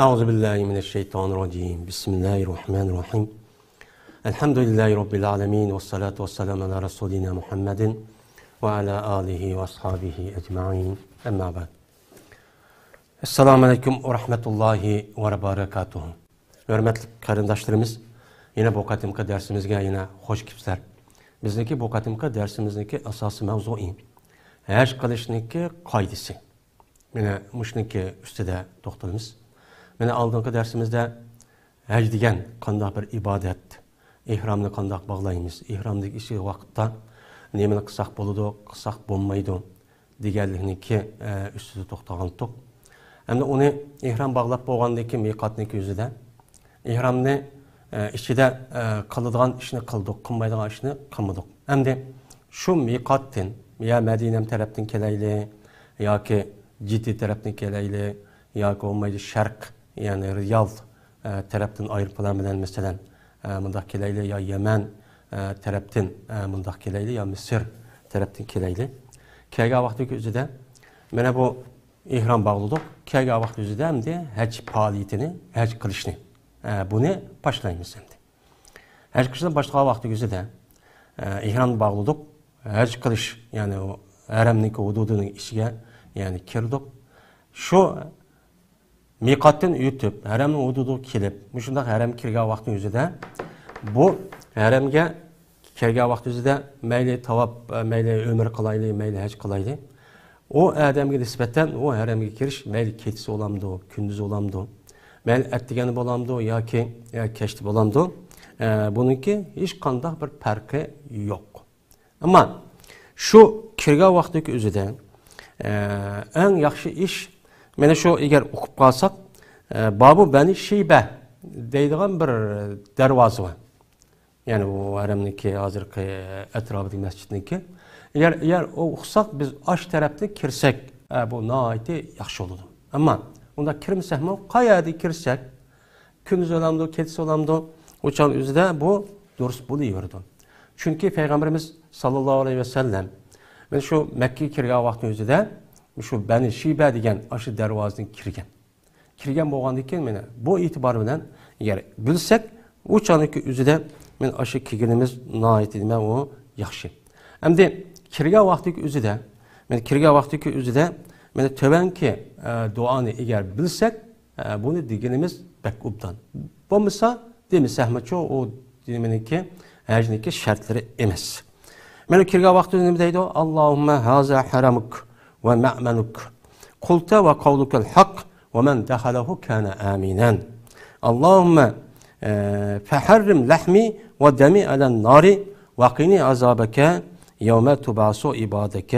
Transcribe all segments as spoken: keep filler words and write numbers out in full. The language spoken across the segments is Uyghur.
أعوذ بالله من الشيطان الرجيم. بسم الله الرحمن الرحيم. الحمد لله رب العالمين، والصلاة والسلام على رسولنا محمد وعلى آله وأصحابه أجمعين. أما بعد. السلام عليكم ورحمة الله وبركاته. ھۆرمەتلىك قېرىنداشلىرىمىز، يەنە بۇ قېتىمقى دەرسىمىزگە يەنە خوش كېلىپسىلەر. بىزنىڭكى بۇ قېتىمقى دەرسىمىزنىڭكى ئاساسىي مەۋزۇيى ھەج قىلىشنىڭكى قائىدىسى. مانا مۇشۇنىڭكى ئۈستىدە توختىلىمىز. مانا ئالدىنقى دەرسىمىزدە ھەج دېگەن قانداق بىر ئىبادەت، ئېھرامنى قانداق باغلايمىز، ئېھرامدىكى ئىچكى ۋاقىتتا نېمىنى قىلساق بولىدۇ، قىلساق بولمايدۇ دېگەنلىكنىڭكى، ئە، ئۈستىدە توختىغانتۇق. ئەمدى ئۇنى ئېھرام باغلاپ بولغاندىن كېيىن مىقاتنىڭكى يۈزىدە ئېھرامنى، ئە، ئىچىدە، ئە، قىلىدىغان ئىشنى قىلدۇق، قىلمايدىغان ئىشنى قىلمىدۇق. ئەمدى شۇ مىقاتتىن يا مەدىنەم تەرەپتىن كېلەيلى، ياكى جىددە تەرەپتىن كېلەيلى، ياكى بولمايدۇ شەرق، يەنى رىياض، ئە، تەرەپتىن ئايروپىلان بىلەن مەسىلەن، ئە، مۇنداق كېلەيلى، يا يەمەن، ئە، تەرەپتىن، ئە، مۇنداق كېلەيلى، يا مىسىر تەرەپتىن كېلەيلى. كەلگەن ۋاقتىدىكى ئۆزىدە مانا بۇ ئېھرام باغلىدۇق. كەلگەن ۋاقىت ئۆزىدە ئەمدى ھەج پائالىيىتىنى، ھەج قىلىشنى، ئە، بۇنى باشلايمىز ئەمدى. ھەج قىلىشنى باشلىغان ۋاقتى ئۆزىدە، ئە، ئېھرامنى باغلىدۇق. ھەج قىلىش، يەنى ئۇ ھەرەمنىڭكى ھۇدۇدىنىڭ ئىچىگە، يەنى كىردۇق. شۇ مىقاتتىن ئۆتۈپ، ھەرەمنىڭ ھۇدۇدىغا كېلىپ، مۇشۇنداق ھەرەمگە كىرگەن ۋاقتىنىڭ ئۆزىدە، بۇ ھەرەمگە كىرگەن ۋاقتى ئۆزىدە مەيلى تاۋاپ، مەيلى ئۆمرە قىلايلى، مەيلى ھەج قىلايلى، ئۇ ئادەمگە نىسبەتەن ئۇ ھەرەمگە كىرىش مەيلى كېچىسى بولامدۇ، كۈندۈزى بولامدۇ، مەيلى ئەتىگەنى بولامدۇ ياكى، يا كەچتە بولامدۇ، ئە، بۇنىڭكى ھېچقانداق بىر پەرقى يوق. ئەمما شۇ كىرگەن ۋاقتىدىكى ئۆزىدە، ئە، ئەڭ ياخشى ئىش، مانا شۇ ئەگەر ئۇقۇپ قالساق، ئە، بابۇ بەنى شىبە دەيدىغان بىر دەرۋازا بار. يەنى ئۇ ھەرەمنىڭكى ھازىرقى ئەتراپىدىكى مەسچىتنىڭكى. ئەگەر، ئەگەر ئۇ ئۇقساق، بىز ئاش تەرەپتىن كىرسەك، ئە، بۇ ناھايىتى ياخشى بولىدۇ. ئەمما ئۇنداق كىرمىسەكمۇ، قايەردىن كىرسەك، كۈندۈز بولامدۇ، كېچىسى بولامدۇ، ئۇ چاغنىڭ ئۆزىدە بۇ دۇرۇس بولۇۋېرىدۇ. چۈنكى پەيغەمبىرىمىز ساللاللاھۇ ئەلەيھى ۋەسەللەم مانا شۇ مەككىگە كىرگەن ۋاقتىنىڭ ئۆزىدە شۇ بەنى شىبە دېگەن ئاشۇ دەرۋازىدىن كىرگەن. كىرگەن بولغاندىن كېيىن مانا بۇ ئېتىبار بىلەن ئەگەر بىلسەك، ئۇ چاغنىڭكى ئۆزىدە مانا ئاشۇ كىرگىنىمىز ناھايىتى نېمە ئۇ ياخشى. ئەمدى كىرگەن ۋاقتىدىكى ئۆزىدە، مانا كىرگەن ۋاقتىدىكى ئۆزىدە مانا تۆۋەنكى، ئە، دۇئانى ئەگەر بىلسەك، ئە، بۇنى دېگىنىمىز بەك ئوبدان. بولمىسا، دېمىسەكمۇچۇ، ئۇ نېمىنىڭكى، ھەجنىڭكى شەرتلىرى ئەمەس. مانا كىرگەن ۋاقتىدا نېمە دەيدۇ؟ اللهم هذا حرمك ومأمنك، قلت وقولك الحق، ومن دخله كان آمنا. اللهم، ئە، فحرم لحمي ودمي على النار، وقني عذابك يوم تبعث عبادك.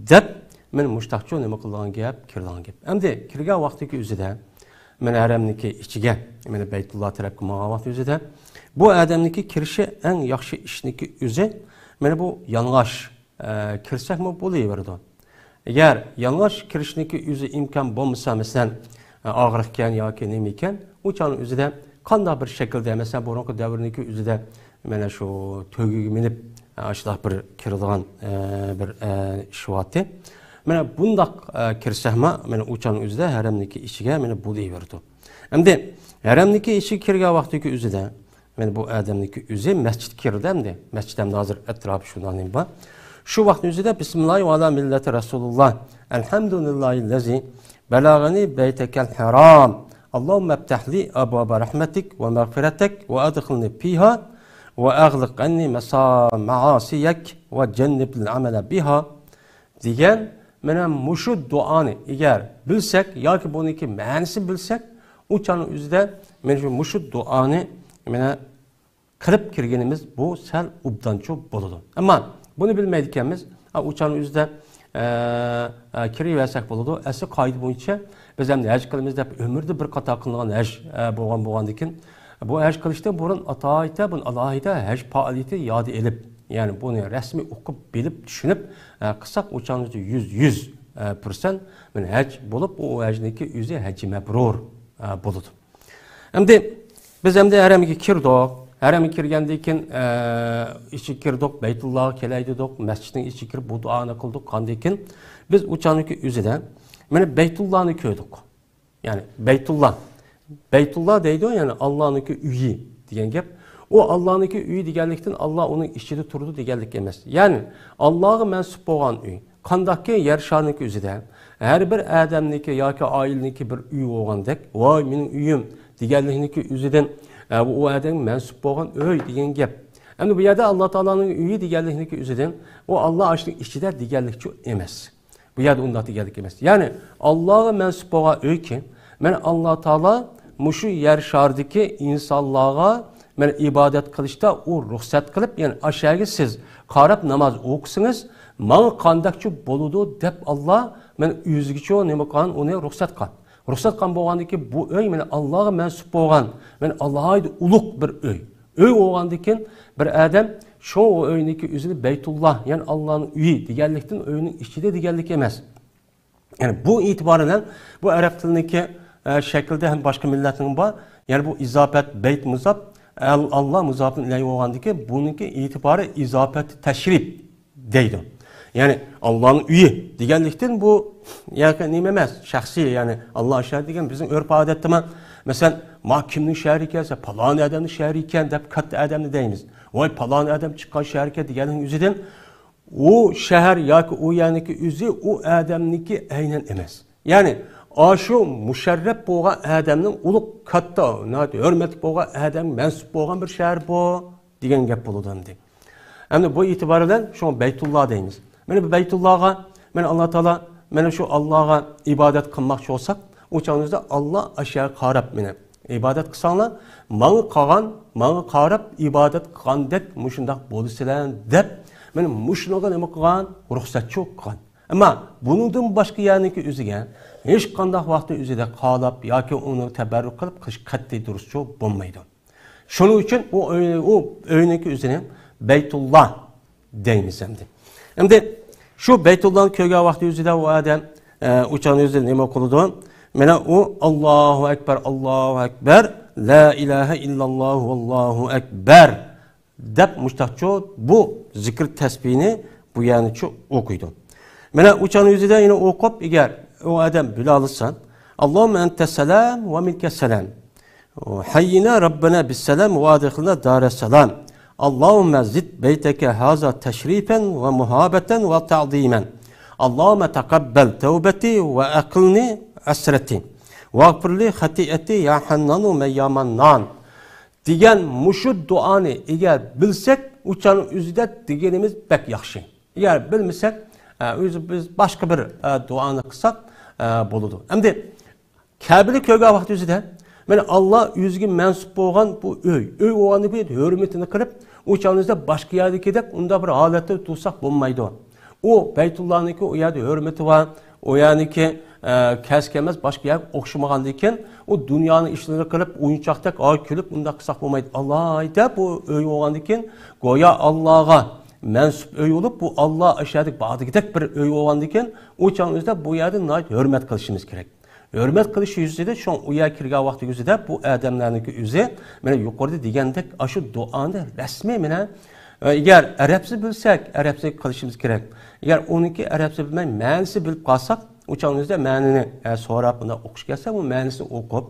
دەپ، مانا مۇشتاقچۇ نېمە قىلىدىغان گەپ، كىرىدىغان گەپ. ئەمدى كىرگەن ۋاقتىدىكى ئۆزىدە، مانا ھەرەمنىڭكى ئىچىگە، مانا بەيتۇللا تەرەپكە ماڭغان ۋاقتى ئۆزىدە، بۇ ئادەمنىڭكى كىرىشى ئەڭ ياخشى ئىشنىڭكى ئۆزى، مانا بۇ يالىڭاچ، ئە، كىرسەكمۇ بولۇۋېرىدۇ. ئەگەر يالىڭاچ كىرىشنىڭكى ئۆزى ئىمكان بولمىسا، مەسىلەن، ئە، ئاغرىقكەن ياكى نېمە ئىكەن، ئۇ چاغنىڭ ئۆزىدە قانداق بىر شەكىلدە، مەسىلەن، بۇرۇنقى دەۋرنىڭكى ئۆزىدە مانا شۇ تۆگىگە مىنىپ، ئاشۇنداق بىر كىرىدىغان، ئە، بىر، ئە، ئىش بارتى. مانا بۇنداق، ئە، كىرسەكمۇ، مانا ئۇ چاغنىڭ ئۆزىدە ھەرەمنىڭكى ئىچىگە مانا بولۇۋېرىدۇ. ئەمدى ھەرەمنىڭكى ئىچىگە كىرگەن ۋاقتىدىكى ئۆزىدە، مانا بۇ ئادەمنىڭكى ئۆزى مەسچىتكە كىردى ئەمدى. مەسچىت ئەمدى ھازىر ئەتراپى شۇنداق نېمە بار. شۇ ۋاقىتنىڭ ئۆزىدە بىسمىللاھى ۋە ئالا مىللەتى رەسۇلۇللاھ. ئەلھەمدۇلىللاھىللەزى بەلەغەنى بەيتەكەل ھەرام. ئاللاھۇممە ئەفتەھلى ئەبۋابە رەھمەتىك ۋە مەغفىرەتەك ۋە ئەدخىلنى فىھا ۋە ئەغلىق ئەننى مەسا-، مەئاسىيەك ۋە جەننىبنىل ئەمەلە بىھا. دېگەن، مانا مۇشۇ دۇئانى ئەگەر بىلسەك ياكى بۇنىڭكى مەنىسىنى بىلسەك، ئۇ چاغنىڭ ئۆزىدە مانا شۇ مۇشۇ دۇئانى مانا قىلىپ كىرگىنىمىز بۇ سەل ئوبدانچۇ بولىدۇ. ئەمما بۇنى بىلمەيدىكەنمىز، ئا، ئۇ چاغنىڭ ئۆزىدە، ئە، ئە، كىرىۋەرسەك بولىدۇ. ئەسلى قائىدە بويىچە بىز ئەمدى ھەج قىلىمىز دەپ ئۆمۈردە بىر قاتار قىلىنغان ھەج، ئە، بولغان بولغاندىكىن، بۇ ھەج قىلىشتىن بۇرۇن ئاتايىتە بۇنى ئالاھىدە ھەج پائالىيىتى ياد ئېلىپ، يەنى بۇنى رەسمىي ئوقۇپ، بىلىپ، چۈشىنىپ، ئە، قىلساق، ئۇ چاغنىڭ يۈز، يۈز، ئە، پىرسەنت مانا ھەج بولۇپ، ئۇ ھەجنىڭكى ئۆزى ھەججى مەبرۇر، ئە، بولىدۇ. ئەمدى بىز ئەمدى ھەرەمگە كىردۇق. ھەرەمگە كىرگەندىن كېيىن، ئە، ئىچىگە كىردۇق، بەيتۇللاغا كېلەي دېدۇق، مەسچىتنىڭ ئىچىگە كىرىپ بۇ دۇئانى قىلدۇق. ئاندىن كېيىن بىز ئۇ چاغنىڭكى ئۆزىدە مانا بەيتۇللانى كۆردۇق. يەنى بەيتۇللا. بەيتۇللا دەيدۇ، يەنى ئاللانىڭكى ئۆيى دېگەن گەپ. ئۇ ئاللانىڭكى ئۆيى دېگەنلىكتىن، ئاللا ئۇنىڭ ئىچىدە تۇرىدۇ دېگەنلىك ئەمەس. يەنى ئاللاغا مەنسۇپ بولغان ئۆي. قانداقكى يەر شارىنىڭكى ئۆزىدە ھەر بىر ئادەمنىڭكى ياكى ئائىلىنىڭكى بىر ئۆيى بولغاندەك، ۋاي، مېنىڭ ئۆيۈم دېگەنلىكنىڭكى ئۆزىدىن، ئە، بۇ ئۇ ئادەمگە مەنسۇپ بولغان ئۆي دېگەن گەپ. ئەمدى بۇ يەردە ئاللا تائالانىڭ ئۆيى دېگەنلىكنىڭكى ئۆزىدىن، ئۇ ئاللا ئاشۇنىڭ ئىچىدە دېگەنلىكچۇ ئەمەس. بۇ يەردە ئۇنداق دېگەنلىك ئەمەس. يەنى ئاللاغا مەنسۇپ بولغان ئۆيكى، مەن ئاللا تائالا مۇشۇ يەر شارىدىكى ئىنسانلارغا مەن ئىبادەت قىلىشتا ئۇ رۇخسەت قىلىپ، يەنى ئاشەگە سىز قاراپ ناماز ئوقۇسىڭىز، ماڭا قانداقچۇ بولىدۇ دەپ، ئاللا مەن ئۆزىگىچۇ نېمە قىلغان، ئۇنى رۇخسەت قىلغان. رۇخسەت قىلغان بولغاندىكىن، بۇ ئۆي مەن ئاللاغا مەنسۇپ بولغان، مەن ئالاھىدە ئۇلۇغ بىر ئۆي. ئۆي بولغاندىكىن، بىر ئادەم شۇ ئۆينىڭكى ئۆزىنى بەيتۇللا، يەنى ئاللانىڭ ئۆيى دېگەنلىكتىن، ئۆينىڭ ئىچىدە دېگەنلىك ئەمەس. يەنى بۇ ئېتىبار بىلەن بۇ ئەرەب تىلىنىڭكى، ئە، شەكلىدە ھەم باشقا مىللەتنىڭ بار. يەنى بۇ ئىزاپەت، بەيت مۇزاپ، ئەل، ئاللا مۇزاپىن ئىلەيھى بولغاندىكىن، بۇنىڭكى ئېتىبارى ئىزاپەت تەشرىپ دەيدۇ. يەنى ئاللانىڭ ئۆيى دېگەنلىكتىن، بۇ ياكى نېمە ئەمەس، شەخسىي، يەنى ئاللا شەھىرى دېگەن بىزنىڭ ئۆرپ ئادەتتىمۇ، مەسىلەن، ما كىمنىڭ شەھىرى ئىكەن دېسە، پالان ئادەمنىڭ شەھىرى ئىكەن دەپ كاتتا ئادەمنى دەيمىز. ۋاي، پالان ئادەم چىققان شەھەر ئىكەن دېگەننىڭ ئۆزىدىن، ئۇ شەھەر ياكى ئۇ يەرنىڭكى ئۆزى ئۇ ئادەمنىڭكى ئەينەن ئەمەس. يەنى ئاشۇ مۇشەررەپ بولغان ئادەمنىڭ، ئۇلۇغ، كاتتا، ناھايىتى ھۆرمەتلىك بولغان ئادەمگە مەنسۇپ بولغان بىر شەھەر بۇ دېگەن گەپ بولىدۇ ئەمدى. ئەمدى بۇ ئېتىبار بىلەن شۇڭا بەيتۇللا دەيمىز. مانا بۇ بەيتۇللاغا مانا ئاللا تائالا، مانا شۇ ئاللاغا ئىبادەت قىلماقچى بولساق، ئۇ چاغنىڭىزدا ئاللا ئاشۇ يەرگە قاراپ مېنى ئىبادەت قىلساڭلار، ماڭا قالغان، ماڭا قاراپ ئىبادەت قىلغاندەك مۇشۇنداق بولىسىلەر دەپ، مانا مۇشۇنىڭغا نېمە قىلغان؟ رۇخسەتچۇ قىلغان. ئەمما بۇنىڭدىن باشقا يەرنىڭكى ئۆزىگە ھېچقانداق ۋاقىتتا ئۆزىدە قالاپ ياكى ئۇنى تەبەررۇك قىلىپ قىلىش قەتئىي دۇرۇسچۇ بولمايدۇ. شۇنىڭ ئۈچۈن ئۇ ئۆي، ئۇ ئۆينىڭكى ئۆزىنى بەيتۇللا دەيمىز ئەمدى. ئەمدى شۇ بەيتۇللانى كۆرگەن ۋاقتى ئۆزىدە ئۇ ئادەم، ئە، ئۇچان ئۆزى نېمە قىلىدۇ؟ مانا ئۇ «ئاللاھۇ ئەكبەر، ئاللاھۇ ئەكبەر، لا ئىلاھە ئىللاللاھۇ، ۋاللاھۇ ئەكبەر» دەپ مۇشتاقچۇ بۇ زىكىر تەسبىھنى بۇ يەرنىچۇ ئوقۇيدۇ. مانا ئۇچان ئۆزىدە يەنە ئوقۇپ، ئەگەر ئۇ ئادەم بىلالىسا، «ئاللاھۇممە ئەنتەسسالام ۋە مىنكەسسالام». حينا ربنا بالسلام وأدخلنا دار السلام. اللهم زد بيتك هذا تشريفا ومهابة وتعظيما. اللهم تقبل توبتي وأقلني عثرتي. واغفر لي خطيئتي يا حنان يا منان. دېگەن مۇشۇ دۇئانى ئەگەر بىلسەك، ئۇچان ئۆزىدە دېگىنىمىز بەك ياخشى. ئەگەر بىلمىسەك، ئە، ئۆزى بىز باشقا بىر، ئە، دۇئانى قىلساق، ئە، بولىدۇ. ئەمدى كەبىنى كۆرگەن ۋاقتى ئۆزىدە، مانا ئاللا ئۆزىگە مەنسۇپ بولغان بۇ ئۆي، ئۆي بولغاندىكىن ھۆرمىتىنى قىلىپ، ئۇ چاغنىڭىزدا باشقا يەردىكىدەك ئۇنداق بىر ھالەتتە تۇرساق بولمايدۇ. ئۇ بەيتۇللانىڭكى ئۇ يەردە ھۆرمىتى بار، ئۇ يەرنىڭكى، ئە، كەس كەلمەس باشقا يەرگە ئوخشىمىغاندىكىن، ئۇ دۇنيانىڭ ئىشلىرىنى قىلىپ، ئويۇنچاقتەك ئاي كۈلۈپ ئۇنداق قىلساق بولمايدۇ. ئالاھىدە بۇ ئۆي بولغاندىكىن، گويا ئاللاغا مەنسۇپ ئۆي بولۇپ، بۇ ئاللا ئاشۇ يەردە باردىكىدەك بىر ئۆي بولغاندىكىن، ئۇ چاغنىڭ ئۆزىدە بۇ يەردە ناھايىتى ھۆرمەت قىلىشىمىز كېرەك. ھۆرمەت قىلىش يۈزىسىدە شۇڭا ئۇ يەرگە كىرگەن ۋاقتى يۈزىدە بۇ ئادەملەرنىڭكى ئۆزى، مانا يۇقىرىدا دېگەندەك، ئاشۇ دۇئانى رەسمىي، مانا، ئە، ئەگەر ئەرەبچە بىلسەك، ئەرەبچە قىلىشىمىز كېرەك. ئەگەر ئۇنىڭكى ئەرەبچە بىلمەي، مەنىسى بىلىپ قالساق، ئۇ چاغنىڭ ئۆزىدە مەنىنى، ئە، سوراپ، بۇنداق ئوقۇش كەلسە، بۇ مەنىسىنى ئوقۇپ،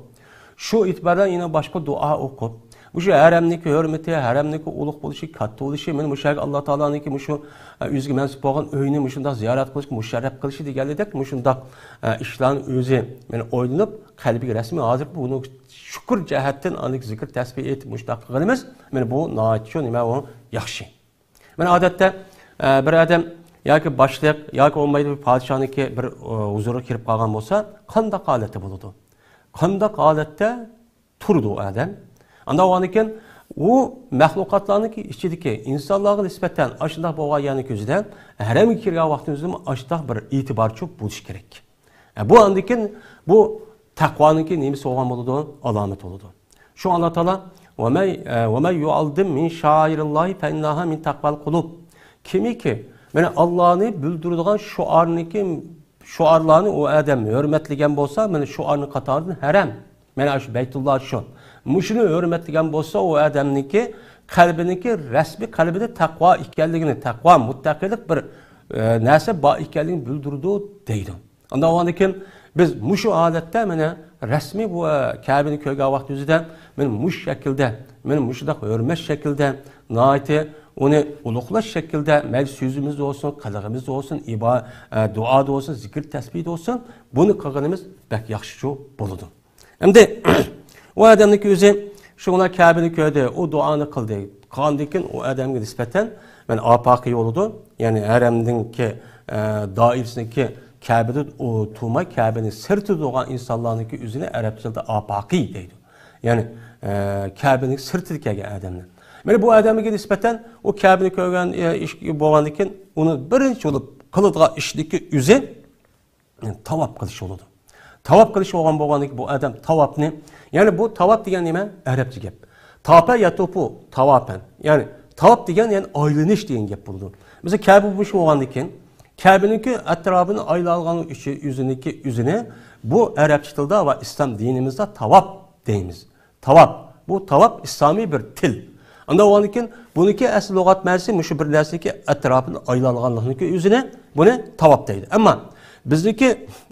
شۇ ئېتىبار بىلەن يەنە باشقا دۇئا ئوقۇپ، مۇشۇ ھەرەمنىڭكى ھۆرمىتى، ھەرەمنىڭكى ئۇلۇغ بولۇشى، كاتتا بولۇشى، مانا مۇشۇ يەرگە ئاللا تائالانىڭكى مۇشۇ، ئە، ئۆزىگە مەنسۇپ بولغان ئۆينى مۇشۇنداق زىيارەت قىلىشقا مۇشەررەپ قىلىشى دېگەنلىدەك مۇشۇنداق، ئە، ئىشلارنى ئۆزى، مانا، ئويلىنىپ، قەلبىگە رەسمىي ھازىر بۇنى شۈكۈر جەھەتتىن ئاندىكى زىكىر تەسبىھ ئېيتىپ مۇشۇنداق قىلغىنىمىز، مانا بۇ ناھايىتى شۇ نېمە ئۇ ياخشى. مانا ئادەتتە، ئە، بىر ئادەم ياكى باشلىق ياكى بولمايدۇ بىر پادىشاھنىڭكى بىر، ئە، ھۇزۇرىغا كىرىپ قالغان بولسا، قانداق ھالەتتە بولىدۇ؟ قانداق ھالەتتە تۇرىدۇ ئۇ ئادەم؟ ئانداق بولغاندىكىن، ئۇ مەخلۇقاتلارنىڭكى ئىچىدىكى ئىنسانلارغا نىسبەتەن ئاشۇنداق بولغان يەرنىڭ كۆزىدە ھەرەمگە كىرگەن ۋاقتىمىزدىمۇ ئاشۇنداق بىر ئېتىبارچۇ بولۇش كېرەك. ئە، بۇ ئاندىكىن بۇ تەقۋانىڭكى نېمىسى بولغان بولىدۇ؟ ئالامىتى بولىدۇ. شۇ ئاللا تائالا، «ومن، ئە، ومن يعظم من شعائر الله فإنها من تقوى القلوب». كىمكى، مانا، ئاللانى بىلدۈرىدىغان شوئارنىكى، شوئارلارنى ئۇ ئادەم ھۆرمەتلىگەن بولسا، مانا، شوئارنىڭ قاتارىدىن ھەرەم. مانا شۇ بەيتۇللا شۇ. مۇشۇنى ھۆرمەتلىگەن بولسا، ئۇ ئادەمنىڭكى قەلبىنىڭكى رەسمىي قەلبىدە تەقۋا ئىكەنلىكىنى، تەقۋا، مۇتتەقىلىق بىر، ئە، نەرسە بار ئىكەنلىكىنى بىلدۈرىدۇ دەيدۇ. ئاندىن كېيىن بىز مۇشۇ ھالەتتە مانا رەسمىي بۇ، ئە، كەبىنى كۆرگەن ۋاقتىمىزدا مانا مۇشۇ شەكىلدە، مانا مۇشۇنداق ھۆرمەت شەكلىدە ناھايىتى ئۇنى ئۇلۇغلاش شەكلىدە مەيلى سۆزىمىزدە بولسۇن، قىلىغىمىزدا بولسۇن، ئىبا-، ئە، دۇئادا بولسۇن، زىكىر تەسبىھدە بولسۇن، بۇنى قىلغىنىمىز بەك ياخشىچۇ بولىدۇ. ئەمدى ئۇ ئادەمنىڭكى ئۆزى شۇڭلار كەبىنى كۆردى، ئۇ دۇئانى قىلدى. قىلغاندىن كېيىن ئۇ ئادەمگە نىسبەتەن مەن ئاپاقى بولىدۇ. يەنى ھەرەمنىڭكى، ئە، دائىرىسىنىڭكى كەبىدە ئۇ تۇرماي، كەبىنىڭ سىرتىدا تۇرغان ئىنسانلارنىڭكى ئۆزىنى ئەرەب تىلىدا ئاپاقى دەيدۇ. يەنى، ئە، كەبىنىڭ سىرتىدا كەلگەن ئادەملەر. مانا بۇ ئادەمگە نىسبەتەن ئۇ كەبىنى كۆرگەن، ئە، ئىش بولغاندىن كېيىن ئۇنىڭ بىرىنچى بولۇپ قىلىدىغان ئىشىدىكى ئۆزى تاۋاپ قىلىش بولىدۇ. تاۋاپ قىلىش بولغان بولغاندىكىن بۇ ئادەم تاۋاپنى، يەنى بۇ تاۋاپ دېگەن نېمە؟ ئەرەبچە گەپ. تاپە يەتۇپۇ تاۋاپەن. يەنى تاۋاپ دېگەن، يەنى ئايلىنىش دېگەن گەپ بولىدۇ. مەسىلەن، كەبە بولۇش بولغاندىكىن، كەبىنىڭكى ئەتراپىنى ئايلانغان ئۈچۈن ئۆزىنىڭكى ئۆزىنى بۇ ئەرەبچە تىلدا ۋە ئىسلام دىنىمىزدا تاۋاپ دەيمىز. تاۋاپ. بۇ تاۋاپ ئىسلامىي بىر تىل. ئاندىن كېيىن بۇنىڭكى ئەسلى لۇغەت مەنىسى مۇشۇ بىر نەرسىنىڭكى ئەتراپىنى ئايلانغانلىقنىڭكى ئۆزىنى بۇنى تاۋاپ دەيدۇ. ئەمما بىزنىڭكى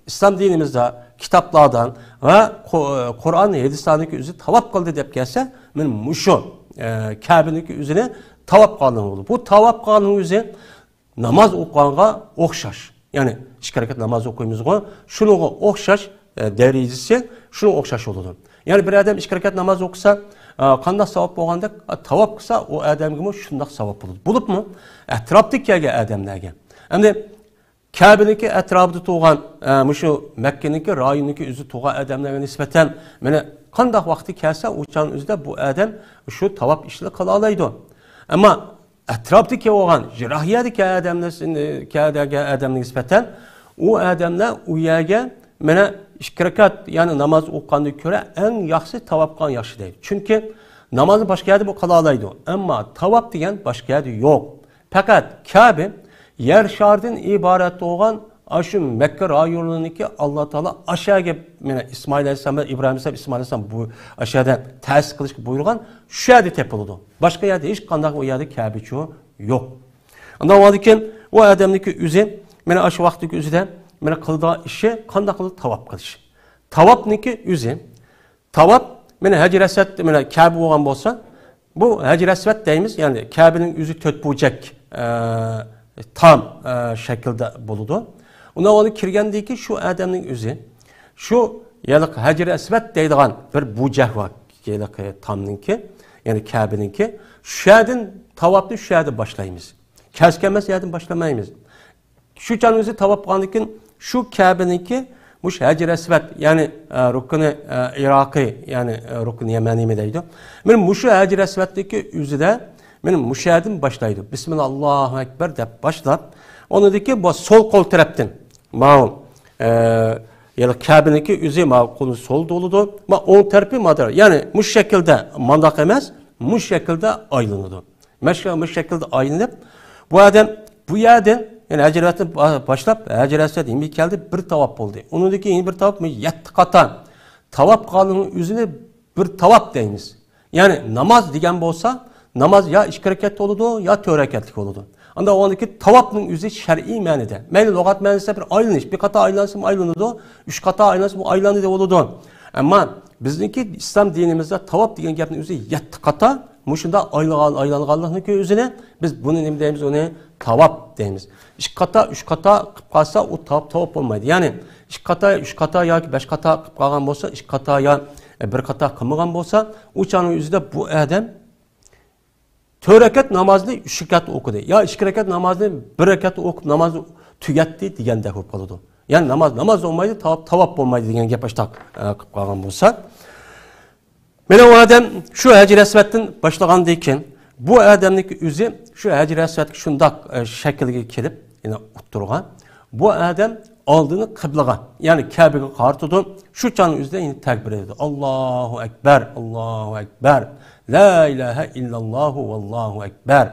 ئىسلام دىنىمىزدا كىتابلاردىن ۋە قۇ-، قۇرئان، ھەدىسلەرنىڭكى ئۆزى تاۋاپ قىلدى دەپ كەلسە، مانا مۇشۇ، ئە، كەبىنىڭكى ئۆزىنى تاۋاپ قىلغان بولىدۇ. بۇ تاۋاپ قىلغاننىڭ ئۆزى ناماز ئوقۇغانغا ئوخشاش. يەنى ئىككى رەكەت ناماز ئوقۇيمىزغۇ، شۇنىڭغا ئوخشاش، ئە، دەرىجىسى شۇنىڭغا ئوخشاش بولىدۇ. يەنى بىر ئادەم ئىككى رەكەت ناماز ئوقۇسا، ئە، قانداق ساۋاب بولغاندەك، ئە، تاۋاپ قىلسا، ئۇ ئادەمگىمۇ شۇنداق ساۋاب بولىدۇ. بولۇپمۇ ئەتراپتىكى كەلگەن ئادەملەرگە. ئەمدى كەبىنىڭكى ئەتراپىدا تۇرغان، ئە، مۇشۇ مەككىنىڭكى رايونىنىڭكى ئۆزى تۇرغان ئادەملەرگە نىسبەتەن، مانا قانداق ۋاقتى كەلسە، ئۇ چاغنىڭ ئۆزىدە بۇ ئادەم شۇ تاۋاپ ئىشىنى قىلالايدۇ. ئەمما ئەتراپتىكى بولغان، يىراق يەردىكى ئادەملەر، كەلگەن ئادەمگە نىسبەتەن، ئۇ ئادەملەر ئۇ يەرگە مانا ئىككى رەكەت، يەنى ناماز ئوقۇغاندىن كۆرە ئەڭ ياخشىسى تاۋاپ قىلغان ياخشى دەيدۇ. چۈنكى نامازنى باشقا يەردە بۇ قىلالايدۇ. ئەمما تاۋاپ دېگەن باشقا يەردە يوق. پەقەت كەبە يەر شارىدىن ئىبارەت بولغان ئاشۇ مەككە رايونىنىڭكى ئاللا تائالا ئاشۇ يەرگە، مانا ئىسمائىل ئەلەيھىسسالام بىلەن ئىبراھىم ئەلەيھىسسالام، ئىسمائىل ئەلەيھىسسالام بۇ ئاشۇ يەردە تەسىس قىلىشقا بۇيرۇغان، شۇ يەردە تېپىلىدۇ. باشقا يەردە ھېچقانداق ئۇ يەردە كەبىچۇ يوق. ئاندىن كېيىن ئۇ ئادەمنىڭكى ئۆزى، مانا ئاشۇ ۋاقىتتىكى ئۆزىدە، مانا قىلىدىغان ئىشى قانداق قىلىپ تاۋاپ قىلىش. تاۋاپنىڭكى ئۆزى، تاۋاپ، مانا ھەجەر ئەسۋەد، مانا كەبە بولغان بولسا، بۇ ھەجەر ئەسۋەد دەيمىز، يەنى كەبىنىڭ ئۆزى تۆت بۇرجەك، ئە، تام، ئە، شەكىلدە بولىدۇ. ئۇنىڭ ئورنىغا كىرگەندىن كېيىن شۇ ئادەمنىڭ ئۆزى، شۇ ھېلىقى ھەجەر ئەسۋەد دەيدىغان بىر بۇرجەك بار، ھېلىقى تامنىڭكى، يەنى كەبىنىڭكى. شۇ يەردىن تاۋاپنى شۇ يەردىن باشلايمىز. كەلسە كەلمەس يەردىن باشلىمايمىز. شۇ چاغنىڭ ئۆزى تاۋاپ قىلغاندىن كېيىن، شۇ كەبىنىڭكى مۇشۇ ھەجەر ئەسۋەد، يەنى، ئە، رۇكنى، ئە، ئىراقىي، يەنى، ئە، رۇكنى يەمەنىيمۇ دەيدۇ. مانا مۇشۇ ھەجەر ئەسۋەدنىڭكى ئۆزىدە، مانا مۇشۇ يەردىن باشلايدۇ. بىسمىللا، ئاللاھۇ ئەكبەر دەپ باشلاپ، ئۇنىڭدىن كېيىن بۇ سول قول تەرەپتىن، ماۋۇ، ئە، يەنى كەبىنىڭكى ئۆزى ماۋۇ قولى سولدا بولىدۇ. ماۋۇ ئوڭ تەرىپى مادار. يەنى مۇشۇ شەكىلدە مانداق ئەمەس، مۇشۇ شەكىلدە ئايلىنىدۇ. مەشرەپ مۇشۇ شەكىلدە ئايلىنىپ، بۇ ئادەم بۇ يەردىن، يەنى ھەجەر ئەسۋەدتىن با-، باشلاپ، ھەجەر ئەسۋەد يېنىغا كەلدى، بىر تاۋاپ بولدى. ئۇنىڭدىن كېيىن يەنە بىر تاۋاپ، يەتتە قاتا تاۋاپ قىلغاننىڭ ئۆزىنى بىر تاۋاپ دەيمىز. يەنى ناماز دېگەن بولسا، ناماز يا ئىككى رەكەت بولىدۇ، يا تۆت رەكەتلىك بولىدۇ. ئاندىن ئۇنىڭدىن كېيىن تاۋاپنىڭ ئۆزى شەرئىي مەنىدە. مەيلى لۇغەت مەنىسىدە بىر ئايلىنىش، بىر قاتا ئايلانسىمۇ ئايلىنىدۇ، ئۈچ قاتا ئايلانسىمۇ ئايلانىدۇ بولىدۇ. ئەمما بىزنىڭكى ئىسلام دىنىمىزدا تاۋاپ دېگەن گەپنىڭ ئۆزى يەتتە قاتا مۇشۇنداق ئايلىغان-، ئايلانغانلىقنىڭكى ئۆزىنى بىز بۇنى نېمە دەيمىز؟ ئۇنى تاۋاپ دەيمىز. ئىككى قاتا، ئۈچ قاتا قىلىپ قالسا، ئۇ تاۋاپ، تاۋاپ بولمايدۇ. يەنى ئىككى قاتا، ئۈچ قاتا ياكى بەش قاتا قىلىپ قالغان بولسا، ئىككى قاتا يا، ئە، بىر قاتا قىلمىغان بولسا، ئۇ چاغنىڭ ئۆزىدە بۇ ئادەم تۆت رەكەت نامازنى ئۈچ رەكەت ئوقۇدى. يا ئىككى رەكەت نامازنى بىر رەكەت ئوقۇپ نامازنى تۈگەتتى دېگەندەك بولۇپ قالىدۇ. يەنى ناماز، ناماز بولمايدۇ، تاۋاپ، تاۋاپ بولمايدۇ دېگەن گەپ ئاشتاق، ئە، قىلىپ قالغان بولسا. مانا ئۇ ئادەم شۇ ھەجەر ئەسۋەدتىن باشلىغاندىن كېيىن، بۇ ئادەمنىڭكى ئۆزى شۇ ھەجەر ئەسۋەدكە شۇنداق، ئە، شەكىلگە كېلىپ، يەنە ئوتتۇرىغا. بۇ ئادەم ئالدىنى قىبلىغا، يەنى كەبىگە قارىتىدۇ. شۇ چاغنىڭ ئۆزىدە يەنە تەكبىر ئېيتىدۇ. ئاللاھۇ ئەكبەر، ئاللاھۇ ئەكبەر، لا ئىلاھە ئىللاللاھۇ ۋاللاھۇ ئەكبەر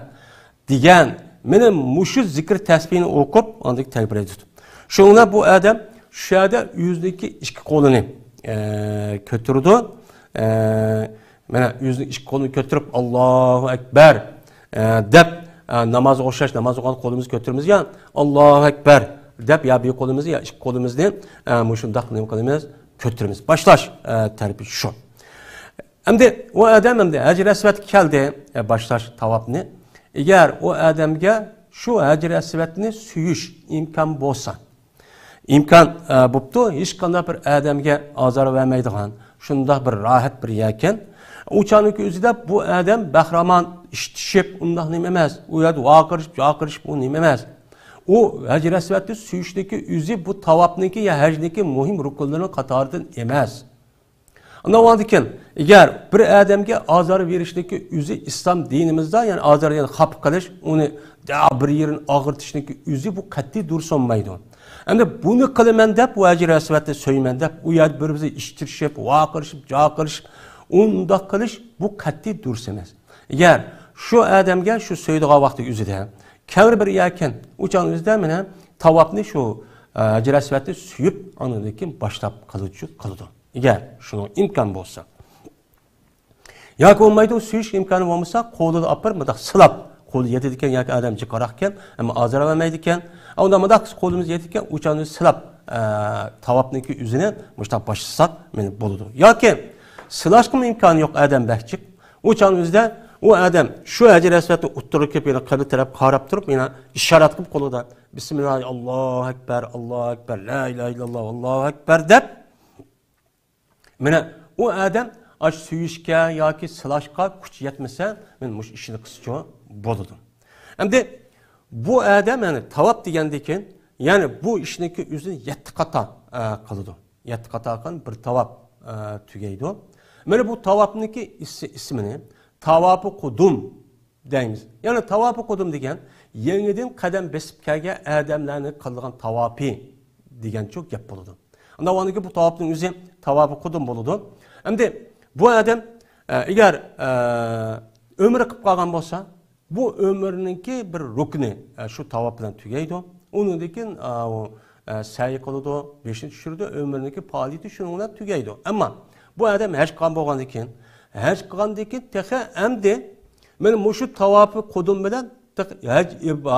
دېگەن، مانا مۇشۇ زىكىر تەسبىھنى ئوقۇپ، ئاندىن تەكبىر ئېيتىدۇ. شۇڭا بۇ ئادەم شۇ يەردە ئۆزىنىڭكى ئىككى قولىنى، ئە، كۆتۈرىدۇ. ئە، مانا ئۆزىنىڭ ئىككى قولىنى كۆتۈرۈپ، ئاللاھۇ ئەكبەر، ئە، دەپ، ئە، نامازغا ئوخشاش، ناماز ئوقۇغاندا قولىمىزنى كۆتۈرىمىز يا، ئاللاھۇ ئەكبەر، دەپ، يا بىر قولىمىزنى، يا ئىككى قولىمىزنى، ئە، مۇشۇنداق نېمە قىلىمىز؟ كۆتۈرىمىز. باشلاش، ئە، تەرىپى شۇ. ئەمدى ئۇ ئادەم ئەمدى ھەجر ئەسۋەدكە كەلدى، ئە، باشلاش تاۋاپنى. ئەگەر ئۇ ئادەمگە شۇ ھەجر ئەسۋەدنى سۆيۈش ئىمكان بولسا، ئىمكان، ئە، بوپتۇ، ھېچقانداق بىر ئادەمگە ئازار بەرمەيدىغان، شۇنداق بىر راھەت بىر يەركەن. ئۇ چاغنىڭكى ئۆزىدە بۇ ئادەم بەھرىمان ئىشتىشىپ، ئۇنداق نېمە ئەمەس. ئۇ يەردە ۋارقىرىشىپ، جارقىرىشىپ، ئۇ نېمە ئەمەس. ئۇ ھەجر ئەسۋەدنى سۆيۈشنىكى ئۆزى بۇ تاۋاپنىڭكى يا ھەجنىڭكى مۇھىم رۇكۇنلىرىنىڭ قاتارىدىن ئەمەس. ئاندىن ئاندىكىن، ئەگەر بىر ئادەمگە ئازار بېرىشنىكى ئۆزى ئىسلام دىنىمىزدا، يەنى ئازار، يەنى خاپا قىلىش، ئۇنى دە-، بىر يېرىنى ئاغرىتىشنىكى ئۆزى بۇ قەتئىي دۇرۇس بولمايدۇ. ئەمدى بۇنى قىلىمەن دەپ، بۇ ھەجر ئەسۋەدنى سۆيىمەن دەپ، ئۇ يەردە بىر-بىرىگە ئىشتىرىشىپ، ۋارقىرىشىپ، جارقىرىشىپ، ئۇنداق قىلىش، بۇ قەتئىي دۇرۇس ئەمەس. ئەگەر شۇ ئادەمگە شۇ سۆيىدىغان ۋاقتى ئۆزىدە، كەڭرى بىر يەركەن، ئۇ چاغنىڭ ئۆزىدە مانا تاۋاپنى شۇ، ئە، ھەجر ئەسۋەدنى سۆيۈپ، ئاندىن كېيىن باشلاپ قىلىدۇ، قىلىدۇ. ئەگەر شۇنىڭ ئىمكان بولسا. ياكى بولمايدۇ، سۆيۈش ئىمكانى بولمىسا، قولىدا ئاپىرىپ، مۇنداق سىلاپ، قولى يېتىدىكەن ياكى ئادەم جىقراقكەن، ئەمما ئازار بەرمەيدىكەن. ئۇنداق مۇنداق قىلسا قولىمىز يېتىدىكەن، ئۇ چاغنى سىلاپ، ئە، تاۋاپنىڭكى ئۆزىنى مۇشۇنداق باشلىساق، مانا بولىدۇ. ياكى سىلاشقىمۇ ئىمكانى يوق، ئادەم بەك جىق. ئۇ چاغنىڭ ئۆزىدە ئۇ ئادەم شۇ ھەجر ئەسۋەدنى ئوتتۇرىغا كېلىپ، يەنە قىبلە تەرەپ قاراپ تۇرۇپ، يەنە ئىشارەت قىلىپ قولىدا، بىسمىللا، ئاللاھۇ ئەكبەر، ئاللاھۇ ئەكبەر، لا ئىلاھە ئىللاللاھ، ئاللاھۇ ئەكبەر دەپ، مانا ئۇ ئادەم ئاش سۆيۈشكە ياكى سىلاشقا كۈچ يەتمىسە، مانا مۇشۇ ئىشنى قىلسىچۇ بولىدۇ. ئەمدى بۇ ئادەم، يەنى تاۋاپ دېگەندىن كېيىن، يەنى بۇ ئىشنىڭكى ئۆزىنى يەتتە قاتا، ئە، قىلىدۇ. يەتتە قاتا قىلغان بىر تاۋاپ، ئە، تۈگەيدۇ. مانا بۇ تاۋاپنىڭكى ئىس-، ئىسمىنى تاۋاپى قۇدۇم دەيمىز. يەنى تاۋاپى قۇدۇم دېگەن يېڭىدىن قەدەم بېسىپ كەلگەن ئادەملەرنى قىلىدىغان تاۋاپى دېگەنچۇ گەپ بولىدۇ. ئاندىن ئاندىن كېيىن بۇ تاۋاپنىڭ ئۆزى تاۋاپى قۇدۇم بولىدۇ. ئەمدى بۇ ئادەم، ئە، ئەگەر، ئە، ئۆمرە قىلىپ قالغان بولسا، بۇ ئۆمرىنىڭكى بىر رۇكنى، ئە، شۇ تاۋاپ بىلەن تۈگەيدۇ. ئۇنىڭدىن كېيىن، ئە، ئۇ، ئە، سەي قىلىدۇ، بېشىنى چۈشۈرىدۇ، ئۆمرىنىڭكى پائالىيىتى شۇنىڭ بىلەن تۈگەيدۇ. ئەمما بۇ ئادەم ھەج قىلغان بولغاندىن كېيىن، ھەج قىلغاندىن كېيىن تېخى ئەمدى مانا مۇشۇ تاۋاپى قۇدۇم بىلەن تېخى ھەج،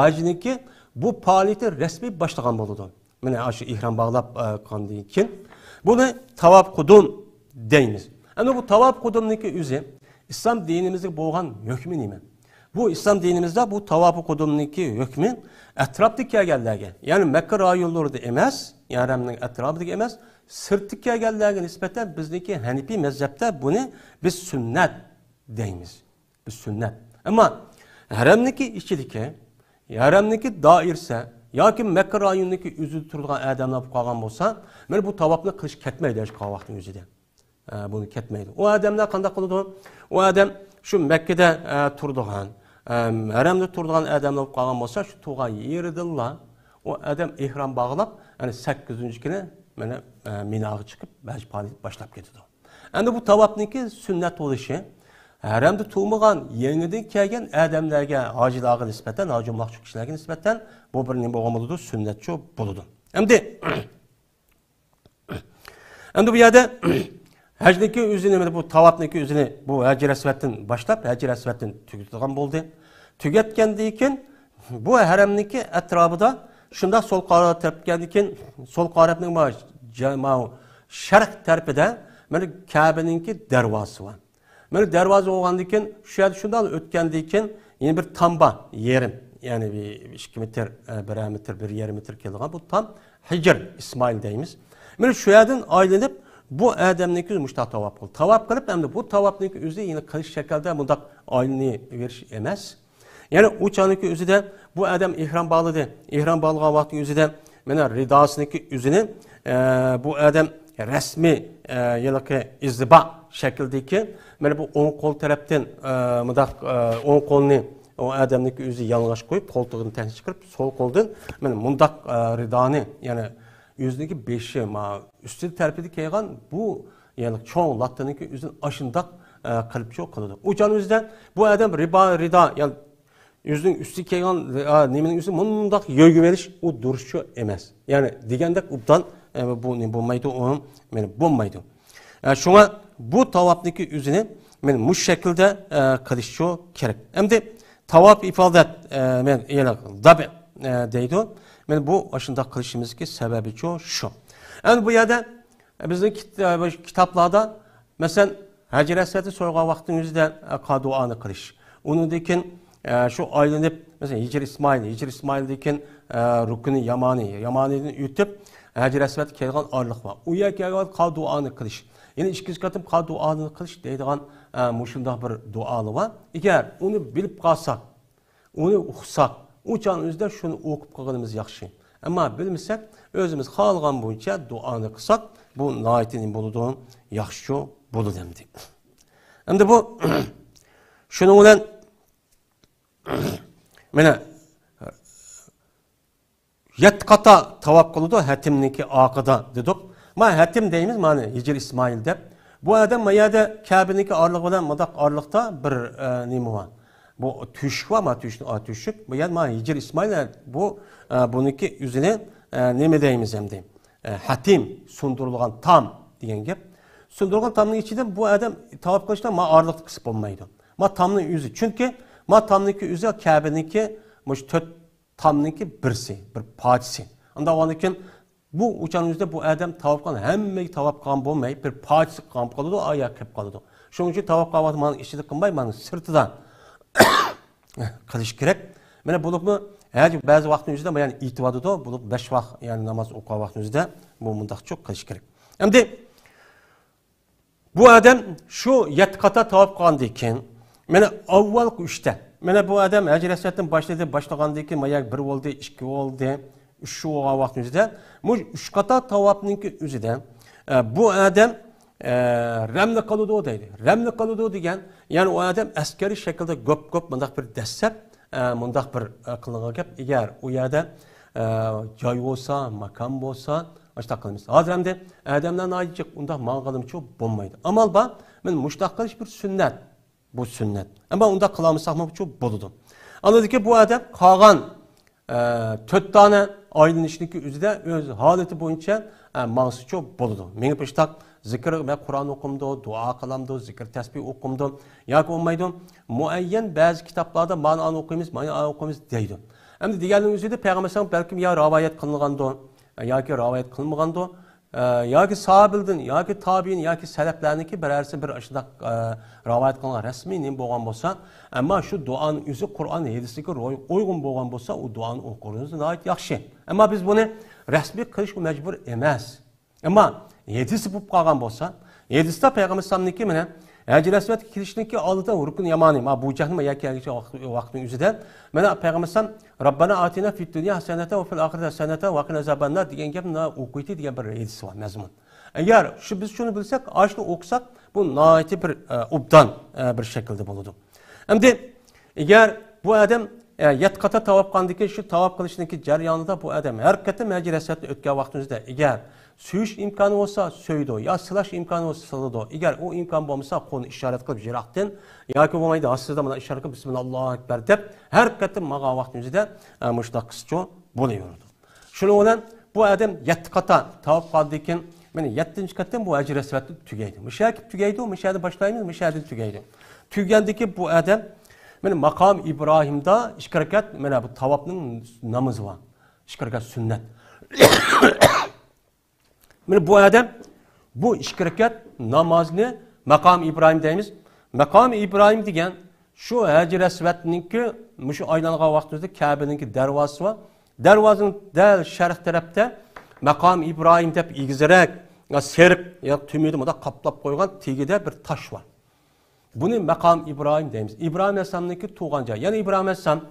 ھەجنىڭكى بۇ پائالىيىتى رەسمىي باشلىغان بولىدۇ. مانا ئاشۇ ئېھرام باغلاپ، ئە، قىلغاندىن كېيىن بۇنى تاۋاپ قۇدۇم دەيمىز. ئەمدى بۇ تاۋاپ قۇدۇمنىڭكى ئۆزى ئىسلام دىنىمىزدە بولغان ھۆكمى نېمە؟ بۇ ئىسلام دىنىمىزدا بۇ تاۋاپى قۇدۇمنىڭكى ھۆكمى ئەتراپتا كەلگەنلەرگە، يەنى مەككە رايونلىرىدا ئەمەس، يەنى ھەرەمنىڭ ئەتراپىدىكى ئەمەس، سىرتتا كەلگەنلەرگە نىسبەتەن بىزنىڭكى ھەنىپىي مەزھەپتە بۇنى بىز سۈننەت دەيمىز. بىز سۈننەت. ئەمما ھەرەمنىڭكى ئىچىدىكى، ھەرەمنىڭكى دائىرىسى ياكى مەككە رايونىنىڭكى ئۆزىدە تۇرىدىغان ئادەملەر بولۇپ قالغان بولسا، مانا بۇ تاۋاپنى قىلىش كەتمەيدۇ ھەج قىلغان ۋاقتىنىڭ ئۆزىدە. ئە، بۇنى كەتمەيدۇ. ئۇ ئادەملەر قانداق قىلىدۇ؟ ئۇ ئادەم شۇ مەككىدە، ئە، تۇرىدىغان، ئەم، ھەرەمدە تۇرىدىغان ئادەملەر بولۇپ قالغان بولسا، شۇ تۇرغان يېرىدىنلا ئۇ ئادەم ئېھرام باغلاپ، يەنى سەككىزىنچى كۈنى مانا، ئە، مىناغا چىقىپ، ھەج پائالىيىتى باشلاپ كېتىدۇ. ئەمدى بۇ تاۋاپنىڭكى سۈننەت بولۇشى، ھەرەمدە تۇرمىغان، يېڭىدىن كەلگەن ئادەملەرگە، ھاجىلارغا نىسبەتەن، ھاجى بولماقچى كىشىلەرگە نىسبەتەن بۇ بىر نېمە بولغان بولىدۇ؟ سۈننەتچۇ بولىدۇ. ئەمدى ئەمدى بۇ يەردە ھەجنىڭكى ئۆزىنى، مانا بۇ تاۋاپنىڭكى ئۆزىنى بۇ ھەجر ئەسۋەدتىن باشلاپ، ھەجر ئەسۋەدتىن تۈگىتىدىغان بولدى. تۈگەتكەندىن كېيىن بۇ ھەرەمنىڭكى ئەتراپىدا شۇنداق سول قارا تەرەپكەندىن كېيىن، سول قارا تەرەپنىڭ ما-، جا-، ما-، شەرق تەرىپىدە مانا كەبىنىڭكى دەرۋازىسى بار. مانا دەرۋازا بولغاندىن كېيىن، شۇ يەردە شۇنداق ئۆتكەندىن كېيىن، يەنە بىر تام بار، يېرىم، يەنى بىر ئىككى مېتىر، ئە، بىرەر مېتىر، بىر يېرىم مېتىر كېلىدىغان بۇ تام، ھىجىر ئىسمائىل دەيمىز. مانا شۇ يەردىن ئايلىنىپ، بۇ ئادەمنىڭكى مۇشۇنداق تاۋاپ قىلدى. تاۋاپ قىلىپ، ئەمدى بۇ تاۋاپنىڭكى ئۆزى يەنە قىلىش شەكىلدە مۇنداق ئايلىنىۋېرىش ئەمەس. يەنى ئۇ چاغنىڭكى ئۆزىدە بۇ ئادەم ئېھرام باغلىدى. ئېھرام باغلىغان ۋاقتىنىڭ ئۆزىدە مانا رىداسىنىڭكى ئۆزىنى، ئە، بۇ ئادەم رەسمىي، ئە، ھېلىقى ئىززىبا شەكىلدىكى، مانا بۇ ئوڭ قول تەرەپتىن، ئە، مۇنداق، ئە، ئوڭ قولنى ئۇ ئادەمنىڭكى ئۆزى يالىڭاچ قويۇپ، قولتۇقىدىن تەكشى چىقىرىپ، سول قولدىن مانا مۇنداق، ئە، رىدانى، يەنى ئۆزىنىڭكى بېشى، ما، ئۈستى تەرىپىدە كىيگەن بۇ، يەنى چوڭ لاتتىنىڭكى ئۆزىنى ئاشۇنداق، ئە، قىلىپچۇ قىلىدۇ. ئۇ چاغنىڭ ئۆزىدە بۇ ئادەم رىبا، رىدا، يەنى ئۆزىنىڭ ئۈستىگە كىيگەن، ئا، نېمىنىڭ ئۆزى مۇنداق يۆگىۋېلىش، ئۇ دۇرۇسچۇ ئەمەس. يەنى دېگەندەك ئوبدان، ئە، بۇ نېمە بولمايدۇ، ئۇ مانا بولمايدۇ. ئە، شۇڭا بۇ تاۋاپنىڭكى ئۆزىنى مانا مۇشۇ شەكىلدە، ئە، قىلىشچۇ كېرەك. ئەمدى تاۋاپ ئىفادەت، ئە، مەن يەنە دەپ، ئە، دەيدۇ. مانا بۇ ئاشۇنداق قىلىشىمىزدىكى سەۋەبىچۇ شۇ. ئەمدى بۇ يەردە بىزنىڭ كىت-، بۇ كىتابلاردا، مەسىلەن، ھەجەر ئەسۋەدنى سورىغان ۋاقتىڭىزدا، ئە، قا-، دۇئانى قىلىش. ئۇنىڭدىن كېيىن، ئە، شۇ ئايلىنىپ، مەسىلەن، ھىجر ئىسمائىل، ھىجر ئىسمائىلدىن كېيىن، ئە، رۇكنى يامانى، يامانىدىن ئۆتۈپ، ھەجەر ئەسۋەدكە كەلگەن ئارىلىق بار. ئۇ يەرگە كەلگەن ۋاقىت قا-، دۇئانى قىلىش. يەنە ئىككىنچى قېتىم قا-، دۇئانى قىلىش دەيدىغان، ئە، مۇشۇنداق بىر دۇئالار بار. ئەگەر ئۇنى بىلىپ قالساق، ئۇنى ئۇقساق، ئۇ چاغنىڭ ئۆزىدە شۇنى ئوقۇپ قالغىنىمىز ياخشى. ئەمما بىلمىسەك، ئۆزىمىز خالىغان بويىچە دۇئانى قىلساق، بۇ ناھايىتى نېمە بولىدۇ؟ ياخشى بولىدۇ ئەمدى. ئەمدى بۇ، شۇنىڭ بىلەن، مانا، يەتتە قاتا تاۋاپ قىلىدۇ، ھەتىمنىڭكى ئارقىدا دېدۇق. ما ھەتىم دەيمىز، مانا ھىجىر ئىسمائىل دەپ. بۇ ئادەم ما يەردە كەبىنىڭكى ئارىلىقى بىلەن مۇنداق ئارىلىقتا بىر، ئە، نېمە بار؟ بۇ تۆشۈك بار، ما تۆشۈكنىڭ، ئا، تۆشۈك. بۇ يەر ما ھىجىر ئىسمائىل، بۇ، ئە، بۇنىڭكى ئۆزىنى، ئە، نېمە دەيمىز ئەمدى؟ ئە، ھەتىم، سۇندۇرۇلغان تام دېگەن گەپ. سۇندۇرۇلغان تامنىڭ ئىچىدە بۇ ئادەم تاۋاپ قىلىشتا ما ئارىلىقتا قىلسا بولمايدۇ. ما تامنىڭ ئۆزى. چۈنكى ما تامنىڭكى ئۆزى كەبىنىڭكى مۇشۇ تۆت تامنىڭكى بىرسى، بىر پارچىسى. ئۇنداق بولغاندىن كېيىن بۇ ئۇچانىڭىزدا بۇ ئادەم تاۋاپ قىلغان، ھەممىگە تاۋاپ قىلغان بولماي، بىر پارچىسى قىلغان قالىدۇ، ئاياغ كېلىپ قالىدۇ. شۇنىڭ ئۈچۈن تاۋاپ قىلغان ۋاقتىدا مانا ئىچىدە قىلماي، مانا سىرتىدا قىلىش كېرەك. مانا بولۇپمۇ ھەر بەزى ۋاقىتنىڭ ئۆزىدە يەنە ئېيتىۋاتىدۇ، بولۇپ بەش ۋاق، يەنى ناماز ئوقۇغان ۋاقتىنىڭ ئۆزىدە بۇ مۇنداقچۇ قىلىش كېرەك. ئەمدى بۇ ئادەم شۇ يەتتە قاتا تاۋاپ قىلغاندىن كېيىن، مانا ئاۋۋالقى ئۈچتە، مانا بۇ ئادەم ھەجەر ئەسۋەدتىن باشلىدى، باشلىغاندىن كېيىن، مانا بىر بولدى، ئىككى بولدى، ئۈچ بولغان ۋاقىتنىڭ ئۆزىدە، مۇشۇ ئۈچ قاتا تاۋاپنىڭكى ئۆزىدە، ئە، بۇ ئادەم، ئە، رەملى قىلىدۇ دەيدۇ. رەملى قىلىدۇ دېگەن، يەنى ئۇ ئادەم ئەسكەرىي شەكىلدە گۆپ-گۆپ مۇنداق بىر دەسسەپ، ئە، مۇنداق بىر، ئە، قىلىنغان گەپ. ئەگەر ئۇ يەردە، ئە، جاي بولسا، ماكان بولسا، ئاشۇنداق قىلىمىز. ھازىر ئەمدى ئادەملەر ناھايىتى جىق، ئۇنداق ماڭغىنىمچۇ بولمايدۇ. ئامال بار، مانا مۇشۇنداق قىلىش بىر سۈننەت. بۇ سۈننەت. ئەمما ئۇنداق قىلالمىساقمۇچۇ بولىدۇ. ئاندىن كېيىن بۇ ئادەم قالغان، ئە، تۆت دانە ئايلىنىشنىڭكى ئۆزىدە ئۆز ھالىتى بويىچە، ئە، ماڭسىچۇ بولىدۇ. مېڭىپ ئىشتاق زىكىر ۋە قۇرئان ئوقۇمدۇ، دۇئا قىلامدۇ، زىكىر تەسبىھ ئوقۇمدۇ ياكى بولمايدۇ. مۇئەييەن بەزى كىتابلاردا مانا ئانى ئوقۇيمىز، مانا ئانى ئوقۇيمىز دەيدۇ. ئەمدى دېگەننىڭ ئۆزىدە پەيغەمبەر ئەلەيھىسسالام بەلكىم يا رىۋايەت قىلىنغاندۇ، ياكى رىۋايەت قىلمىغاندۇ، ئە، ياكى ساھابىلىدىن، ياكى تابىئىن، ياكى سەلەپلەرنىڭكى بىرەرسى بىر ئاشۇنداق، ئە، رىۋايەت قىلغان رەسمىي نېمە بولغان بولسا، ئەمما شۇ دۇئانىڭ ئۆزى قۇرئان ھەدىسكە روي-، ئۇيغۇن بولغان بولسا، ئۇ دۇئانى ئوقۇرىمىز ناھايىتى ياخشى. ئەمما بىز بۇنى رەسمىي قىلىشقا مەجبۇر ئەمەس. ئەمما ھەدىسى بولۇپ قالغان بولسا، ھەدىستە پەيغەمبەر ئەلەيھىسسالامنىڭكى مانا ھەجەر ئەسۋەدكە كېلىشنىڭكى ئالدىدا رۇكن يامانى، ما بۇ جەھنەم يەكەنگىچە ۋاقىت، ۋاقىتنىڭ ئۆزىدە، مانا پەيغەمبەر ئەلەيھىسسالام، رەببەنا ئاتىنا فىد دۇنيا ھەسەنەتەن ۋە فىل ئاخىرەتى ھەسەنەتەن ۋە قىنا ئازابەننار دېگەن گەپنى ئوقۇيتتى دېگەن بىر ھەدىس بار، مەزمۇن. ئەگەر شۇ، بىز شۇنى بىلسەك، ئاشۇنى ئوقۇساق، بۇ ناھايىتى بىر، ئە، ئوبدان، ئە، بىر شەكىلدە بولىدۇ. ئەمدى ئەگەر بۇ ئادەم، ئە، يەتتە قاتا تاۋاپ قىلغاندىن كېيىن، شۇ تاۋاپ قىلىشنىڭكى جەريانىدا بۇ ئادەم ھەر قېتىم ھەجەر ئەسۋەدتىن ئۆتكەن ۋاقتىمىزدا ئەگەر سۆيۈش ئىمكانى بولسا سۆيىدۇ، يا سىلاش ئىمكانى بولسا سىلىدۇ. ئەگەر ئۇ ئىمكان بولمىسا قولنى ئىشارەت قىلىپ يىراقتىن ياكى بولمايدۇ ھاسىسىدا مانا ئىشارەت قىلىپ بىسمىللا ئاللاھۇ ئەكبەر دەپ ھەر قېتىم ماڭغان ۋاقتىمىزدا، ئە، مۇشۇنداق قىلسىچۇ بولۇۋېرىدۇ. شۇنىڭ بىلەن بۇ ئادەم يەتتە قاتا تاۋاپ قىلغاندىن كېيىن، مانا يەتتىنچى قېتىم بۇ ھەجەر ئەسۋەدتىن تۈگەيدۇ. مۇشۇ يەردە كېلىپ تۈگەيدۇ، مۇشۇ يەردىن باشلايمىز، مۇشۇ يەردىن تۈگەيدۇ. تۈگىگەندىن كېيىن بۇ ئادەم مانا ماقام ئىبراھىمدا ئىككى رەكەت، مانا بۇ تاۋاپنىڭ نامىزى بار. ئىككى رەكەت سۈننەت. مانا بۇ ئادەم بۇ ئىككى رەكەت نامازنى ماقام ئىبراھىم دەيمىز. ماقام ئىبراھىم دېگەن شۇ ھەجەر ئەسۋەدنىڭكى مۇشۇ ئايلانغان ۋاقتىمىزدا كەبىنىڭكى دەرۋازىسى بار. دەرۋازىنىڭ دەل شەرق تەرەپتە ماقام ئىبراھىم دەپ ئېگىزرەك، يا سېرىق، يا تۈمىدە مۇنداق قاپلاپ قويغان تېگىدە بىر تاش بار. بۇنى ماقام ئىبراھىم دەيمىز. ئىبراھىم ئەلەيھىسسالامنىڭكى تۇغقان جايى. يەنى ئىبراھىم ئەلەيھىسسالام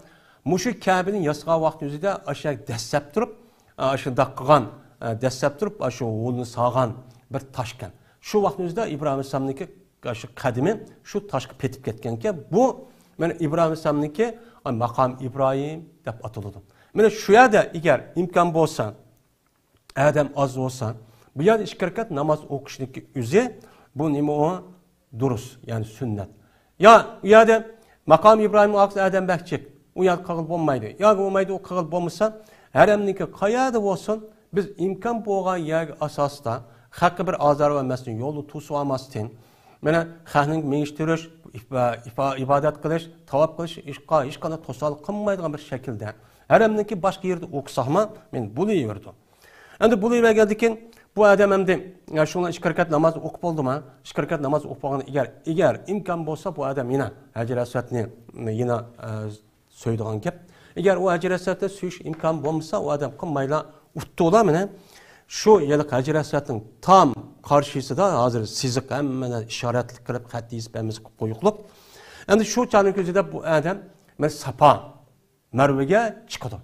مۇشۇ كەبىنى ياسىغان ۋاقتى ئۆزىدە ئاشۇ دەسسەپ تۇرۇپ، ئاشۇنداق قىلغان، دەسسەپ تۇرۇپ، ئاشۇ ھولنى سالغان بىر تاشكەن. شۇ ۋاقىتنىڭ ئۆزىدە ئىبراھىم ئەلەيھىسسالامنىڭكى ئاشۇ قەدىمى شۇ تاشقا پېتىپ كەتكەنكەن. بۇ مانا ئىبراھىم ئەلەيھىسسالامنىڭكى ماقام ئىبراھىم دەپ ئاتىلىدۇ. مانا شۇ يەردە ئەگەر ئىمكان بولسا، ئادەم ئاز بولسا، بۇ يەردە ئىككى رەكەت ناماز ئوقۇشنىڭكى ئۆزى، بۇ نېمە ئۇ؟ دۇرۇس، يەنى سۈننەت. يا ئۇ يەردە ماقام ئىبراھىمنىڭ ئارقىسىدا ئادەم بەك جىق، ئۇ يەردە قىلغىلى بولمايدۇ. ياكى بولمايدۇ، ئۇ قىلغىلى بولمىسا، ھەرەمنىڭكى قەيەردە بولسۇن، بىز ئىمكان بولغان يەرگە ئاساستا، خەققە بىر ئازار بەرمەستىن، يولنى توسۇۋالماستىن، مانا خەقنى مېڭىشتۈرۈش، ئىبا-، ئىبا-، ئىبادەت قىلىش، تاۋاپ قىلىش، ئىشقا ھېچقانداق توسالغۇ قىلمايدىغان بىر شەكىلدە، ھەرەمنىڭكى باشقا يېرىدە ئوقۇساقمۇ، مېنى بولۇۋېرىدۇ. ئەمدى بولۇۋەرگەندىن كېيىن، بۇ ئادەم ئەمدى، يا، شۇڭا ئىككى رەكەت ناماز ئوقۇپ بولدىما؟ ئىككى رەكەت ناماز ئوقۇپ بولغان، ئەگەر، ئەگەر ئىمكان بولسا، بۇ ئادەم يەنە ھەجەر ئەسۋەدنى يەنە، ئە، سۆيىدىغان گەپ. ئەگەر ئۇ ھەجەر ئەسۋەدنى سۆيۈش ئىمكانى بولمىسا، ئۇ ئادەم قىلمايلا ئۇتتۇلا مېنى. شۇ ھېلىقى ھەجەر ئەسۋەدنىڭ تام قارشىسىدا ھازىر سىزىق، ھەممە ئىشارەتلىك قىلىپ، خەت يېزىپ، ھەممىسى قىلىپ قويۇقلۇق. ئەمدى شۇ چاغنىڭ ئۆزىدە بۇ ئادەم مەن ساپا مەرۋىگە چىقىدۇ.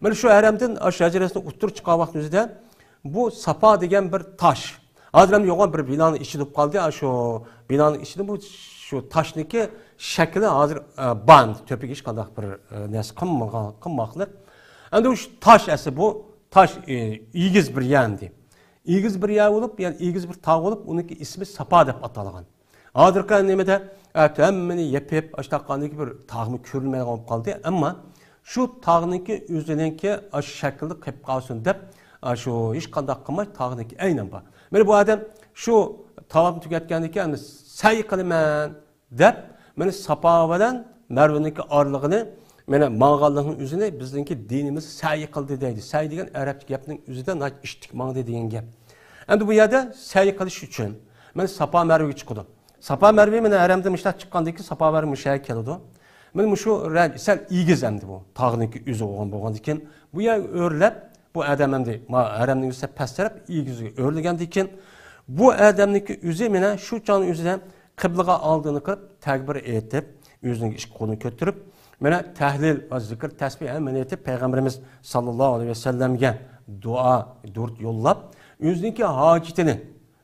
مانا شۇ ھەرەمدىن ئاشۇ ھەجەر ئەسۋەدنى ئۇتتۇرۇپ چىققان ۋاقتىمىزدا بۇ ساپا دېگەن بىر تاش. ھازىر ھەم يوغان بىر بىنانىڭ ئىچىدە بولۇپ قالدى. ئاشۇ بىنانىڭ ئىچىدە بۇ، شۇ تاشنىڭكى شەكلى ھازىر، ئە، بار. تۆپىگە ھېچقانداق بىر، ئە، نەرسە قىلمىغان، قىلماقلىق. ئەمدى شۇ تاش ئەسلى بۇ تاش، ئە، ئېگىز بىر يەر ئەمدى. ئېگىز بىر يەر بولۇپ، يەنى ئېگىز بىر تاغ بولۇپ، ئۇنىڭكى ئىسمى ساپا دەپ ئاتالغان. ھازىرقى نېمىدە، ئە، ھەممىنى يېپىپ، ئاشتاققاندىكى بىر تاغمۇ كۆرۈنمەيدىغان بولۇپ قالدى. ئەمما شۇ تاغنىڭكى ئۆزىنىڭكى ئاشۇ شەكلىدە قېلىپ قالسۇن دەپ، ئاشۇ ھېچقانداق قىلماي تاغنىڭكى ئەينەن بار. مانا بۇ ئادەم شۇ تاۋاپنى تۈگەتكەندىن كېيىن، ئەمدى سەي قىلىمەن دەپ، مانا ساپا بىلەن مەرۋىنىڭكى ئارىلىقىنى، مانا ماڭغانلىقنىڭ ئۆزىنى بىزنىڭكى دىنىمىز سەي قىلدى دەيدۇ. سەي دېگەن ئەرەبچە گەپنىڭ ئۆزىدە ناھايىتى ئىشتىك ماڭدى دېگەن گەپ. ئەمدى بۇ يەردە سەي قىلىش ئۈچۈن مانا ساپا مەرۋىگە چىقىدۇ. ساپا مەرۋى مانا ھەرەمدىن مۇشۇنداق چىققاندىن كېيىن ساپا مەرۋى مۇشۇ يەرگە كېلىدۇ. مانا مۇشۇ رەنج سەل ئېگىز ئەمدى بۇ. تاغنىڭكى ئۆزى بولغان، بولغاندىن كېيىن بۇ يەرگە ئۆرلەپ، بۇ ئادەم ئەمدى ما ھەرەمنىڭ ئۆزى پەس تەرەپ ئېگىزگە ئۆرلىگەندىن كېيىن، بۇ ئادەمنىڭكى ئۆزى مانا شۇ چاغنىڭ ئۆزىدە قىبلىغا ئالدىنى قىلىپ، تەكبىر ئېيتىپ، ئۆزىنىڭ ئىككى قولىنى كۆتۈرۈپ، مانا تەھلىل ۋە زىكىر، تەسبىھ ھەممىنى ئېيتىپ، پەيغەمبىرىمىز ساللاللاھۇ ئەلەيھى ۋەسەللەمگە دۇئا، دۇرۇت يوللاپ، ئۆزىنىڭكى ھاجىتىنى،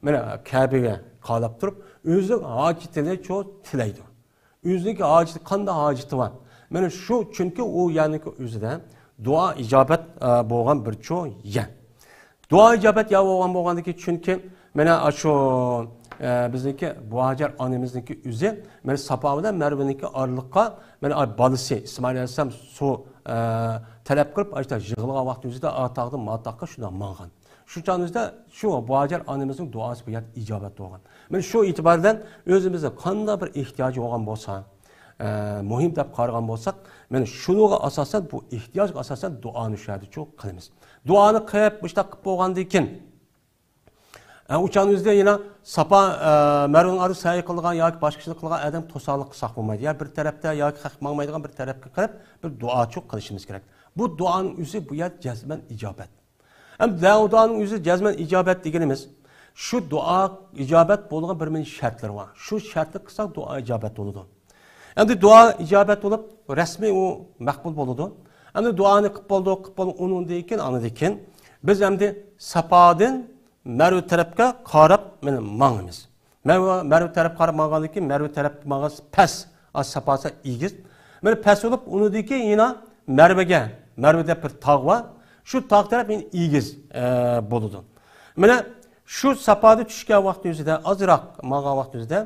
مانا كەبىگە قاراپ تۇرۇپ، ئۆزىنىڭ ھاجىتىنى شۇ تىلەيدۇ. ئۆزىنىڭكى ھاجىتى، قانداق ھاجىتى بار؟ مانا شۇ، چۈنكى ئۇ يەرنىڭكى ئۆزىدە دۇئا ئىجابەت، ئە، بولغان بىر چوڭ يەر. دۇئا ئىجابەت يەر بولغان، بولغاندىكى، چۈنكى مانا شۇ، ئە، بىزنىڭكى بۇھاجەر ئانىمىزنىڭكى ئۆزى، مانا ساپا بىلەن مەرۋىنىڭكى ئارىلىققا، مانا بالىسى ئىسمائىل ئەلەيھىسسالام سۇ، ئە، تەلەپ قىلىپ، ئاشۇنداق يىغلىغان ۋاقتى ئۆزىدە ئاتاغدىن ماتاققا شۇنداق ماڭغان. شۇ چاغنىڭ ئۆزىدە شۇ بۇھاجەر ئانىمىزنىڭ دۇئاسى بۇ يەردە ئىجابەت بولغان. مانا شۇ ئېتىبار بىلەن ئۆزىمىزنىڭ قانداق بىر ئېھتىياجى بولغان بولسا، ئە، مۇھىم دەپ قارىغان بولساق، مانا شۇنىڭغا ئاساسەن، بۇ ئېھتىياجغا ئاساسەن دۇئانى شۇ يەردە شۇ قىلىمىز. دۇئانى قىلىپ، مۇشۇنداق قىلىپ بولغاندىن كېيىن، ئە، ئۇ چاغنىڭ ئۆزىدە يەنە ساپا، ئە، مەرۋىنىڭ ئارىدا سەي قىلىدىغان ياكى باشقا ئىشنى قىلىدىغان ئادەم توساللىق قىلساق بولمايدۇ. يا بىر تەرەپتە ياكى خەق ماڭمايدىغان بىر تەرەپكە قىلىپ بىر دۇئا شۇ قىلىشىمىز كېرەك. بۇ دۇئانىڭ ئۆزى بۇ يەردە جەزمەن ئىجابەت. ئەمدى دۇئانىڭ ئۆزى جەزمەن ئىجابەت دېگىنىمىز، شۇ دۇئا ئىجابەت بولىدىغان بىر مۇنچە شەرتلىرى بار. شۇ شەرتنى قىلساق دۇئا ئىجابەت بولىدۇ. ئەمدى دۇئا ئىجابەت بولۇپ، رەسمىي ئۇ مەقبۇل بولىدۇ. ئەمدى دۇئانى قىلىپ بولدۇق، قىلىپ بولدۇق، ئۇنىڭدىن كېيىن، ئاندىن كېيىن بىز ئەمدى ساپادىن مەرۋە تەرەپكە قاراپ ماڭىمىز. مەرۋە، مەرۋە تەرەپ قاراپ ماڭغاندىن كېيىن، مەرۋە تەرەپ ماڭغان پەس، ئاز ساپاسى ئېگىز. مانا پەس بولۇپ، ئۇنىڭدىن كېيىن يەنە مەرۋىگە، مەرۋە دەپ بىر تاغ بار. شۇ تاغ تەرەپ يەنە ئېگىز، ئە، بولىدۇ. مانا شۇ ساپادا چۈشكەن ۋاقتى ئۆزىدە، ئازراق ماڭغان ۋاقتى ئۆزىدە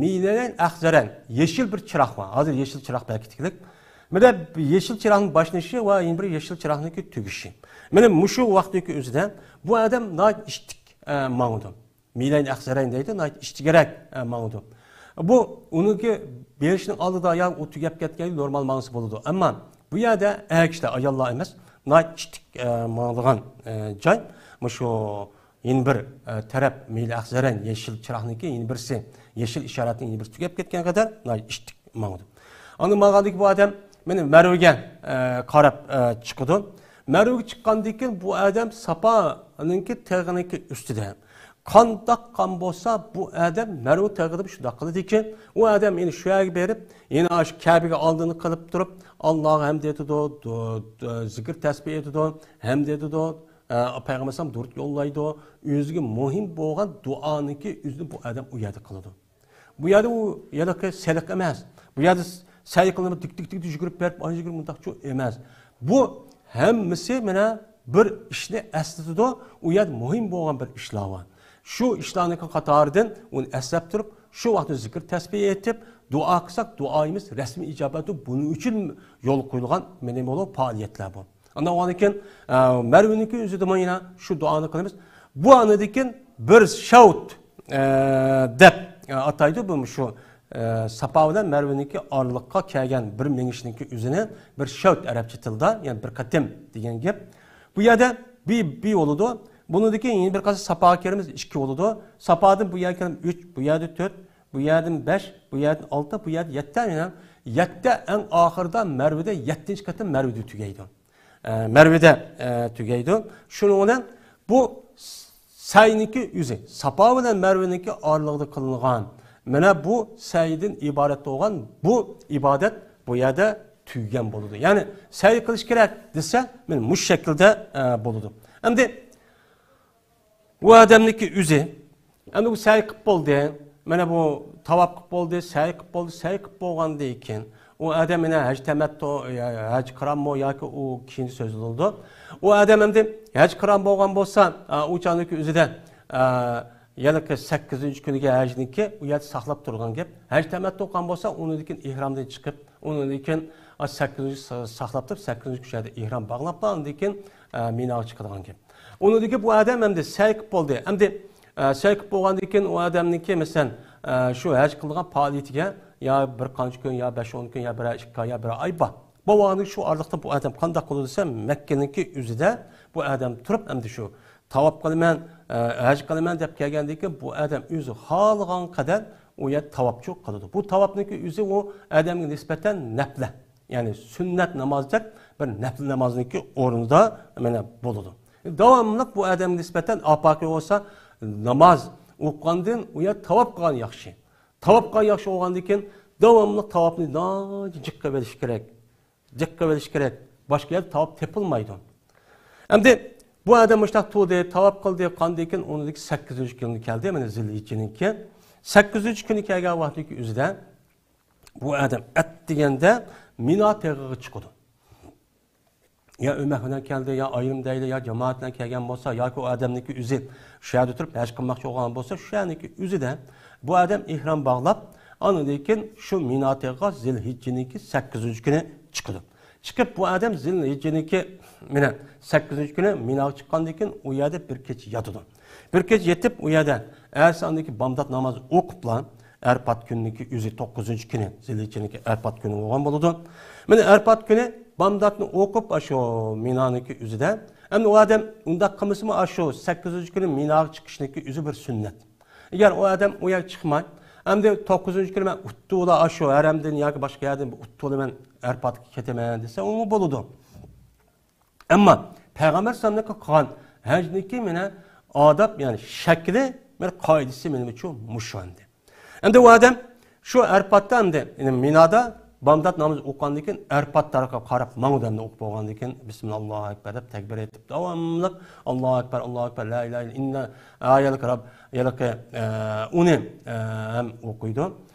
مىلەيلەن ئەخزەرەن، يېشىل بىر چىراغ بار. ھازىر يېشىل چىراغ بەركىتىكلىك. مانا يېشىل چىراغنىڭ باشلىنىشى ۋە يەنە بىر يېشىل چىراغنىڭكى تۈگىشى. مانا مۇشۇ ۋاقتىكى ئۆزىدە بۇ ئادەم ناھايىتى ئىشتىك، ئە، ماڭىدۇ. مىلەينى ئەخزەرەين دەيدۇ، ناھايىتى ئىشتىكرەك، ئە، ماڭىدۇ. بۇ ئۇنىڭكى بېرىشنىڭ ئالدىدا يا ئۇ تۈگەپ كەتكەن نورمال ماڭسا بولىدۇ. ئەمما بۇ يەردە ئەر كىشىلەر، ئاياللار ئەمەس، ناھايىتى ئىشتىك، ئە، ماڭىدىغان، ئە، جاي. مۇشۇ يەنە بىر، ئە، تەرەپ مىلەي ئەخزەرەين، يېشىل چىراغنىڭكى يەنە بىرسى، يېشىل ئىشارەتنىڭ يەنە بىرسى تۈگەپ كەتكەن قەدەر ناھايىتى ئىشتىك ماڭىدۇ. ئاندىن ماڭغاندىكى بۇ ئادەم مانا مەرۋىگە، ئە، قاراپ، ئە، چىقىدۇ. مەرۋىگە چىققاندىن كېيىن بۇ ئادەم ساپانىڭكى تېغىنىڭكى ئۈستىدە. قانداق قىلغان بولسا، بۇ ئادەم مەرۋە تېغىدا شۇنداق قىلىدىكەن. ئۇ ئادەم يەنە شۇ يەرگە بېرىپ، يەنە ئاشۇ كەبىگە ئالدىنى قىلىپ تۇرۇپ، ئاللاغا ھەمد ئېيتىدۇ، دۇ-، دۇ-، زىكىر تەسبىھ ئېيتىدۇ، ھەمد ئېيتىدۇ، ئە، پەيغەمبەر ئەلەيھىسسالام دۇرۇت يوللايدۇ. ئۆزىگە مۇھىم بولغان دۇئانىڭكى ئۆزىنى بۇ ئادەم ئۇ يەردە قىلىدۇ. بۇ يەردە ئۇ ھېلىقى سېلىق ئەمەس. بۇ يەردە سەي قىلىنىپ، دىك، دىك، دىك يۈگۈرۈپ بېرىپ، ئانا يۈگۈرۈپ، مۇنداق چۇ ئەمەس. بۇ ھەممىسى مانا بىر ئىشنى ئەسلىتىدۇ. ئۇ يەردە مۇھىم بولغان بىر ئىشلار بار. شۇ ئىشلارنىڭ قاتارىدىن ئۇنى ئەسلەپ تۇرۇپ، شۇ ۋاقىتتا زىكىر تەسبىھ ئېيتىپ، دۇئا قىلساق، دۇئايىمىز رەسمىي ئىجابەت بولۇپ، بۇنىڭ ئۈچۈن يولغا قويۇلغان مانا بۇ پائالىيەتلەر بۇ. ئاندىن كېيىن، ئە، مەرۋىنىڭكى ئۆزىدىمۇ يەنە شۇ دۇئانى قىلىمىز. بۇ ئاندىن كېيىن بىر شەۋت، ئە، دەپ، ئە، ئاتايدۇ بۇ شۇ، ئە، ساپا بىلەن مەرۋىنىڭكى ئارىلىققا كەلگەن بىر مېڭىشنىڭكى ئۆزىنى بىر شەۋت ئەرەبچە تىلدا، يەنى بىر قېتىم دېگەن گەپ. بۇ يەردە بى، بى بولىدۇ. بۇنىڭدىكى يەنە بىر قانچە ساپاغا كىرىمىز، ئىككى بولىدۇ. ساپادىن بۇ يەرگە كىرىمىز، ئۈچ، بۇ يەردە تۆت، بۇ يەردىن بەش، بۇ يەردىن ئالتە، بۇ يەردە يەتتە، يەنە يەتتە ئەڭ ئاخىرىدا مەرۋىدە يەتتىنچى قېتىم مەرۋىدە تۈگەيدۇ. ئە، مەرۋىدە، ئە، تۈگەيدۇ. شۇنىڭ بىلەن بۇ سەينىڭكى ئۆزى، ساپا بىلەن مەرۋىنىڭكى ئارىلىقىدا قىلىنغان مانا بۇ سەيدىن ئىبارەت بولغان بۇ ئىبادەت بۇ يەردە تۈگىگەن بولىدۇ. يەنى سەي قىلىش كېرەك دېسە، مانا مۇشۇ شەكىلدە، ئە، بولىدۇ. ئەمدى ئۇ ئادەمنىڭكى ئۆزى، ئەمدى ئۇ سەي قىلىپ بولدى. مانا بۇ تاۋاپ قىلىپ بولدى، سەي قىلىپ بولدى، سەي قىلىپ بولغاندىن كېيىن، ئۇ ئادەم يەنە ھەج تەمەتتۇ، يا ھەج قىرانمۇ ياكى ئۇ كېيىن سۆزلىنىدۇ. ئۇ ئادەم ئەمدى ھەج قىران بولغان بولسا، ئا، ئۇ چاغنىڭكى ئۆزىدە، ئا، ھېلىقى سەككىزىنچى كۈنىگە ھەجنىڭكى ئۇ يەردە ساقلاپ تۇرغان گەپ. ھەج تەمەتتۇ قىلغان بولسا، ئۇنىڭدىن كېيىن ئېھرامدىن چىقىپ، ئۇنىڭدىن كېيىن، ئا، سەككىزىنچى سا-، ساقلاپ تۇرۇپ، سەككىزىنچى كۈن شۇ يەردە ئېھرام باغلاپلا، ئاندىن كېيىن، ئا، مىناغا چىقىدىغان گەپ. ئۇنىڭدىن كېيىن بۇ ئادەم ئەمدى سەي قىلىپ بولدى. ئەمدى، ئە، سەي قىلىپ بولغاندىن كېيىن ئۇ ئادەمنىڭكى، مەسىلەن، ئە، شۇ ھەج قىلىدىغان پائالىيىتىگە يا بىر قانچە كۈن، يا بەش ئون كۈن، يا بىر ئاي، ئىككى ئاي، يا بىر ئاي بار. بولغاندىن شۇ ئارىلىقتا بۇ ئادەم قانداق قىلىدۇ دېسە، مەككىنىڭكى ئۆزىدە بۇ ئادەم تۇرۇپ، ئەمدى شۇ تاۋاپ قىلىمەن، ئە، ھەج قىلىمەن دەپ كەلگەندىن كېيىن بۇ ئادەم ئۆزى خالىغان قەدەر ئۇ يەردە تاۋاپچۇ قىلىدۇ. بۇ تاۋاپنىڭكى ئۆزى ئۇ ئادەمگە نىسبەتەن نەپلە. يەنى سۈننەت نامازدەك بىر نەپلە نامازنىڭكى ئورنىدا مانا بولىدۇ. داۋاملىق بۇ ئادەمگە نىسبەتەن ئاپاقى بولسا ناماز ئوقۇغاندىن ئۇ يەر تاۋاپ قىلغان ياخشى. تاۋاپ قىلغان ياخشى بولغاندىن كېيىن داۋاملىق تاۋاپنى ناھايىتى جىق قىلىۋېلىش كېرەك. جىق قىلىۋېلىش كېرەك. باشقا يەردە تاۋاپ تېپىلمايدۇ. ئەمدى بۇ ئادەم مۇشۇنداق تۇردى، تاۋاپ قىلدى، قاندىن كېيىن ئۇنىڭدىكى سەككىزىنچى كۈنى كەلدى، مانا زىلھىججىنىڭكى. سەككىزىنچى كۈنى كەلگەن ۋاقتىدىكى ئۆزىدە بۇ ئادەم ئەتىگەندە مىنا تېغىغا چىقىدۇ. يا ئۆمەك بىلەن كەلدى، يا ئايرىم دەيلى، يا جامائەت بىلەن كەلگەن بولسا، ياكى ئۇ ئادەمنىڭكى ئۆزى شۇ يەردە تۇرۇپ ھەج قىلماقچى بولغان بولسا، شۇ يەرنىڭكى ئۆزىدە بۇ ئادەم ئېھرام باغلاپ، ئاندىن كېيىن شۇ مىنا تېغىغا زىلھىججىنىڭكى سەككىزىنچى كۈنى چىقىدۇ. چىقىپ بۇ ئادەم زىلھىججىنىڭكى مانا سەككىزىنچى كۈنى مىناغا چىققاندىن كېيىن ئۇ يەردە بىر كېچە ياتىدۇ. بىر كېچە يېتىپ، ئۇ يەردە ئەتىسى ئاندىكى بامدات نامازى ئوقۇپلا، ئەرپات كۈنىنىڭكى ئۆزى، توققۇزىنچى كۈنى، زىلھىججىنىڭكى ئەرپات كۈنى بولغان بولىدۇ. مانا ئەرپات كۈنى بامداتنى ئوقۇپ، ئاشۇ مىنانىڭكى ئۆزىدە. ئەمدى ئۇ ئادەم ئۇنداق قىلمىسىمۇ، ئاشۇ سەككىزىنچى كۈنى مىناغا چىقىشنىڭكى ئۆزى بىر سۈننەت. ئەگەر ئۇ ئادەم ئۇ يەرگە چىقماي، ئەمدى توققۇزىنچى كۈنى مەن ئۇتتۇلا ئاشۇ ھەرەمدىن ياكى باشقا يەردىن بىر ئۇتتۇلا مەن ئەرپاتقا كېتىمەن دېسە، ئۇمۇ بولىدۇ. ئەمما پەيغەمبەر ئەلەيھىسسالامنىڭ قىلغان ھەجنىڭكى مانا ئاداب، يەنى شەكلى، مانا قائىدىسى مېنىڭچە مۇشۇ ئەمدى. ئەمدى ئۇ ئادەم شۇ ئەرپاتتا ئەمدى، يەنى مىنادا بامدات نامىزى ئوقۇغاندىن كېيىن ئەرپات تەرەپكە قاراپ ماڭىدۇ ئەمدى ئوقۇپ بولغاندىن كېيىن، بىسمىللا، ئاللاھۇ ئەكبەر دەپ تەكبىر ئېيتىپ داۋاملىق ئاللاھۇ ئەكبەر، ئاللاھۇ ئەكبەر، لا ئىلاھە ئىللا، ئا، ھېلىقى رەب، ھېلىقى، ئە، ئۇنى، ئە، ھەم ئوقۇيدۇ.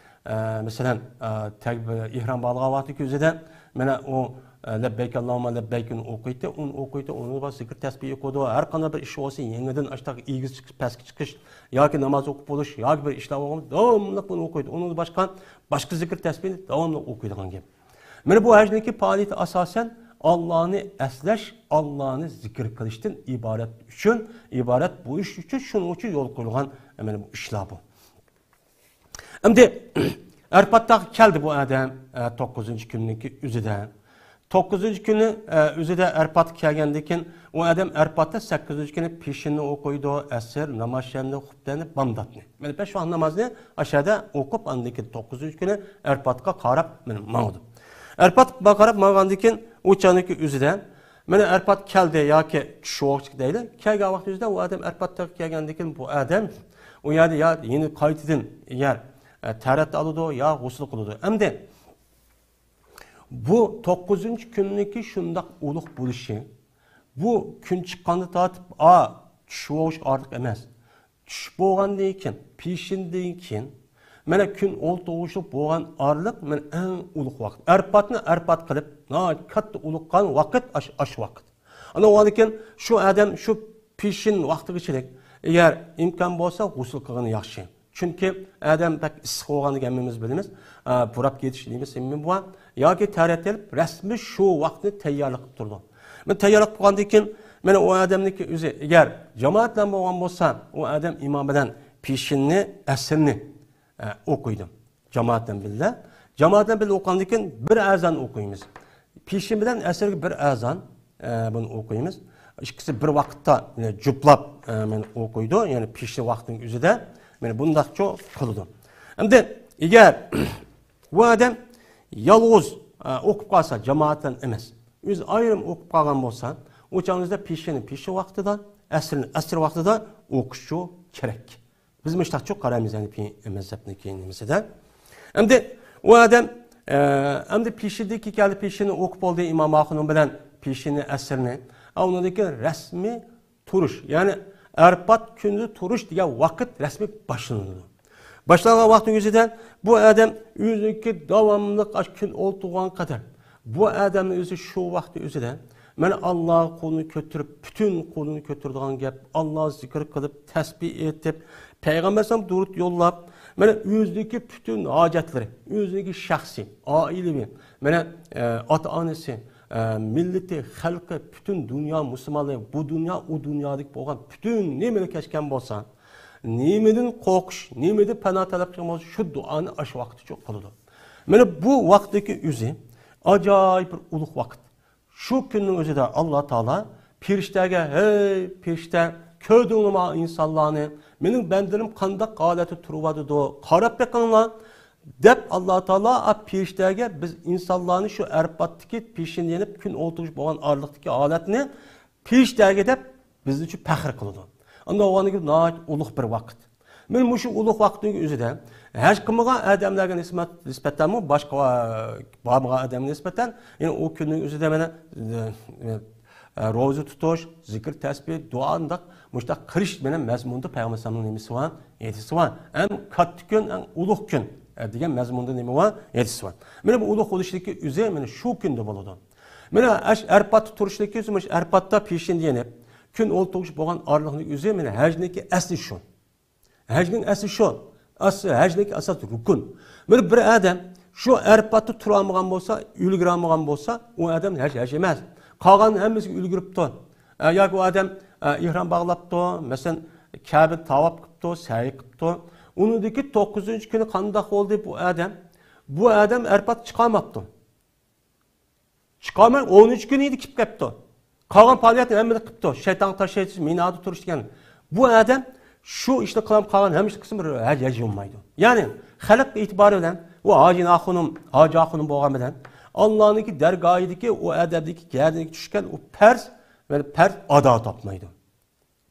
ئە، مەسىلەن، ئە، تەكبىر، ئېھرام باغلىغان ۋاقتى كۆزىدە، مانا ئۇ، ئە، لەببەيك ئاللاھۇممە لەببەيكنى ئوقۇيتتى، ئۇنى ئوقۇيتتى، ئۇنىڭ زىكىر تەسبىھى ئوقۇيدۇ. ھەر قانداق بىر ئىش بولسا، يېڭىدىن ئاشتاق ئېگىز چىقىش، پەسكە چىقىش ياكى ناماز ئوقۇپ بولۇش ياكى بىر ئىشلار بولغان داۋاملىق بۇنى ئوقۇيدۇ. ئۇنىڭدىن باشقا، باشقا زىكىر تەسبىھنى داۋاملىق ئوقۇيدىغان گەپ. مانا بۇ ھەجنىڭكى پائالىيىتى ئاساسەن ئاللانى ئەسلەش، ئاللانى زىكىر قىلىشتىن ئىبارەت ئۈچۈن، ئىبارەت بولۇش ئۈچۈن، شۇنىڭ ئۈچۈن يول قويۇلغان، مانا بۇ ئىشلار بۇ. ئەمدى ئەرپاتتاغا كەلدى بۇ ئادەم، ئە، توققۇزىنچى كۈننىڭكى ئۆزىدە. توققۇزىنچى كۈنى، ئە، ئۆزىدە ئەرپاتقا كەلگەندىن كېيىن، ئۇ ئادەم ئەرپاتتا سەككىزىنچى كۈنى پېشىننى ئوقۇيدۇ، ئەسىر، ناماز شەمنى، خۇپتەنى، بامداتنى. مانا بەش ۋاق نامازنى ئاشۇ يەردە ئوقۇپ، ئاندىن كېيىن توققۇزىنچى كۈنى ئەرپاتقا قاراپ مانا ماڭىدۇ. ئەرپاتقا قاراپ ماڭغاندىن كېيىن، ئۇ چاغنىڭكى ئۆزىدە مانا ئەرپات كەلدى ياكى چۈش ۋاقتى دەيلى. كەلگەن ۋاقتى ئۆزىدە ئۇ ئادەم ئەرپاتقا كەلگەندىن كېيىن بۇ ئادەم ئۇ يەردە يا يەنە قايتىدىن يەر، ئە، تەرەت ئالىدۇ يا غۇسۇل قىلىدۇ. ئەمدى بۇ توققۇزىنچى كۈننىكى شۇنداق ئۇلۇغ بولۇشى، بۇ كۈن چىققاندا تارتىپ، ئا، چۈش بولۇش ئارتۇق ئەمەس. چۈش بولغاندىن كېيىن، پېشىندىن كېيىن، مانا كۈن ئولتۇرغۇچىلىق بولغان ئارىلىق، مانا ئەڭ ئۇلۇغ ۋاقىت. ئەرپاتنى ئەرپات قىلىپ، ناھايىتى كاتتا ئۇلۇغ قىلغان ۋاقىت ئاش-، ئاشۇ ۋاقىت. ئاندىن كېيىن شۇ ئادەم شۇ پېشىن ۋاقتىغىچىلىك، ئەگەر ئىمكان بولسا، غۇسۇل قىلغىنى ياخشى. چۈنكى ئادەم بەك ئىسسىق بولغانلىقىنى ھەممىمىز بىلىمىز. ئا، پۇراپ كېتىش نېمىسى ھەممە بار. ياكى تەرەت ئېلىپ، رەسمىي شۇ ۋاقىتنى تەييارلىق قىلىپ تۇرىدۇ. مانا تەييارلىق قىلغاندىن كېيىن، مانا ئۇ ئادەمنىڭكى ئۆزى، ئەگەر جامائەت بىلەن بولغان بولسا، ئۇ ئادەم ئىمام بىلەن پېشىننى، ئەسىرنى، ئە، ئوقۇيدۇ. جامائەت بىلەن بىللە. جامائەت بىلەن بىللە ئوقۇغاندىن كېيىن بىر ئەزان ئوقۇيمىز. پېشىن بىلەن ئەسىرگە بىر ئەزان، ئە، بۇنى ئوقۇيمىز. ئىككىسى بىر ۋاقىتتا، يەنى جۇپلاپ، ئە، مانا ئوقۇيدۇ. يەنى پېشىن ۋاقتىنىڭ ئۆزىدە مانا بۇنداقچە قىلىدۇ. ئەمدى ئەگەر بۇ ئادەم يالغۇز، ئە، ئوقۇپ قالسا، جامائەت بىلەن ئەمەس، ئۆزى ئايرىم ئوقۇپ قالغان بولسا، ئۇ چاغنىڭىزدا پېشىننى پېشىن ۋاقتىدا، ئەسىرنى ئەسىر ۋاقتىدا ئوقۇشى كېرەك. بىز مۇشتاقچۇ قارايمىز، ھەنىپىي مەزھەپنىڭكى نېمىسىدە. ئەمدى ئۇ ئادەم، ئە، ئەمدى پېشىندىكى كەلدى، پېشىننى ئوقۇپ بولدى ئىمام ئاخۇنۇم بىلەن پېشىننى، ئەسىرنى. ئا، ئۇنىڭدىن كېيىن رەسمىي تۇرۇش، يەنى ئەرپات كۈنىدە تۇرۇش دېگەن ۋاقىت رەسمىي باشلىنىدۇ. باشلانغان ۋاقىتنىڭ ئۆزىدە بۇ ئادەم ئۆزىنىڭكى داۋاملىق ئاشۇ كۈن ئولتۇرغان قەدەر، بۇ ئادەمنىڭ ئۆزى شۇ ۋاقىتنىڭ ئۆزىدە مانا ئاللاغا قولىنى كۆتۈرۈپ، پۈتۈن قولىنى كۆتۈرىدىغان گەپ، ئاللا زىكىر قىلىپ، تەسبىھ ئېيتىپ، پەيغەمبەر ئەلەيھىسسالام دۇرۇت يوللاپ، مانا ئۆزىدىكى پۈتۈن ھاجەتلىرى، ئۆزىنىڭكى شەخسىي، ئائىلىۋى، مانا، ئە، ئاتا-ئانىسى، ئە، مىللىتى، خەلقى، پۈتۈن دۇنيا مۇسۇلمانلىرى، بۇ دۇنيا، ئۇ دۇنيادىكى بولغان پۈتۈن نېمىنى كەچكەن بولسا، نېمىدىن قورقۇش، نېمىدىن پانا تەلەپ قىلغان بولسا، شۇ دۇئانى ئاشۇ ۋاقىتتا قىلىدۇ. مانا بۇ ۋاقىتتىكى ئۆزى ئاجايىپ بىر ئۇلۇغ ۋاقىت. شۇ كۈننىڭ ئۆزىدە ئاللا تائالا پېرىشتەگە، «ھەي پېرىشتە، كۆردۈڭلارمۇ ئىنسانلارنى؟ مېنىڭ بەندىلىرىم قانداق ھالەتتە تۇرۇۋاتىدۇ؟ قاراپ بېقىڭلار» دەپ، ئاللا تائالا پېرىشتەگە بىز ئىنسانلارنى شۇ ئەرپاتتىكى پېشىن يېنىپ كۈن ئولتۇرۇش بولغان ئارىلىقتىكى ھالەتنى پېرىشتەگە دەپ بىزنى شۇ پەخىر قىلىدۇ. ئۇنداق بولغاندىكىن ناھايىتى ئۇلۇغ بىر ۋاقىت. مانا مۇشۇ ئۇلۇغ ۋاقىتنىڭ ئۆزىدە ھەج قىلمىغان ئادەملەرگە نىسبەت-، نىسبەتەنمۇ باشقا بارمىغان ئادەمگە نىسبەتەن، يەنى ئۇ كۈننىڭ ئۆزىدە مانا، ئە، ئە، روزا تۇتۇش، زىكىر تەسبىھ، دۇئا، ئۇنداق مۇشۇنداق قىلىش مانا مەزمۇندا پەيغەمبەر ئەلەيھىسسالامنىڭ نېمىسى بار، ھەدىسى بار. ئەڭ كاتتا كۈن، ئەڭ ئۇلۇغ كۈن، ئە، دېگەن مەزمۇندا نېمە بار، ھەدىسى بار. مانا بۇ ئۇلۇغ بولۇشلۇقى ئۆزى مانا شۇ كۈندە بولىدۇ. مانا ئەش-، ئەرپاتتا تۇرۇشلۇقى ئۆزى، مانا شۇ ئەرپاتتا پېشىن يېنىپ، كۈن ئولتۇرۇش بولغان ئارىلىقنىڭ ئۆزى مانا ھەجنىڭكى ئەسلى شۇ. ھەجنىڭ ئەسلى شۇ. ئەسلى ھەجنىڭكى ئاساسىي رۇكۇن. بىر، بىر ئادەم شۇ ئەرپاتتا تۇرالمىغان بولسا، ئۈلگۈرەلمىگەن بولسا، ئۇ ئادەم ھەج، ھەج ئەمەس. قالغان ھەممىسى ئۈلگۈرۈپتۇ. ئە، ياكى ئۇ ئادەم، ئە، ئېھرام باغلاپتۇ، مەسىلەن، كەبە تاۋاپ قىپتۇ، سەي قىپتۇ. ئۇنىڭدىكى توققۇزىنچى كۈنى قانداق بولدى بۇ ئادەم؟ بۇ ئادەم ئەرپات چىقالماپتۇ. چىقالماي ئونىنچى كۈنى ئىدى كېلىپ كەپتۇ. قالغان پائالىيەتنى ھەممىنى قىپتۇ. شەيتانغا تاش ئېيتىش، مىنادا تۇرۇش دېگەن. بۇ ئادەم شۇ ئىشنى قىلالماي قالغان ھەممە ئىشنى قىلسىمۇ ھەج، ھەج بولمايدۇ. يەنى خەلق ئېتىبارى بىلەن ئۇ ھاجى ئاخۇنۇم، ھاجى ئاخۇنۇم بولغان بىلەن ئاللانىڭكى دەرگاھىدىكى ئۇ ئادەمدىكى گەدىنىگە چۈشكەن ئۇ پەرز، يەنى پەرز ئادا تاپمايدۇ.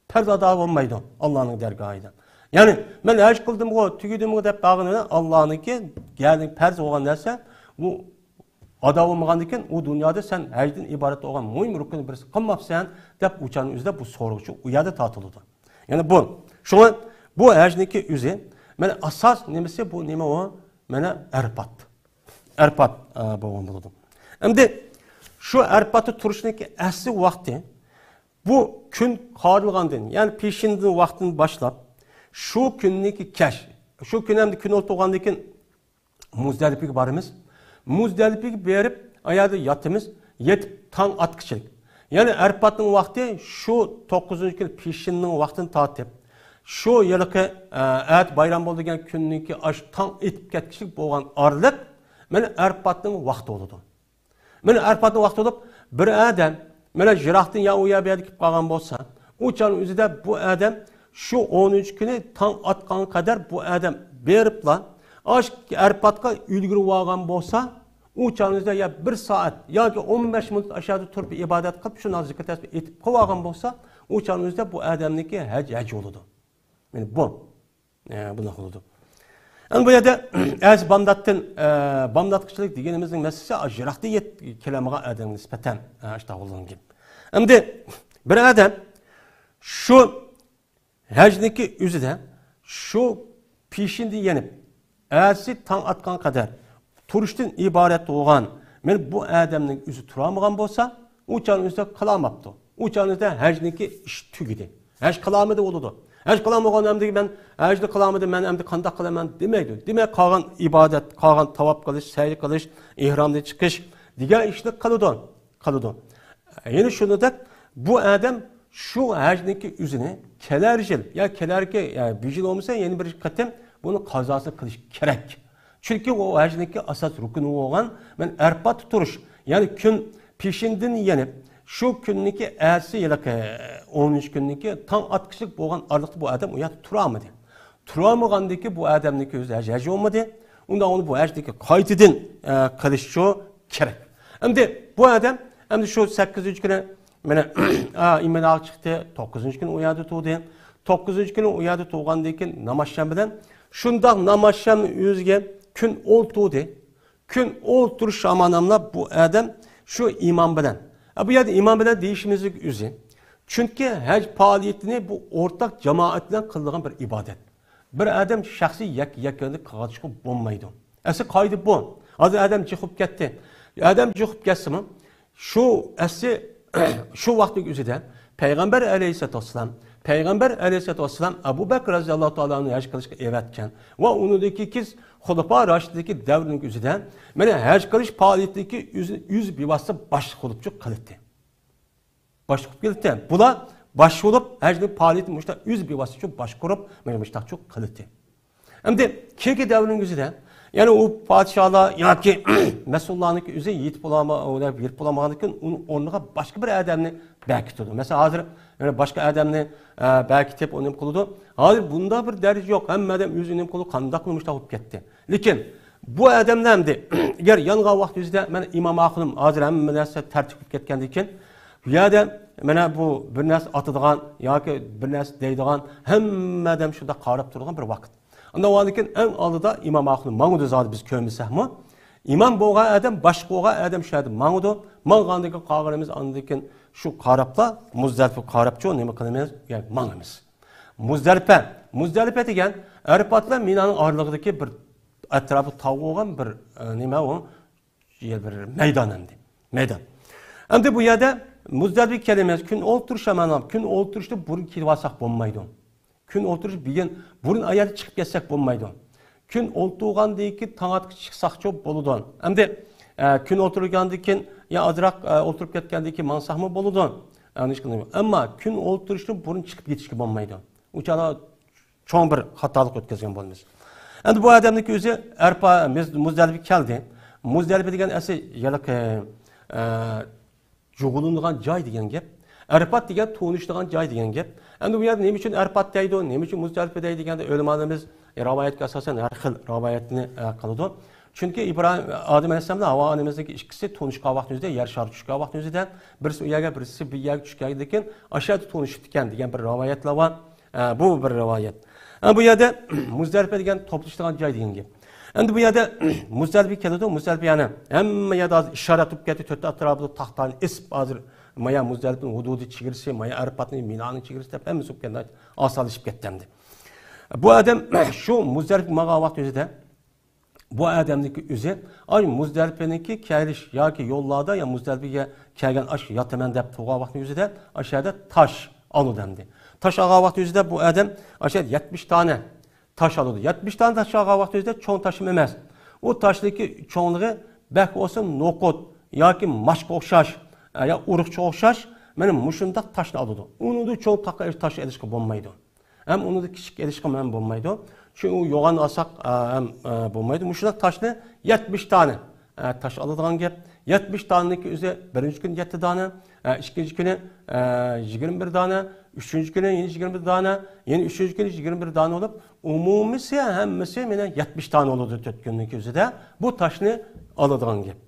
پەرز ئادا بولمايدۇ ئاللانىڭ دەرگاھىدا. يەنى مەن ھەج قىلدىمغۇ، تۈگىدىمغۇ دەپ بارغىنى بىلەن ئاللانىڭكى، يەنى پەرز بولغان نەرسە ئۇ ئادا بولمىغاندىن كېيىن ئۇ دۇنيادا سەن ھەجدىن ئىبارەت بولغان مۇھىم رۇكۇننى بىرسى قىلماپسەن دەپ ئۇ چاغنىڭ ئۆزىدە بۇ سورىغۇچى ئۇ يەردە تارتىلىدۇ. يەنى بۇ. شۇڭا بۇ ھەجنىڭكى ئۆزى، مانا ئاساس نېمىسى بۇ نېمە ئۇ؟ مانا ئەرپات. ئەرپات، ئە، بولغان بولىدۇ. ئەمدى شۇ ئەرپاتتا تۇرۇشنىڭكى ئەسلى ۋاقتى بۇ كۈن قارىلغاندىن، يەنى پېشىندىن ۋاقتىدىن باشلاپ، شۇ كۈننىكى كەچ، شۇ كۈن ئەمدى كۈن ئولتۇرغاندىن كېيىن مۇزدەلىپىگە بارىمىز. مۇزدەلىپىگە بېرىپ، ئايەردە ياتىمىز. يېتىپ تاڭ ئاتقىچىلىك. يەنى ئەرپاتنىڭ ۋاقتى شۇ توققۇزىنچى كۈن پېشىننىڭ ۋاقتىدىن تارتىپ، شۇ ھېلىقى، ئە، ئەتە بايرام بولىدىغان كۈننىڭكى ئاشۇ تاڭ ئېتىپ كەتكۈچىلىك بولغان ئارىلىق، مانا ئەرپاتنىڭ ۋاقتى بولىدۇ. مانا ئەرپاتنىڭ ۋاقتى بولۇپ، بىر ئادەم مانا يىراقتىن يا ئۇ يەر بۇ يەردە كېلىپ قالغان بولسا، ئۇ چاغنىڭ ئۆزىدە بۇ ئادەم شۇ ئونىنچى كۈنى تاڭ ئاتقانغا قەدەر بۇ ئادەم بېرىپلا، ئاشۇ ئەرپاتقا ئۈلگۈرۈپ ئالغان بولسا، ئۇ چاغنىڭ ئۆزىدە يا بىر سائەت ياكى ئون بەش مىنۇت ئاشۇ يەردە تۇرۇپ ئىبادەت قىلىپ، شۇنداق زىكىر تەسبىھ ئېيتىپ قىلىۋالغان بولسا، ئۇ چاغنىڭ ئۆزىدە بۇ ئادەمنىڭكى ھەج، ھەج بولىدۇ. يەنى بۇ. ئە، بۇنداق بولىدۇ. ئەمدى بۇ يەردە ئەتىسى بامداتتىن، ئە، بامداتقىچىلىك دېگىنىمىزنىڭ مەسىلىسى ئاشۇ يىراقتا يەت-، كېلەلمىگەن ئادەمگە نىسبەتەن، ئە، ئاشۇنداق بولغان گەپ. ئەمدى بىر ئادەم شۇ ھەجنىڭكى ئۆزىدە شۇ پېشىندە يېنىپ، ئەتىسى تاڭ ئاتقان قەدەر تۇرۇشتىن ئىبارەت بولغان، مانا بۇ ئادەمنىڭ ئۆزى تۇرالمىغان بولسا، ئۇ چاغنىڭ ئۆزىدە قىلالماپتۇ. ئۇ چاغنىڭ ئۆزىدە ھەجنىڭكى ئىشى تۈگىدى. ھەج قىلالمىدى بولىدۇ. ھەج قىلالمىغان ئەمدى مەن ھەجنى قىلالمىدىم، مەن ئەمدى قانداق قىلىمەن دېمەيدۇ. دېمەك، قالغان ئىبادەت، قالغان تاۋاپ قىلىش، سەي قىلىش، ئېھرامدىن چىقىش دېگەن ئىشنى قىلىدۇ. قىلىدۇ. يەنە شۇنىڭدەك بۇ ئادەم شۇ ھەجنىڭكى ئۆزىنى كېلەر يىل يا كېلەركى، يا بۇ يىل بولمىسا يەنە بىر قېتىم بۇنى قازاسىنى قىلىش كېرەك. چۈنكى ئۇ ھەجنىڭكى ئاساس رۇكنى بولغان، مەن ئەرپاتتا تۇرۇش، يەنى كۈن پېشىندىن يېنىپ، شۇ كۈننىكى ئەتىسى ھېلىقى ئونىنچى كۈننىكى تاڭ ئاتقۇچىلىق بولغان ئارىلىقتا بۇ ئادەم ئۇ يەردە تۇرالمىدى. تۇرالمىغاندىكى بۇ ئادەمنىڭكى ئۆزى ھەج، ھەج بولمىدى. ئۇنداق ئۇنى بۇ ھەجنىڭكى قايتىدىن، ئە، قىلىشچۇ كېرەك. ئەمدى بۇ ئادەم ئەمدى شۇ سەككىزىنچى كۈنى مانا، ئا، ئىمىناغا چىقتى، توققۇزىنچى كۈنى ئۇ يەردە تۇردى. توققۇزىنچى كۈنى ئۇ يەردە تۇرغاندىن كېيىن نامازشام بىلەن شۇنداق نامازشام ئۆزىگە كۈن ئولتۇردى. كۈن ئولتۇرۇش شاماناملا بۇ ئادەم شۇ ئىمام بىلەن. ئە، بۇ يەردە ئىمام بىلەن دېيىشىمىزنىڭ ئۆزى. چۈنكى ھەج پائالىيىتىنى بۇ ئورتاق جامائەت بىلەن قىلىدىغان بىر ئىبادەت. بىر ئادەم شەخسىي يەك-، يەككىنە قىلىۋېتىشقا بولمايدۇ. ئەسلى قائىدە بۇ. ھازىر ئادەم جىق بولۇپ كەتتى. ئادەم جىق بولۇپ كەتسىمۇ، شۇ ئەسلى شۇ ۋاقىتنىڭ ئۆزىدە پەيغەمبەر ئەلەيھىسسالاتۇ ۋەسسالام، پەيغەمبەر ئەلەيھىسسالاتۇ ۋەسسالام ئەبۇ بەكرى رەزىياللاھۇ تائالا ئەنھۇنى ھەج قىلىشقا ئەۋەتكەن ۋە ئۇنىڭدىن كېيىن خۇلەپا راشىدىندىكى دەۋرنىڭ ئۆزىدە مانا ھەج قىلىش پائالىيىتىنىڭكى ئۆزى، ئۆزى بىۋاسىتە باشلىق بولۇپچۇ قىلىتتى. باشلىق بولۇپ كېلىتتى. بۇلار باشلىق بولۇپ ھەجنىڭ پائالىيىتىنى مۇشۇنداق ئۆزى بىۋاسىتە شۇ باشقۇرۇپ، مانا مۇشۇنداقچۇ قىلىتتى. ئەمدى كېيىنكى دەۋرنىڭ ئۆزىدە، يەنى ئۇ پادىشاھلار ياكى مەسئۇللارنىڭكى ئۆزى يېتىپ بولالما-، يېتىپ بولالمىغاندىن كېيىن ئۇنىڭ ئورنىغا باشقا بىر ئادەمنى بەركىتىدۇ. مەسىلەن، ھازىر يەنە باشقا ئادەمنى، ئە، بەركىتىپ ئۇنى نېمە قىلىدۇ. ھازىر بۇنداق بىر دەرىجە يوق. ھەممە ئادەم ئۆزى نېمە قىلىدۇ، قانداقلا مۇشۇنداق بولۇپ كەتتى. لېكىن بۇ ئادەملەر ئەمدى ئەگەر يانغان ۋاقىت يۈزىدە، مانا ئىمام ئاخۇنۇم ھازىر ھەممە نەرسە تەرتىپ بولۇپ كەتكەندىن كېيىن، بۇ يەردە مانا بۇ بىر نەرسە ئاتىدىغان ياكى بىر نەرسە دەيدىغان، ھەممە ئادەم شۇنداق قاراپ تۇرىدىغان بىر ۋاقىت. ئاندىن كېيىن ئەڭ ئالدىدا ئىمام ئاخۇنۇم ماڭىدۇ زادى بىز كۆرمىسەكمۇ. ئىمام بولغان ئادەم، باشلىق بولغان ئادەم شۇ يەردە ماڭىدۇ. ماڭغاندىن كېيىن قالغىنىمىز ئاندىن كېيىن شۇ قاراپلا، مۇزدەلىپە قاراپچۇ نېمە قىلىمىز؟ يەنى ماڭىمىز. مۇزدەلىپە. مۇزدەلىپە دېگەن ئەرپات بىلەن مىنانىڭ ئارىلىقىدىكى بىر ئەتراپى تاغ بولغان بىر، ئە، نېمە ئۇ؟ بىر مەيدان ئەمدى. مەيدان. ئەمدى بۇ يەردە مۇزدەلىپە كەلىمىسى، كۈن ئولتۇرۇش ئەمەس، كۈن ئولتۇرۇشتا بۇرۇن كېلىۋالساق بولمايدۇ. كۈن ئولتۇرۇش بۈگۈن بۇرۇن ئايەردە چىقىپ كەتسەك بولمايدۇ. كۈن ئولتۇرغاندىن كېيىن تاڭ ئاتقۇچە چىقساقچۇ بولىدۇ. ئەمدى، ئە، كۈن ئولتۇرغاندىن كېيىن يا ئازراق، ئە، ئولتۇرۇپ كەتكەندىن كېيىن ماڭساقمۇ بولىدۇ. ئەمما كۈن ئولتۇرۇشتىن بۇرۇن چىقىپ كېتىشكە بولمايدۇ. ئۇ چاغدا چوڭ بىر خاتالىق ئۆتكۈزگەن بولىمىز. ئەمدى بۇ ئادەمنىڭكى ئۆزى ئەرپا، مۇز-، مۇزدەلىپە كەلدى. مۇزدەلىپە دېگەن ئەسلى ھېلىقى، ئە، جۇغلىنىدىغان جاي دېگەن گەپ. ئەرپات دېگەن تونۇشىدىغان جاي دېگەن گەپ. ئەمدى بۇ يەردە نېمە ئۈچۈن ئەرپات دەيدۇ، نېمە ئۈچۈن مۇزدەلىپە دەيدۇ دېگەندە، ئۆلىمالىرىمىز، ئە، رىۋايەتكە ئاساسەن ھەر خىل رىۋايەتنى، ئە، قىلىدۇ. چۈنكى ئىبراھىم، ئادەم ئەلەيھىسسالام بىلەن ھاۋا ئانىمىزنىڭكى ئىككىسى تونۇشقان ۋاقتىمىزدا، يەر شارى چۈشكەن ۋاقتىمىزدا، بىرسى ئۇ يەرگە، بىرسى بۇ يەرگە چۈشكەندىن كېيىن ئاشۇ يەردە تونۇشۇپتىكەن دېگەن بىر رىۋايەتلەر بار. ئە، بۇ بىر رىۋايەت. ئە، بۇ يەردە مۇزدەلىپە دېگەن توپلىشىدىغان جاي دېگەن گەپ. ئەمدى بۇ يەردە مۇزدەلىپە كېلىدۇ. مۇزدەلىپە يەنى ھەممە يەردە ھازىر ئىشارەت بولۇپ كەتتى. تۆت ئەتراپىدا تاختانى ئېسىپ، ھازىر مايا مۇزدەلىپىنىڭ ھۇدۇدى چېگرىسى، مايا ئەرپاتنىڭ، مىنانىڭ چېگرىسى دەپ ھەممىسى بولۇپ كەتتى. ئاسانلىشىپ كەتتى ئەمدى. بۇ ئادەم شۇ مۇزدەلىپە ماڭغان ۋاقتى ئۆزىدە بۇ ئادەمنىڭكى ئۆزى، ئاي، مۇزدەلىپىنىڭكى كېلىش ياكى يوللاردا يا مۇزدەلىپىگە كەلگەن ئاش ياتىمەن دەپ تۇرغان ۋاقتىنىڭ ئۆزىدە ئاشۇ يەردە تاش ئالىدۇ ئەمدى. تاش ئالغان ۋاقتى ئۆزىدە بۇ ئادەم ئاشۇ يەردە يەتمىش دانە تاش ئالىدۇ. يەتمىش دانە تاش ئالغان ۋاقتى ئۆزىدە چوڭ تاش ئەمەس. ئۇ تاشنىڭكى چوڭلۇقى بەك بولسا نوقۇت ياكى ماچقا ئوخشاش، يا ئۇرۇقچىغا ئوخشاش، مانا مۇشۇنداق تاشنى ئالىدۇ. ئۇنىڭدىن چوڭ تاش ئېلىشقا بولمايدۇ. ھەم ئۇنى كىچىك ئېلىشقا ھەم بولمايدۇ. چۈنكى ئۇ يوغان ئالساق، ئە، ھەم، ئە، بولمايدۇ. مۇشۇنداق تاشنى يەتمىش دانە، ئە، تاش ئالىدىغان گەپ. يەتمىش دانىنىڭكى ئۆزى بىرىنچى كۈنى يەتتە دانە، ئە، ئىككىنچى كۈنى، ئە، يىگىرمە بىر دانە، ئۈچىنچى كۈنى يەنە يىگىرمە بىر دانە، يەنە ئۈچىنچى كۈنى يىگىرمە بىر دانە بولۇپ، ئومۇمىيسى ھەممىسى مانا يەتمىش دانە بولىدۇ تۆت كۈننىڭكى ئۆزىدە. بۇ تاشنى ئالىدىغان گەپ.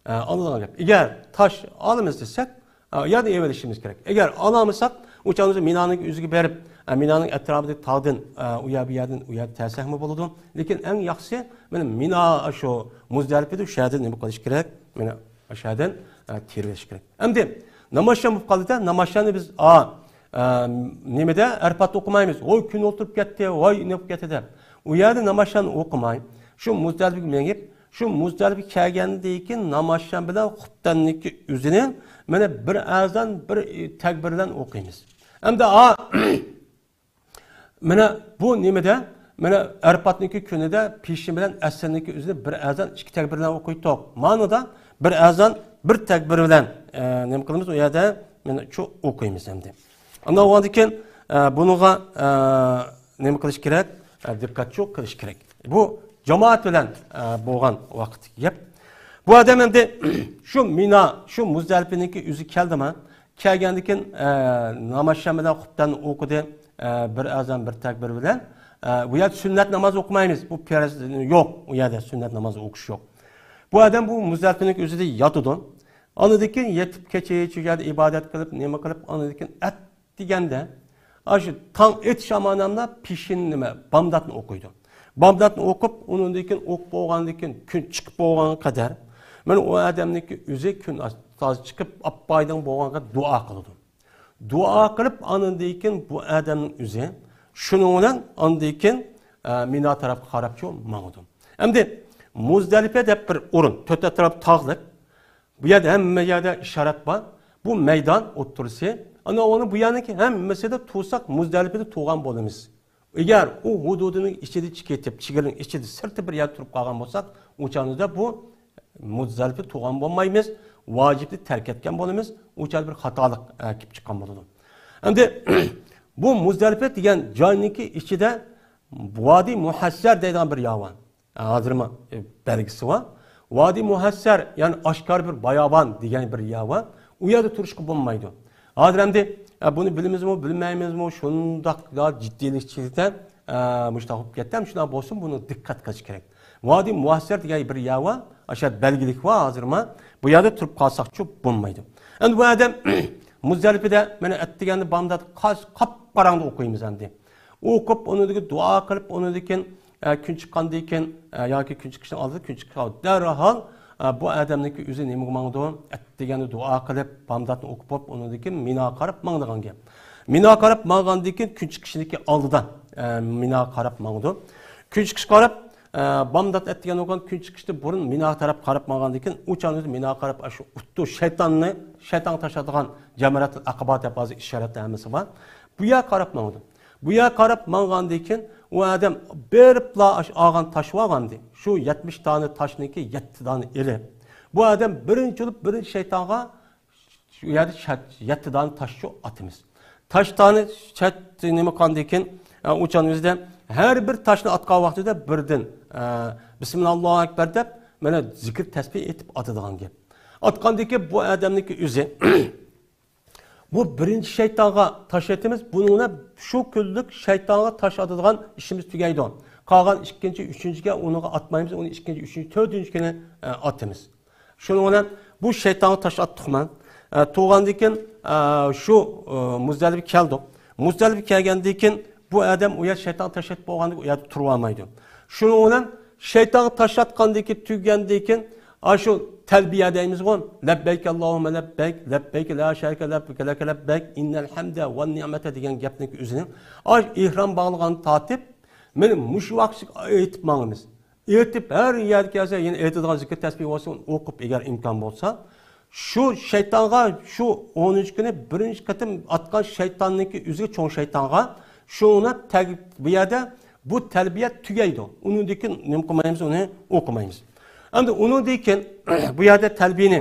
ئە، ئالىدىغان گەپ. ئەگەر تاش ئالىمىز دېسەك، ئە، يەنە ئېلىۋېلىشىمىز كېرەك. ئەگەر ئالالمىساق، ئۇ چاغدا مىنانىڭ ئۆزىگە بېرىپ، ئە، مىنانىڭ ئەتراپىدىكى تاغدىن، ئە، ئۇ يەر بۇ يەردىن، ئۇ يەردە تەرسەكمۇ بولىدۇ. لېكىن ئەڭ ياخشىسى، مانا مىنا شۇ مۇزدەلىپىدە شۇ يەردىن نېمە قىلىش كېرەك؟ مانا شۇ يەردىن، ئە، تېرىۋېلىش كېرەك. ئەمدى نامازشام بولۇپ قالدى-دە، نامازشامنى بىز، ئا، ئە، نېمىدە، ئەرپاتتا ئوقۇمايمىز. ۋاي، كۈن ئولتۇرۇپ كەتتى، ۋاي، نېمە بولۇپ كەتتى دەپ. ئۇ يەردە نامازشامنى ئوقۇماي، شۇ مۇزدەلىپىگە مېڭىپ، شۇ مۇزدەلىپىگە كەلگەندىن كېيىن نامازشام بىلەن خۇپتەننىڭكى ئۆزىنى مانا بىر ئەزان، بىر تەكبىر بىلەن ئوقۇيمىز. ئەمدى، ئا، مانا بۇ نېمىدە، مانا ئەرپاتنىڭكى كۈنىدە پېشىن بىلەن ئەسىرنىڭكى ئۆزىنى بىر ئەزان، ئىككى تەكبىر بىلەن ئوقۇيتتۇق. مانىدا بىر ئەزان، بىر تەكبىر بىلەن، ئە، نېمە قىلىمىز؟ ئۇ يەردە مانا شۇ ئوقۇيمىز ئەمدى. ئاندىن بولغاندىن كېيىن، ئە، بۇنىڭغا، ئە، نېمە قىلىش كېرەك؟ ئە، دىققەتچۇ قىلىش كېرەك. بۇ جامائەت بىلەن، ئە، بولغان ۋاقىتتىكى گەپ. بۇ ئادەم ئەمدى شۇ مىنا، شۇ مۇزدەلىپىنىڭكى ئۆزى كەلدىما؟ كەلگەندىن كېيىن، ئە، ناماز شام بىلەن خۇپتەننى ئوقۇدى. ئە، بىر ئەزان، بىر تەكبىر بىلەن. ئە، بۇ يەردە سۈننەت ناماز ئوقۇمايمىز. بۇ پەرز يوق. ئۇ يەردە سۈننەت ناماز ئوقۇش يوق. بۇ ئادەم بۇ مۇزدەلىپىنىڭكى ئۆزىدە ياتىدۇ. ئاندىن كېيىن يېتىپ، كېچىچە شۇ يەردە ئىبادەت قىلىپ، نېمە قىلىپ، ئاندىن كېيىن ئەت دېگەندە، ئاشۇ تاڭ ئېتىش ئامانەملا پېشىن نېمە، بامداتنى ئوقۇيدۇ. بامداتنى ئوقۇپ، ئۇنىڭدىن كېيىن ئوقۇپ بولغاندىن كېيىن، كۈن چىقىپ بولغانغا قەدەر، مانا ئۇ ئادەمنىڭكى ئۆزى كۈن تازا چىقىپ، ئاپئايدىڭ بولغانغا دۇئا قىلىدۇ. دۇئا قىلىپ، ئاندىن كېيىن بۇ ئادەمنىڭ ئۆزى شۇنىڭ بىلەن ئاندىن كېيىن، ئە، مىنا تەرەپكە قاراپچۇ ماڭىدۇ. ئەمدى مۇزدەلىپە دەپ بىر ئورۇن، تۆت ئەتراپ تاغلىق. بۇ يەردە ھەممە يەردە ئىشارەت بار. بۇ مەيدان ئوتتۇرىسى. ئانا ئۇنى بۇ يەرنىڭكى ھەممىسىدە تۇرساق، مۇزدەلىپىدە تۇرغان بولىمىز. ئەگەر ئۇ ھۇدۇدىنىڭ ئىچىدە چىقىپ، چېگرىنىڭ ئىچىدە سىرتى بىر يەردە تۇرۇپ قالغان بولساق، ئۇ چاغدا بۇ مۇزدەلىپە تۇرغان بولمايمىز، ۋاجىپنى تەرك ئەتكەن بولىمىز، ئۇ چاغدا بىر خاتالىق، ئە، كېلىپ چىققان بولىدۇ. ئەمدى بۇ مۇزدەلىپە دېگەن جاينىڭكى ئىچىدە ۋادى مۇھەسسەر دەيدىغان بىر يەر بار. ھازىرمۇ، ئە، بەلگىسى بار. ۋادى مۇھەسسەر، يەنى ئاشكارا بىر باياۋان دېگەن بىر يەر بار. ئۇ يەردە تۇرۇشقا بولمايدۇ. ھازىر ئەمدى، ئە، بۇنى بىلىمىزمۇ، بىلمەيمىزمۇ، شۇنداق جىددىيلىكچىلىكتە، ئە، مۇشۇنداق بولۇپ كەتتى. ھەم شۇنداق بولسۇن، بۇنى دىققەت قىلىش كېرەك. ۋادى مۇھەسسەر دېگەن بىر يەر بار. ئاشۇ يەردە بەلگىلىك بار ھازىرمۇ. بۇ يەردە تۇرۇپ قالساقچۇ بولمايدۇ. ئەمدى بۇ ئادەم مۇزدەلىپىدە مانا ئەتىگەندە بامدات قاس-، قاپقاراڭغۇ ئوقۇيمىز ئەمدى. ئوقۇپ، ئۇنىڭدىن كېيىن دۇئا قىلىپ، ئۇنىڭدىن كېيىن، ئە، كۈن چىققاندىن كېيىن، ئە، ياكى كۈن چىقىشنىڭ ئالدىدا كۈن چىققان دەرھال، ئە، بۇ ئادەمنىڭكى ئۆزى نېمىگە ماڭىدۇ؟ ئەتىگەندە دۇئا قىلىپ، بامداتنى ئوقۇپ بولۇپ، ئۇنىڭدىن كېيىن مىناغا قاراپ ماڭىدىغان گەپ. مىناغا قاراپ ماڭغاندىن كېيىن كۈن چىقىشىنىڭكى ئالدىدا، ئە، مىناغا قاراپ ماڭىدۇ. كۈن چىقىشقا قاراپ، ئە، بامدات ئەتىگەن بولغان كۈن چىقىشتىن بۇرۇن مىناغا تەرەپ قاراپ ماڭغاندىن كېيىن، ئۇ چاغدا ئۆزى مىناغا قاراپ، ئاشۇ ئۇتتۇ شەيتاننى، شەيتانغا تاشلايدىغان جەمرەتۇل ئەقەبا دەپ ھازىر ئىشارەتلەر ھەممىسى بار. بۇ يەرگە قاراپ ماڭىدۇ. بۇ يەرگە قاراپ ماڭغاندىن كېيىن، ئۇ ئادەم بېرىپلا ئاشۇ ئالغان تاش بارغانىدى. شۇ يەتمىش دانە تاشنىڭكى يەتتە دانە ئېلىپ، بۇ ئادەم بىرىنچى بولۇپ بىرىنچى شەيتانغا شۇ يەردە شەت-، يەتتە دانە تاشچۇ ئاتىمىز. تاش دانە شەت-، نېمە قىلغاندىن كېيىن، ئە، ئۇ چاغنىڭ ئۆزىدە ھەر بىر تاشنى ئاتقان ۋاقتىدا بىردىن، ئە، بىسمىللا، ئاللاھۇ ئەكبەر دەپ، مانا زىكىر تەسبىھ ئېيتىپ ئاتىدىغان گەپ. ئاتقاندىن كېيىن بۇ ئادەمنىڭكى ئۆزى بۇ بىرىنچى شەيتانغا تاش ئېتىمىز، بۇنىڭ بىلەن شۇ كۈنلۈك شەيتانغا تاش ئاتىدىغان ئىشىمىز تۈگەيدۇ. قالغان ئىككىنچى، ئۈچىنچىگە ئۇنىڭغا ئاتمايمىز، ئۇنى ئىككىنچى، ئۈچىنچى، تۆتىنچى كۈنى، ئە، ئاتىمىز. شۇنىڭ بىلەن بۇ شەيتانغا تاش ئاتتۇقمەن. ئە، تۇرغاندىن كېيىن، ئە، شۇ، ئە، مۇزدەلىپە كەلدۇق. مۇزدەلىپە كەلگەندىن كېيىن بۇ ئادەم ئۇ يەر شەيتانغا تاش ئېتىپ بولغاندىن كېيىن ئۇ يەردە تۇرۇۋالمايدۇ. شۇنىڭ بىلەن شەيتانغا تاش ئاتقاندىن كېيىن، تۈگىگەندىن كېيىن، ئاشۇ تەلبىيە دەيمىزغۇ، لەببەيك ئاللاھۇممە لەببەيك، لەببەيك لا شەرىكە لەك، لەك لەببەيك، ئىننەل ھەمدە ۋەن نىئمەتە دېگەن گەپنىڭ ئۆزىنى، ئاشۇ ئېھرام باغلىغاندىن تارتىپ، مانا مۇشۇ ۋاقىتقىچە ئېيتىپ ماڭىمىز. ئېيتىپ، ھەر يەرگە كەلسە، يەنە ئېيتىدىغان زىكىر تەسبىھ بولسا، ئۇنى ئوقۇپ، ئەگەر ئىمكان بولسا، شۇ شەيتانغا شۇ ئونىنچى كۈنى بىرىنچى قېتىم ئاتقان شەيتاننىڭكى ئۆزىگە، چوڭ شەيتانغا، شۇنى تەگ-، بۇ يەردە بۇ تەلبىيە تۈگەيدۇ. ئۇنىڭدىن كېيىن نېمە قىلمايمىز، ئۇنى ئوقۇمايمىز. ئەمدى ئۇنىڭدىن كېيىن بۇ يەردە تەلبىيىنى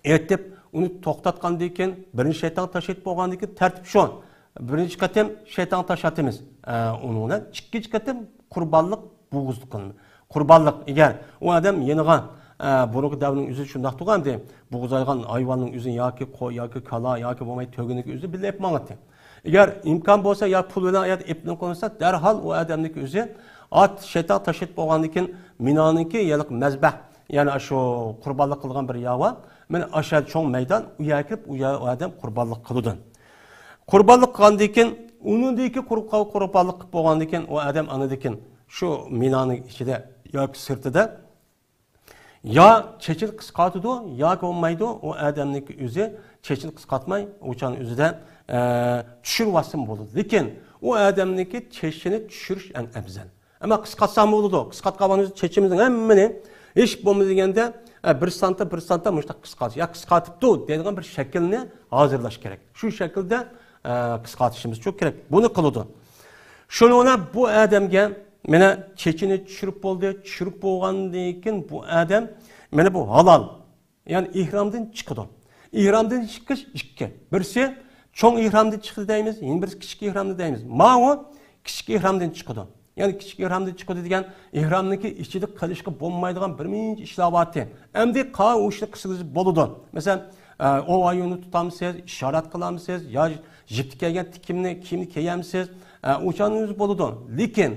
ئېيتىپ، ئۇنى توختاتقاندىن كېيىن، بىرىنچى شەيتانغا تاش ئېتىپ بولغاندىن كېيىن، تەرتىپ شۇ. بىرىنچى قېتىم شەيتانغا تاش ئاتىمىز. ئە، ئۇنىڭ بىلەن ئىككىنچى قېتىم قۇربانلىق، بوغۇزلۇق قىلىمىز. قۇربانلىق، ئەگەر ئۇ ئادەم يېنىغا، ئە، بۇرۇنقى دەۋرنىڭ ئۆزى شۇنداق تۇرغانىدى، بوغۇزلايدىغان ھايۋاننىڭ ئۆزىنى ياكى قوي، ياكى كالا، ياكى بولماي تۆگىنىڭكى ئۆزىنى بىللە ئېلىپ ماڭاتتى. ئەگەر ئىمكان بولسا، يا پۇل بىلەن يا ئېلىپ قويمىسا، دەرھال ئۇ ئادەمنىڭكى ئۆزى ئات، شەيتانغا تاش ئېتىپ بولغاندىن كېيىن، مىنانىڭكى يەنى مەزبەھ، يەنى شۇ قۇربانلىق قىلغان بىر يەر بار. مانا ئاشۇ چوڭ مەيدان، ئۇ يەرگە كىرىپ، ئۇ يەر، ئۇ ئادەم قۇربانلىق قىلىدۇ. قۇربانلىق قىلغاندىن كېيىن، ئۇنىڭدىن كېيىن قۇر-، قۇربانلىق قىلىپ بولغاندىن كېيىن، ئۇ ئادەم ئاندىن كېيىن شۇ مىنانىڭ ئىچىدە ياكى سىرتىدا يا چېچىنى قىسقارتىدۇ، ياكى بولمايدۇ، ئۇ ئادەمنىڭكى ئۆزى چېچىنى قىسقارتماي، ئۇ چاغنىڭ ئۆزىدە، ئە، چۈشۈرۈۋالسىمۇ بولىدۇ. لېكىن ئۇ ئادەمنىڭكى چېچىنى چۈشۈرۈش ئەڭ ئەۋزەل. ئەمما قىسقارتساڭمۇ بولىدۇ. قىسقارتقان ۋاقتىمىزدا چېچىمىزنىڭ ھەممىنى ھېچ بولمىسا دېگەندە، ئە، بىر سانتىم، بىر سانتىم مۇشۇنداق قىسقارتىش. يا قىسقارتىپتۇ دەيدىغان بىر شەكىلنى ھازىرلاش كېرەك. شۇ شەكىلدە، ئە، قىسقارتىشىمىز شۇ كېرەك. بۇنى قىلىدۇ. شۇنىڭ بىلەن بۇ ئادەمگە مانا چېچىنى چۈشۈرۈپ بولدى. چۈشۈرۈپ بولغاندىن كېيىن بۇ ئادەم مانا بۇ ھالال. يەنى ئېھرامدىن چىقىدۇ. ئېھرامدىن چىقىش ئىككى. بىرسى چوڭ ئېھرامدىن چىقتى دەيمىز، يەنە بىرسى كىچىك ئېھرامدا دەيمىز. ماۋۇ كىچىك ئېھرامدىن چىقىدۇ. يەنى كىچىك ئېھرامدىن چىقىدۇ دېگەن ئېھرامنىڭكى ئىچىدە قىلىشقا بولمايدىغان بىر نەچچە ئىشلار بارتى. ئەمدى قا ئۇ ئىشنى قىلسىڭىز بولىدۇ. مەسىلەن، ئە، ئوۋ ئايۇنى تۇتامسىز، ئىشارەت قىلامسىز، يا يىپتە كەلگەن تىكىمنى، كىيىمنى كىيەمسىز، ئە، ئۇ چاغنىڭ ئۆزى بولىدۇ. لېكىن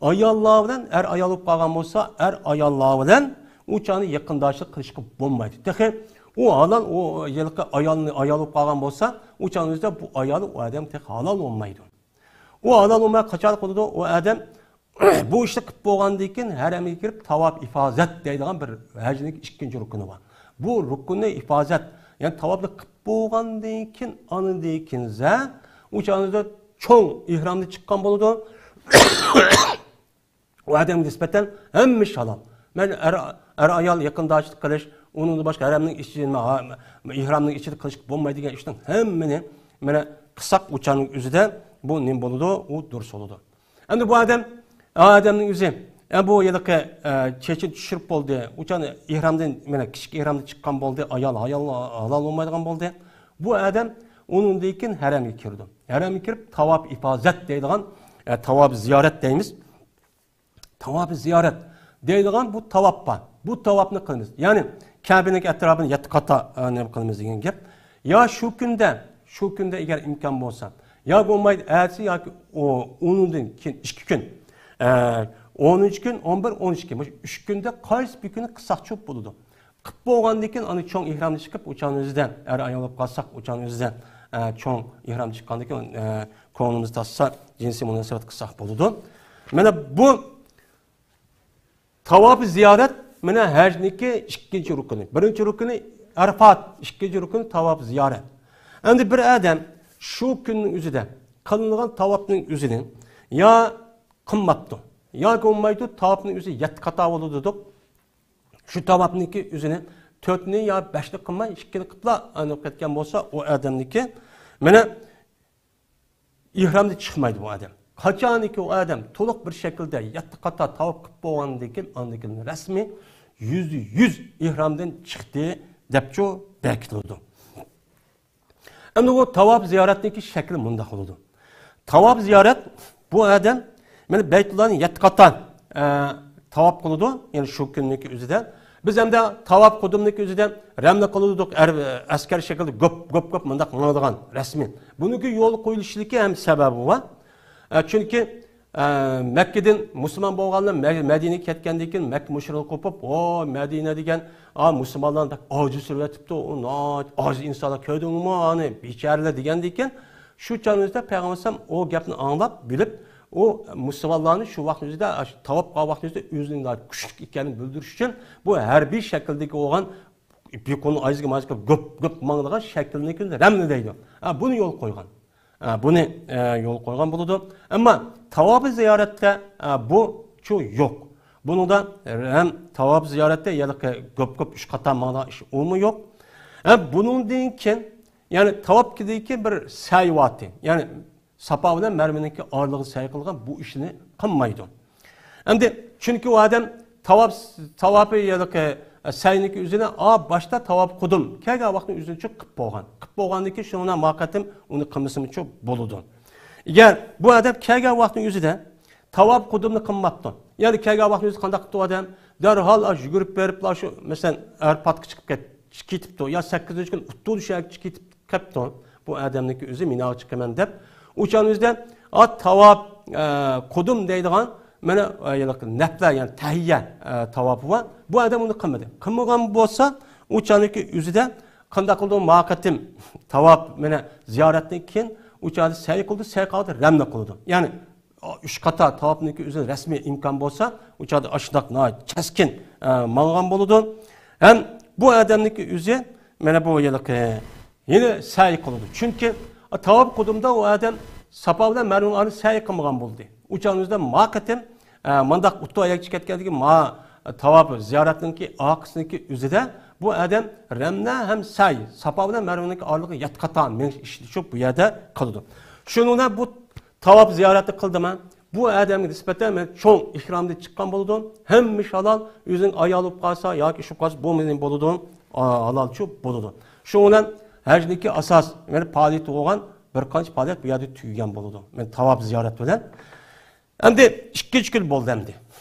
ئاياللار بىلەن ئەر ئايال بولۇپ قالغان بولسا، ئەر ئاياللار بىلەن ئۇ چاغنى يېقىنداشلىق قىلىشقا بولمايدۇ. تېخى ئۇ ھالال، ئۇ ھېلىقى ئايالنى، ئايال بولۇپ قالغان بولسا، ئۇ چاغنىڭ ئۆزىدە بۇ ئايال ئۇ ئادەم تېخى ھالال بولمايدۇ. ئۇ ھالال بولماي قاچان قىلىدۇ؟ ئۇ ئادەم بۇ ئىشنى قىلىپ بولغاندىن كېيىن ھەرەمگە كىرىپ تاۋاپ ئىفازەت دەيدىغان بىر ھەجنىڭ ئىككىنچى رۇكنى بار. بۇ رۇكنى ئىفازەت، يەنى تاۋاپنى قىلىپ بولغاندىن كېيىن ئاندىن كېيىن زە، ئۇ چاغدا چوڭ ئېھرامدىن چىققان بولىدۇ. ئۇ ئادەمگە نىسبەتەن ھەممە ئىش ھالال. مەن ئەر، ئەر ئايال يېقىنداشلىق قىلىش، ئۇنىڭدىن باشقا ھەرەمنىڭ ئىچى، ئېھرامنىڭ ئىچىدە قىلىشقا بولمايدىغان ئىشنىڭ ھەممىنى مانا قىلساق ئۇ چاغنىڭ ئۆزىدە بۇ نېمە بولىدۇ؟ ئۇ دۇرۇس بولىدۇ. ئەمدى بۇ ئادەم، ئادەمنىڭ ئۆزى، ئە، بۇ ھېلىقى، ئە، چېچىنى چۈشۈرۈپ بولدى. ئۇ چاغدا ئېھرامدىن، مانا كىچىك ئېھرامدىن چىققان بولدى. ئايال، ئايال ھالال بولمايدىغان بولدى. بۇ ئادەم ئۇنىڭدىن كېيىن ھەرەمگە كىرىدۇ. ھەرەمگە كىرىپ تاۋاپ ئىفازەت دەيدىغان، ئە، تاۋاپ زىيارەت دەيمىز. تاۋاپى زىيارەت دەيدىغان بۇ تاۋاپ بار. بۇ تاۋاپنى قىلىمىز. يەنى كەبىنىڭ ئەتراپىنى يەتتە قاتا، ئە، نېمە قىلىمىز دېگەن گەپ. يا شۇ كۈندە، شۇ كۈندە ئەگەر ئىمكان بولسا، يا بولمايدۇ ئەتىسى ياكى ئۇ، ئۇنىڭدىن كېيىن ئىككى كۈن، ئە، ئونىنچى كۈن، ئون بىر، ئون ئىككى، مۇشۇ ئۈچ كۈندە قايسى بىر كۈنى قىلساقچۇ بولىدۇ. قىلىپ بولغاندىن كېيىن ئاندىن چوڭ ئېھرامنى چىقىپ، ئۇ چاغنىڭ ئۆزىدە، ئەر ئايال بولۇپ قالساق، ئۇ چاغنىڭ ئۆزىدە، ئە، چوڭ ئېھرام چىققاندىن كېيىن، ئە، كۆڭلىمىز تارتسا، جىنسىي مۇناسىۋەت قىلساق بولىدۇ. مانا بۇ تاۋاپى زىيارەت، مانا ھەجنىڭكى ئىككىنچى رۇكنى. بىرىنچى رۇكنى ئەرفات، ئىككىنچى رۇكنى تاۋاپى زىيارەت. ئەمدى بىر ئادەم شۇ كۈننىڭ ئۆزىدە قىلىنغان تاۋاپنىڭ ئۆزىنى يا قىلماپتۇ، ياكى بولمايدۇ، تاۋاپنىڭ ئۆزى يەتتە قاتا بولىدۇ دېدۇق. شۇ تاۋاپنىڭكى ئۆزىنى تۆتنى يا بەشنى قىلماي، ئىككىنى قىلىپلا ئايلىنىپ كەتكەن بولسا، ئۇ ئادەمنىڭكى مانا ئېھرامدىن چىقمايدۇ بۇ ئادەم. قاچانكى ئۇ ئادەم تولۇق بىر شەكىلدە يەتتە قاتا تاۋاپ قىلىپ بولغاندىن كېيىن، ئاندىن كېيىن رەسمىي يۈزدە يۈز ئېھرامدىن چىقتى دەپچۇ بېكىتىلىدۇ. ئەمدى بۇ تاۋاپ زىيارەتنىڭكى شەكلى مۇنداق بولىدۇ. تاۋاپ زىيارەت، بۇ ئادەم مانا بەيتۇللانى يەتتە قاتا، ئە، تاۋاپ قىلىدۇ، يەنى شۇ كۈننىڭكى ئۆزىدە. بىز ئەمدى تاۋاپ قۇدۇمنىڭكى ئۆزىدە رەملە قىلىدۇق، ئەر-، ئەسكەر شەكلىدە گۆپ، گۆپ، گۆپ مۇنداق ماڭىدىغان رەسمىي. بۇنىڭكى يول قويۇلۇشىدىكى ھەم سەۋەبى بار. ئە، چۈنكى، ئە، مەككىدىن مۇسۇلمان بولغانلار مە-، مەدىنىگە كەتكەندىن كېيىن مەككە مۇشرىكى قوپۇپ، «ئو، مەدىنە دېگەن، ئا، مۇسۇلمانلارنى بەك ئاجىز سۈرۈۋېتىپتۇ، ئۇ ناھايىتى ئاجىز ئىنسانلار، كۆردۈڭمۇ ئانى، بىچارىلەر» دېگەندىن كېيىن، شۇ چاغنىڭ ئۆزىدە پەيغەمبەر ئەلەيھىسسالام ئۇ گەپنى ئاڭلاپ بىلىپ، ئۇ مۇسۇلمانلارنى شۇ ۋاقىتنىڭ ئۆزىدە، تاۋاپ قىلغان ۋاقىتنىڭ ئۆزىدە ئۆزىنىڭ ناھايىتى كۈچلۈك ئىكەنلىكىنى بىلدۈرۈش ئۈچۈن، بۇ ھەربىي شەكىلدىكى بولغان بىر قولىنى ئايىزىغا مايىزغا گۆپ، گۆپ ماڭىدىغان شەكىلنى رەملە دەيدۇ. ھە، بۇنى يول قويغان. ھە، بۇنى، ئە، يول قويغان بولىدۇ. ئەمما تاۋاپى زىيارەتتە، ئە، بۇچۇ يوق. بۇنىڭدا ھەم تاۋاپ زىيارەتتە ھېلىقى گۆپ، گۆپ ئۈچ قاتا ماڭىدىغان ئىش ئۇمۇ يوق. ھە، بۇنىڭدىن كېيىن، يەنى تاۋاپتىكى بىر سەي ۋاتى، يەنى ساپا بىلەن مەرۋىنىڭكى ئارىلىقىدا سەي قىلغان بۇ ئىشنى قىلمايدۇ. ئەمدى چۈنكى ئۇ ئادەم تاۋاپ، تاۋاپى ياكى سەينىڭكى ئۆزىنى، ئا، باشتا تاۋاپ قۇدۇم كەلگەن ۋاقىتنىڭ ئۆزىنى چۈ قىلىپ بولغان. قىلىپ بولغاندىن كېيىن شۇنىڭ بىلەن ما قېتىم ئۇنى قىلمىسىمۇچۇ بولىدۇ. ئەگەر بۇ ئادەم كەلگەن ۋاقىتنىڭ ئۆزىدە تاۋاپ قۇدۇمنى قىلماپتۇ. يەنى كەلگەن ۋاقىتنىڭ ئۆزىدە قانداق قىپتۇ ئادەم؟ دەرھال ئاشۇ يۈگۈرۈپ بېرىپلا شۇ، مەسىلەن، ئەرپاتقا چىقىپ كەت-، كېتىپتۇ. يا سەككىزىنچى كۈن ئۇتتۇرۇ شەھەرگە چىقىپ كەپتۇ. بۇ ئادەمنىڭكى ئۆزى مىناغا چىقىمەن دەپ، ئۇ چاغنىڭ ئۆزىدە، ئا، تاۋاپ، ئە، قۇدۇم دەيدىغان، مانا، ئە، ھېلىقى نەپلە، يەنى تەھىيە، ئە، تاۋاپى بار. بۇ ئادەم ئۇنى قىلمىدى. قىلمىغان بولسا، ئۇ چاغنىڭكى ئۆزىدە قانداق قىلدى؟ ما قېتىم تاۋاپ، مانا، زىيارەتتىن كېيىن ئۇ چاغدا سەي قىلدى، سەي قىلدى، رەملە قىلىدۇ. يەنى، ئۈچ قاتا تاۋاپنىڭكى ئۆزىنى رەسمىي ئىمكان بولسا، ئۇ چاغدا ئاشۇنداق ناھايىتى كەسكىن، ئە، ماڭغان بولىدۇ. ھەم بۇ ئادەمنىڭكى ئۆزى، مانا بۇ ھېلىقى، يەنە سەي قىلىدۇ. چۈنكى تاۋاپ قۇدۇمدا ئۇ ئادەم ساپا بىلەن مەرۋىنىڭ ئارىسىدا سەي قىلمىغان بولدى. ئۇ چاغنىڭ ئۆزىدە ما قېتىم، ئە، مانداق ئۇتتۇ ئاياغ چىقىپ كەتكەندىكى ما تاۋاپ زىيارەتنىڭكى ئارقىسىنىڭكى ئۆزىدە بۇ ئادەم رەملە ھەم سەي، ساپا بىلەن مەرۋىنىڭكى ئارىلىقى يەتتە قاتا مېڭىش ئىشىنى شۇ بۇ يەردە قىلىدۇ. شۇنىڭ بىلەن بۇ تاۋاپ زىيارەتنى قىلدىمەن. بۇ ئادەمگە نىسبەتەن مەن چوڭ ئېھرامدىن چىققان بولىدۇ. ھەممە ئىش ھالال. ئۆزىنىڭ ئايالى بولۇپ قالسا ياكى ئىشى بولۇپ قالسا، بۇمۇ نېمە بولىدۇ؟ ئا، ھالالچۇ بولىدۇ. شۇنىڭ بىلەن ھەجنىڭكى ئاساس، يەنى پائالىيىتى بولغان بىر قانچە پائالىيەت بۇ يەردە تۈگىگەن بولىدۇ. مەن تاۋاپ زىيارەت بىلەن. ئەمدى ئىككىنچى كۈن بولدى ئەمدى.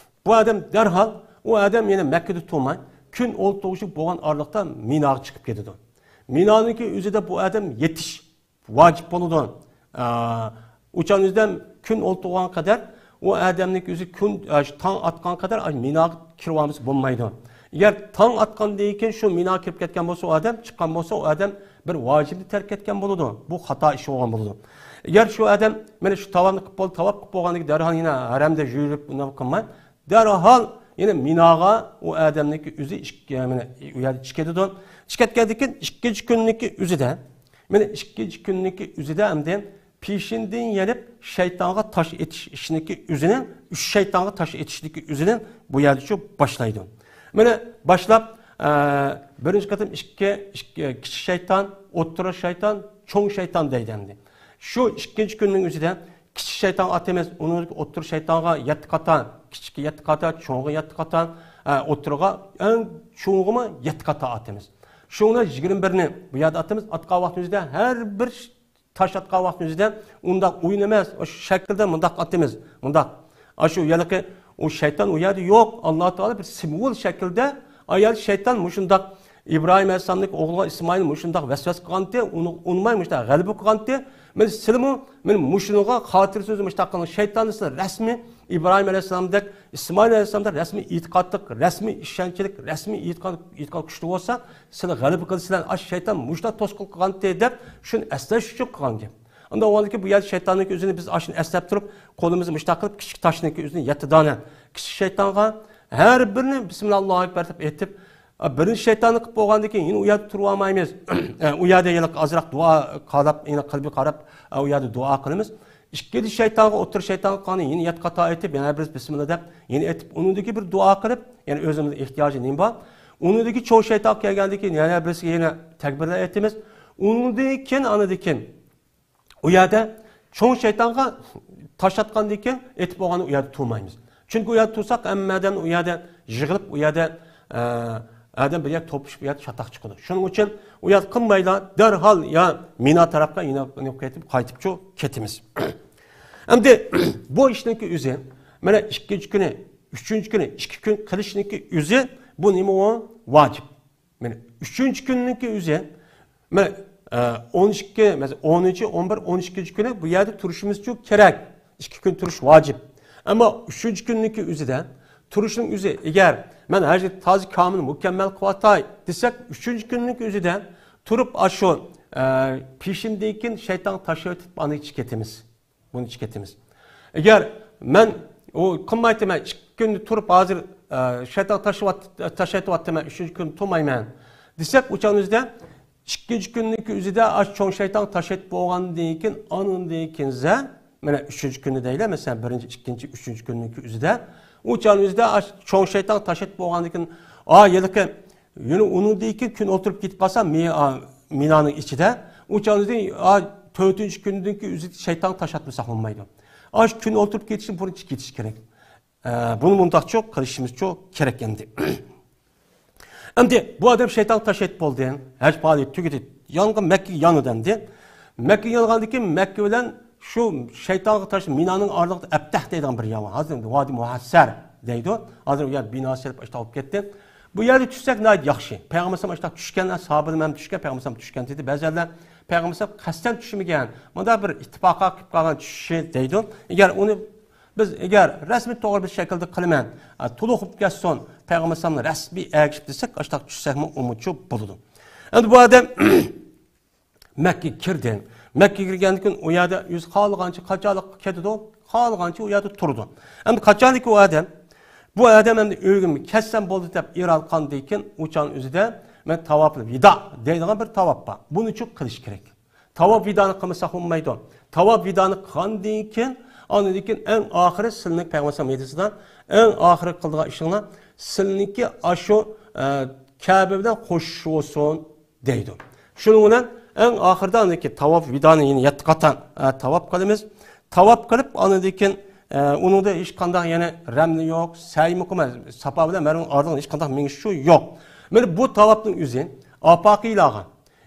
بۇ ئادەم دەرھال، ئۇ ئادەم يەنە مەككىدە تۇرماي، كۈن ئولتۇرغۇچە بولغان ئارىلىقتا مىناغا چىقىپ كېتىدۇ. مىنانىڭكى ئۆزىدە بۇ ئادەم يېتىش ۋاجىپ بولىدۇ. ئا، ئۇچان ئۆزىدە كۈن ئولتۇرغان قەدەر، ئۇ ئادەمنىڭكى ئۆزى كۈن، ئا، شۇ تاڭ ئاتقان قەدەر، ئا، مىناغا كىرىۋالمىسا بولمايدۇ. ئەگەر تاڭ ئاتقاندىن كېيىن شۇ مىناغا كىرىپ كەتكەن بولسا، ئۇ ئادەم چىققان بولسا، ئۇ ئادەم بىر ۋاجىپنى تەرك ئەتكەن بولىدۇ. بۇ خاتا ئىش بولغان بولىدۇ. ئەگەر شۇ ئادەم مانا شۇ تاۋاپنى قىلىپ بولدى، تاۋاپ قىلىپ بولغاندىن كېيىن دەرھال يەنە ھەرەمدە يۈرۈپ، ئۇنداق قىلماي، دەرھال يەنە مىناغا ئۇ ئادەمنىڭكى ئۆزى ئىككى، مانا، ئۇ يەردە چىقىپ كېتىدۇ. چىقىپ كەتكەندىن كېيىن ئىككىنچى كۈننىڭكى ئۆزىدە، مانا، ئىككىنچى كۈننىڭكى ئۆزىدە ئەمدى پېشىندىن يېنىپ شەيتانغا تاش ئېتىش ئىشىنىڭكى ئۆزىنى، ئۈچ شەيتانغا تاش ئېتىشنىڭكى ئۆزىنى بۇ يەردە شۇ باشلايدۇ. مانا، باشلاپ، ئە، بىرىنچى قېتىم ئىككى، ئىككى، كىچىك شەيتان، ئوتتۇرا شەيتان، چوڭ شەيتان دەيدۇ ئەمدى. شۇ ئىككىنچى كۈننىڭ ئۆزىدە كىچىك شەيتانغا ئاتىمىز، ئۇنىڭ ئوتتۇرا شەيتانغا يەتتە قاتا، كىچىككە يەتتە قاتا، چوڭغا يەتتە قاتا، ئە، ئوتتۇرىغا، ئەڭ چوڭىغىمۇ يەتتە قاتا ئاتىمىز. شۇڭا يىگىرمە بىرنى بۇ يەردە ئاتىمىز. ئاتقان ۋاقتىمىزدا ھەر بىر تاش ئاتقان ۋاقتىمىزدا ئۇنداق ئويۇن ئەمەس، ئاشۇ شەكىلدە مۇنداق ئاتىمىز، مۇنداق. ئاشۇ ھېلىقى ئۇ شەيتان ئۇ يەردە يوق. ئاللا تائالا بىر سىمۋول شەكىلدە، ئايال شەيتان مۇشۇنداق ئىبراھىم ئەلەيھىسسالامنىڭ ئوغلىغا ئىسمائىل مۇشۇنداق ۋەسۋەسە قىلغانتى، ئۇنى ئۇنىماي مۇشۇنداق غەلىبە قىلغانتى. مانا سىلىمۇ، مانا مۇشۇنىڭغا خاتىرە سۆزى مۇشۇنداق قىلىڭ. شەيتاننى سىلەر رەسمىي ئىبراھىم ئەلەيھىسسالامدەك، ئىسمائىل ئەلەيھىسسالامدەك رەسمىي ئېتىقادلىق، رەسمىي ئىشەنچلىك، رەسمىي ئېتىقاد، ئېتىقاد كۈچلۈك بولسا، سىلەر غەلىبە قىلىسىلەر. ئاشۇ شەيتان مۇشۇنداق توسقۇن قىلغانتى دەپ، شۇنى ئەسلەش ئۈچۈن قىلغان گەپ. ئۇنداق بولغاندىكىن بۇ يەردە شەيتاننىڭكى ئۆزىنى بىز ئاشۇنى ئەسلەپ تۇرۇپ، قولىمىزنى مۇشۇنداق قىلىپ، كىچىك تاشنىڭكى ئۆزىنى يەتتە دانە كىچىك شەيتانغا، ھەر بىرىنى بىسمىللا ئاللاھۇ ئەكبەر دەپ ئېيتىپ، ئا، بىرىنچى شەيتاننى قىلىپ بولغاندىن كېيىن يەنە ئۇ يەردە تۇرۇۋالمايمىز. ئە، ئۇ يەردە يەنە ئازراق دۇئا قالاپ، يەنە قەلبىگە قاراپ، ئە، ئۇ يەردە دۇئا قىلىمىز. ئىككىنچى شەيتانغا، ئوتتۇرا شەيتانغا قالغاندا يەنە يەتتە قاتا ئېيتىپ، يەنە بىرسى بىسمىللا دەپ يەنە ئېيتىپ، ئۇنىڭدىكى بىر دۇئا قىلىپ، يەنە ئۆزىمىزنىڭ ئېھتىياجى نېمە بار؟ ئۇنىڭدىكى چوڭ شەيتانغا كەلگەندىن كېيىن يەنە بىرسىگە يەنە تەكبىرلەر ئېيتىمىز. ئۇنىڭدىن كېيىن، ئاندىن كېيىن ئۇ يەردە چوڭ شەيتانغا تاش ئاتقاندىن كېيىن ئېتىپ بولغاندا ئۇ يەردە تۇرمايمىز. چۈنكى ئۇ يەردە تۇرساق، ھەممە ئادەم ئۇ يەردە يىغىلىپ، ئۇ يەردە، ئە، ئادەم بىر يەرگە توپلىشىپ، ئۇ يەردە چاتاق چىقىدۇ. شۇنىڭ ئۈچۈن ئۇ يەردە قىلمايلا، دەرھال يا مىنا تەرەپكە يەنە قايتىپ، قايتىپچۇ كېتىمىز. ئەمدى بۇ ئىشنىڭكى ئۆزى، مانا ئىككىنچى كۈنى، ئۈچىنچى كۈنى، ئىككى كۈن قىلىشنىڭكى ئۆزى، بۇ نېمە ئۇ؟ ۋاجىپ. مانا ئۈچىنچى كۈننىڭكى ئۆزى، مانا، ئە، ئون ئىككى، مەسىلەن، ئونىنچى، ئون بىر، ئون ئىككىنچى كۈنى بۇ يەردە تۇرۇشىمىز ئۈچۈن كېرەك. ئىككى كۈن تۇرۇش ۋاجىپ. ئەمما ئۈچىنچى كۈننىڭكى ئۆزىدە، تۇرۇشنىڭ ئۆزى، ئەگەر مەن ھەر يىل تازا كامىل، مۇكەممەل قىلىۋاتاي دېسەك، ئۈچىنچى كۈننىڭكى ئۆزىدە تۇرۇپ، ئاشۇ، ئە، پېشىندىن كېيىن شەيتانغا تاش ئېتىپ، ئاندىن كېتىمىز. بۇنى ئىچىپ كېتىمىز. ئەگەر مەن ئۇ قىلمايتىمەن، ئىككى كۈندە تۇرۇپ ھازىر، ئە، شەيتان تاشلىۋات-، تاشلايتىۋاتىمەن، ئۈچىنچى كۈنى تۇرمايمەن دېسەك، ئۇ چاغنىڭ ئۆزىدە ئىككىنچى كۈننىڭكى ئۆزىدە ئاشۇ چوڭ شەيتان تاشلايتىپ بولغاندىن كېيىن، ئانىڭدىن كېيىن زە-، مانا ئۈچىنچى كۈنى دەيلى، مەسىلەن، بىرىنچى، ئىككىنچى، ئۈچىنچى كۈننىڭكى ئۆزىدە، ئۇ چاغنىڭ ئۆزىدە ئاشۇ چوڭ شەيتان تاشلايتىپ بولغاندىن كېيىن، ئا، ھېلىقى يەنە ئۇنىڭدىن كېيىن كۈن ئولتۇرۇپ كېتىپ قالسا، مى-، ئا، مىنانىڭ ئىچىدە، ئۇ چاغدا، ئا، تۆتىنچى كۈندىن كېيىن ئۆزى شەيتان تاشلاتمىساق بولمايدۇ. ئاشۇ كۈن ئولتۇرۇپ كېتىشتىن بۇرۇن كېتىش كېرەك. ئە، بۇنى مۇنداقچۇ قىلىشىمىزچۇ كېرەك ئەمدى. ئەمدى بۇ ئادەم شەيتان تاشلايتىپ بولدى. ھەج پائالىيىتى تۈگىدى. يانغا مەككىگە يانىدۇ ئەمدى. مەككىگە يانغاندىن كېيىن مەككە بىلەن شۇ شەيتانغا تاش مىنانىڭ ئارىلىقىدا ئەبتەھ دەيدىغان بىر يەر بار. ھازىر ۋادى مۇھەسسەر دەيدۇ. ھازىر ئۇ يەر بىنا سېلىپ ئاشۇنداق بولۇپ كەتتى. بۇ يەردە چۈشسەك ناھايىتى ياخشى. پەيغەمبەر ئەلەيھىسسالام ئاشۇنداق چۈشكەن، ساھابىلەر مەن چۈشكەن، پەيغەمبەر ئەلەيھىسسالام چۈشكەن دېدى. بەزىلەر پەيغەمبەر ئەلەيھىسسالام قەستەن چۈشمىگەن، مۇنداق بىر ئىتتىپاققا كېلىپ قالغان چۈشى دەيدۇ. ئەگەر ئۇنى بىز ئەگەر رەسمىي توغرا بىر شەكىلدە قىلىمەن، ئە، تولۇق بولۇپ كەتسۇن، پەيغەمبەر ئەلەيھىسسالامنى رەسمىي ئەگىشىپ دېسەك، ئاشۇنداق چۈشسەكمۇ ئۇمۇچۇ بولىدۇ. ئەمدى بۇ ئادەم مەككىگە كىردى. مەككىگە كىرگەندىن كېيىن ئۇ يەردە ئۆزى خالىغانچە قاچانلىق كېتىدۇ، خالىغانچە ئۇ يەردە تۇرىدۇ. ئەمدى قاچانلىكى ئۇ ئادەم، بۇ ئادەم ئەمدى ئۆيگە كەتسەم بولدى دەپ ئىرادە قىلغاندىن كېيىن، ئۇ چاغنىڭ ئۆزىدە مەن تاۋاپىل ۋىدا دەيدىغان بىر تاۋاپ بار. بۇنى چۇ قىلىش كېرەك. تاۋاپ ۋىدانى قىلمىساق بولمايدۇ. تاۋاپ ۋىدانى قىلغاندىن كېيىن، ئاندىن كېيىن ئەڭ ئاخىرى سىلىنىڭ پەيغەمبەر ئەلەيھىسسالام ھەدىسىدە، ئەڭ ئاخىرى قىلىدىغان ئىشىڭلار سىلىنىڭكى ئاشۇ، ئە، كەبە بىلەن قوشۇشۇۋالسۇن دەيدۇ. شۇنىڭ بىلەن ئەڭ ئاخىرىدا ئاندىن كېيىن تاۋاپ ۋىدانى يەنە يەتتە قاتا، ئە، تاۋاپ قىلىمىز. تاۋاپ قىلىپ، ئاندىن كېيىن، ئە، ئۇنىڭدا ھېچقانداق يەنە رەملى يوق، سەيمۇ قىلماي، ساپا بىلەن مەرۋىنىڭ ئارىلىقىدا ھېچقانداق مېڭىش شۇ يوق. مانا بۇ تاۋاپنىڭ ئۆزى ئاپاقىيلارغا،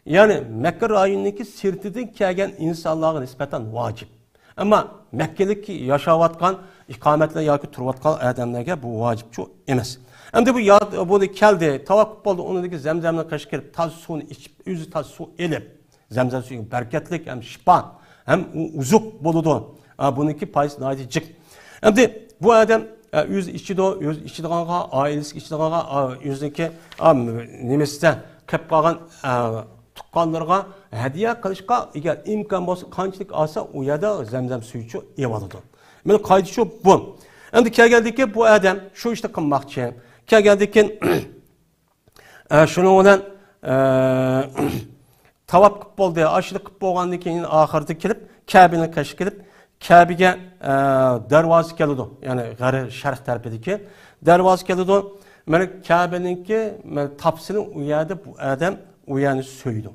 يەنى مەككە رايونىنىڭكى سىرتىدىن كەلگەن ئىنسانلارغا نىسبەتەن ۋاجىپ. ئەمما مەككىلىك ياشاۋاتقان ئىقامەتلەر ياكى تۇرۇۋاتقان ئادەملەرگە بۇ ۋاجىپچۇ ئەمەس. ئەمدى بۇ يا-، بۇنى كەلدى، تاۋاپ قىلىپ بولدى، ئۇنىڭدىكى زەمزەمنى قېشىغا كىرىپ، تازا سۇنى ئىچىپ، ئۆزى تازا سۇ ئېلىپ، زەمزەم سۈيى بەرىكەتلىك ھەم شىپا، ھەم ئۇ ئوزۇق بولىدۇ. ئا، بۇنىڭكى پايدىسى ناھايىتى جىق. ئەمدى بۇ ئادەم، ئە، ئۆزى ئىچىدۇ، ئۆزى ئىچىدىغانغا، ئائىلىسىگە ئىچىدىغانغا، ئا، ئۆزىنىڭكى، ئا، نېمىسىدە قېلىپ قالغان، ئا، تۇغقانلىرىغا ھەدىيە قىلىشقا ئەگەر ئىمكان بولسا، قانچىلىك ئالسا، ئۇ يەردە زەمزەم سۈيىچۇ ئېۋالىدۇ. مانا قائىدىچۇ بۇ. ئەمدى كەلگەندىكىن بۇ ئادەم شۇ ئىشنى قىلماقچى. كەلگەندىكىن، ئە، شۇنىڭ بىلەن، ئە، تاۋاپ قىلىپ بولدى، ئاشۇنى قىلىپ بولغاندىن كېيىن ئاخىرىدا كېلىپ، كەبىنىڭ قېشىغا كېلىپ، كەبىگە، ئە، دەرۋازا كېلىدۇ. يەنى غەربىي شەرق تەرىپىدىكى دەرۋازا كېلىدۇ. مانا كەبىنىڭكى، مانا تاپىسىنى ئۇ يەردە بۇ ئادەم ئۇ يەرنى سۆيىدۇ.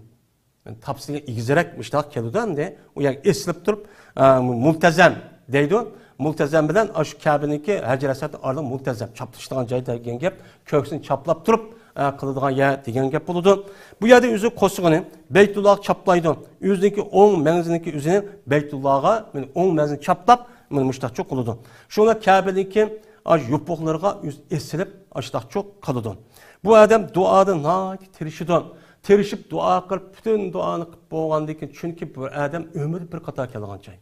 تاپىسىغا ئېگىزرەك مۇشتاق كېلىدۇ ئەمدى. ئۇ يەرگە ئېسىلىپ تۇرۇپ، ئە، مۇلتەزەم دەيدۇ. مۇلتەزەم بىلەن ئاشۇ كەبىنىڭكى ھەجەر ئەسۋەد ئارىلىق مۇلتەزەم. چاپلىشىدىغان جاي دېگەن گەپ، كۆكسىنى چاپلاپ تۇرۇپ، ئە، قىلىدىغان يەر دېگەن گەپ بولىدۇ. بۇ يەردە ئۆزى قورسىقىنى بەيتۇللاغا چاپلايدۇ. ئۆزىنىڭكى ئوڭ مەڭزىنىڭكى ئۆزىنى بەيتۇللاغا، مانا ئوڭ مەڭزىنى چاپلاپ، مانا مۇشتاقچۇ قىلىدۇ. شۇڭا كەبىنىڭكى ئاشۇ يوپۇقلىرىغا ئۆزى ئېسىلىپ، ئاشۇنداقچۇ قىلىدۇ. بۇ ئادەم دۇئادا ناھايىتى تىرىشىدۇ. تىرىشىپ دۇئا قىلىپ، پۈتۈن دۇئانى قىلىپ بولغاندىن كېيىن، چۈنكى بۇ ئادەم ئۆمرىدە بىر قېتىم كەلگەن جاي.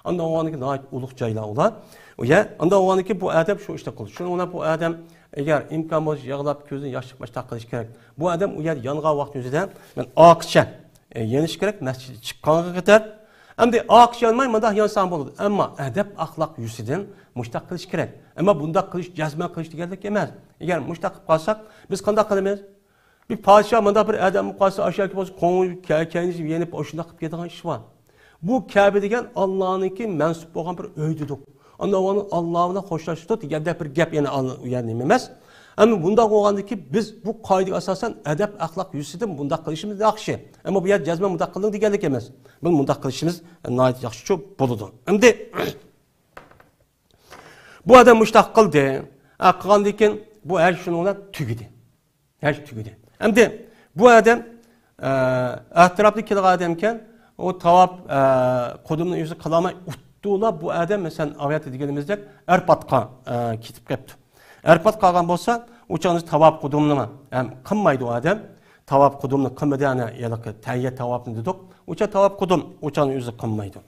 ئاندىن ئۇنىڭكى ناھايىتى ئۇلۇغ جايلار ئۇلار. ئۇ يەر، ئاندىن ئۇنىڭكى بۇ ئادەم شۇ ئىشنى قىلدى. شۇنىڭ بىلەن بۇ ئادەم ئەگەر ئىمكان بولسا يىغلاپ، كۆزىدىن ياش چىقماي شۇنداق قىلىش كېرەك. بۇ ئادەم ئۇ يەردە يانغان ۋاقتى ئۆزىدە، مەن ئارقىچە، ئە، يېنىش كېرەك، مەسچىتكە چىققانغا قەدەر. ئەمدى ئارقىچە يانماي، مۇنداق يانساڭ بولىدۇ. ئەمما ئەدەپ ئەخلاق يۈزىسىدىن مۇشۇنداق قىلىش كېرەك. ئەمما بۇنداق قىلىش جەزمەن قىلىش دېگەنلىك ئەمەس. ئەگەر مۇشۇنداق قىلىپ قالساق، بىز قانداق قىلىمىز؟ بىر پادىشاھ مۇنداق بىر ئادەم بولۇپ قالسا، ئاشۇ يەرگە بولسا قوڭۇر كە-، كەينىشىپ يېنىپ، ئاشۇنداق قىلىپ كېتىدىغان ئىش بار. بۇ كەبە دېگەن ئاللانىڭكى مەنسۇپ بولغان بىر ئۆي دېدۇق. ئاندىن ئۇنى ئاللا بىلەن خوشلاشتۇق دېگەندەك بىر گەپ يەنە ئال-، يەنە نېمە ئەمەس. ئەمما بۇنداق بولغاندىن كېيىن بىز بۇ قائىدىگە ئاساسەن ئەدەپ ئەخلاق يۈزىسىدىن بۇنداق قىلىشىمىز ياخشى. ئەمما بۇ يەردە جەزمەن بۇنداق قىلىڭ دېگەنلىك ئەمەس. بۇ مۇنداق قىلىشىمىز ناھايىتى ياخشىچۇ بولىدۇ. ئەمدى بۇ ئادەم مۇشۇنداق قىلدى. ھە، قىلغاندىن كېيىن بۇ ھەر شۇنىڭ بىلەن تۈگىدى. ھەر شۇ تۈگىدى. ئەمدى بۇ ئادەم، ئە، ئەتراپتا كېلىدىغان ئادەمكەن، ئۇ تاۋاپ، ئە، قۇدۇمنى ئۆزى قىلالماي ئۇتتۇلا بۇ ئادەم، مەسىلەن، ئاۋاياتتا دېگىنىمىزدەك ئەرپاتقا، ئە، كېتىپ قاپتۇ. ئەرپات قالغان بولسا، ئۇ چاغدا تاۋاپ قۇدۇمنى ھەم قىلمايدۇ ئۇ ئادەم. تاۋاپ قۇدۇمنى قىلمىدى، ئەنە، ھېلىقى تەھىيە تاۋاپنى دېدۇق. ئۇ چاغ تاۋاپ قۇدۇم، ئۇ چاغنى ئۆزى قىلمايدۇ.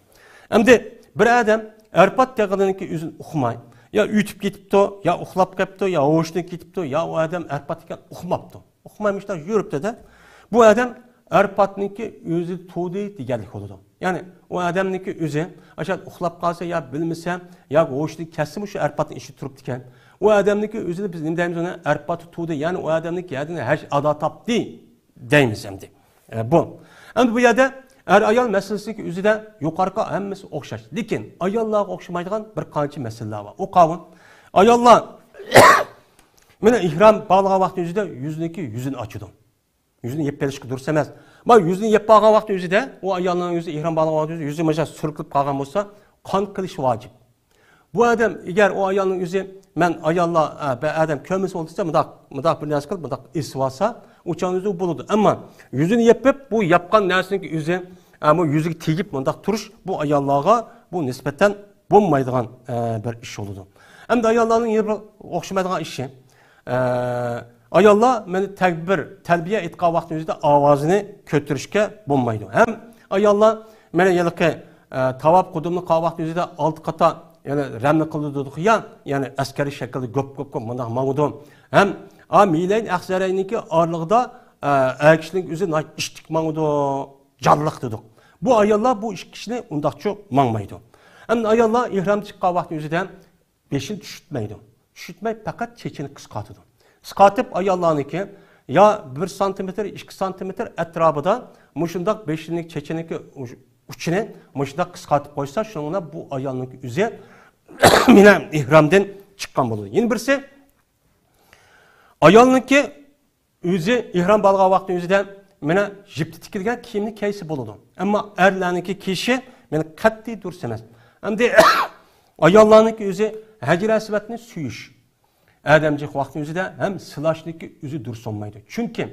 ئەمدى بىر ئادەم ئەرپات دېگىنىكى ئۆزىنى ئۇقماي، يا ئۆتۈپ كېتىپتۇ، يا ئۇخلاپ قېپتۇ، يا ھوشىدىن كېتىپتۇ، يا ئۇ ئادەم ئەرپات ئىكەن ئۇقماپتۇ. ئۇقماي مۇشۇنداق يۈرۈپتۇ-دە. بۇ ئادەم ئەرپاتنىڭكى ئۆزى تۇردى دېگەنلىك بولىدۇ. يەنى ئۇ ئادەمنىڭكى ئۆزى ئاشۇ ئۇخلاپ قالسا يا بىلمىسە ياكى ھوشىدىن كەتسىمۇ شۇ ئەرپاتنىڭ ئىچىدە تۇرۇپتىكەن. ئۇ ئادەمنىڭكى ئۆزىنى بىز نېمە دەيمىز ئۇنى؟ ئەرپاتتا تۇردى. يەنى ئۇ ئادەمنىڭكى يەردىن ھەج ئادا تاپتى دەيمىز ئەمدى. ئە، بۇ. ئەمدى بۇ يەردە ئەر-ئايال مەسىلىسىدىكى ئۆزىدە يۇقىرىقى ھەممىسى ئوخشاش. لېكىن ئاياللارغا ئوخشىمايدىغان بىر قانچە مەسىلىلەر بار. ئۇ قاۋۇن. ئاياللار مانا ئېھرام باغلىغان ۋاقتى ئۆزىدە يۈزىنىكى يۈزىنى ئاچىدۇ. يۈزىنى يېپىپ بېرىشقا دۇرۇس ئەمەس. مانا يۈزىنى يېپىپ قالغان ۋاقتى ئۆزىدە، ئۇ ئايالنىڭ يۈزى ئېھرام باغلىغان ۋاقتى ئۆزىدە يۈزى مۇشۇنداق سۈركىلىپ قالغان بولسا، قان قىلىش ۋاجىپ. بۇ ئادەم ئەگەر ئۇ ئايالنىڭ ئۆزى، مەن ئاياللار، ئە، بىر ئادەم كۆرمىسە بولدى دېسە، مۇنداق، مۇنداق بىر نەرسە قىلىپ، مۇنداق ئېسىۋالسا، ئۇ چاغدا ئۆزى بولىدۇ. ئەمما يۈزىنى يېپىپ، بۇ ياپقان نەرسىنىڭكى ئۆزى، ئە، بۇ يۈزىگە تېگىپ مۇنداق تۇرۇش، بۇ ئاياللارغا بۇ نىسبەتەن بولمايدىغان، ئە، بىر ئىش بولىدۇ. ئەمدى ئاياللارنىڭ يەنە بىر ئوخشىمايدىغان ئىشى، ئە، ئاياللار مانا تەكبىر، تەلبىيە ئېيتقان ۋاقتىنىڭ ئۆزىدە ئاۋازىنى كۆتۈرۈشكە بولمايدۇ. ھەم ئاياللار مانا ھېلىقى، ئە، تاۋاپ قۇدۇمنى قىلغان ۋاقتىنىڭ ئۆزىدە ئالتە قاتا يەنە رەملە قىلىدۇ دېدۇق يا، يەنى ئەسكەرىي شەكىلدە گۆپ، گۆپ، گۆپ مۇنداق ماڭىدۇ. ھەم ئا مىلەين ئەخزەرەينىڭكى ئارىلىقىدا، ئە، ئەر كىشىنىڭ ئۆزى ناھايىتى ئىتتىك ماڭىدۇ، جانلىق دېدۇق. بۇ ئاياللار بۇ ئىككى كىشىنى ئۇنداقچۇ ماڭمايدۇ. ئەمدى ئاياللار ئېھرام چىققان ۋاقتىنىڭ ئۆزىدە بېشىنى چۈشۈرتمەيدۇ. چۈشۈرتمەي پەقەت چېچىنى قىسقارتىدۇ. قىسقارتىپ ئاياللارنىڭكى يا بىر سانتىمېتىر، ئىككى سانتىمېتىر ئەتراپىدا مۇشۇنداق بېشىنىڭ چېچىنىڭكى ئۇچىنى مۇشۇنداق قىسقارتىپ قويسا، شۇنىڭ بىلەن بۇ ئايالنىڭكى ئۆزى مانا ئېھرامدىن چىققان بولىدۇ. يەنە بىرسى، ئايالنىڭكى ئۆزى ئېھرام باغلىغان ۋاقتى ئۆزىدە مانا يىپتا تىكىلگەن كىيىمنى كىيسە بولىدۇ. ئەمما ئەرلەرنىڭكى كىيىشى مانا قەتئىي دۇرۇس ئەمەس. ئەمدى ئاياللارنىڭكى ئۆزى ھەجەر ئەسۋەدنى سۆيۈش، ئادەم جىق ۋاقتى ئۆزىدە ھەم سىلاشنىڭكى ئۆزى دۇرۇس بولمايدۇ. چۈنكى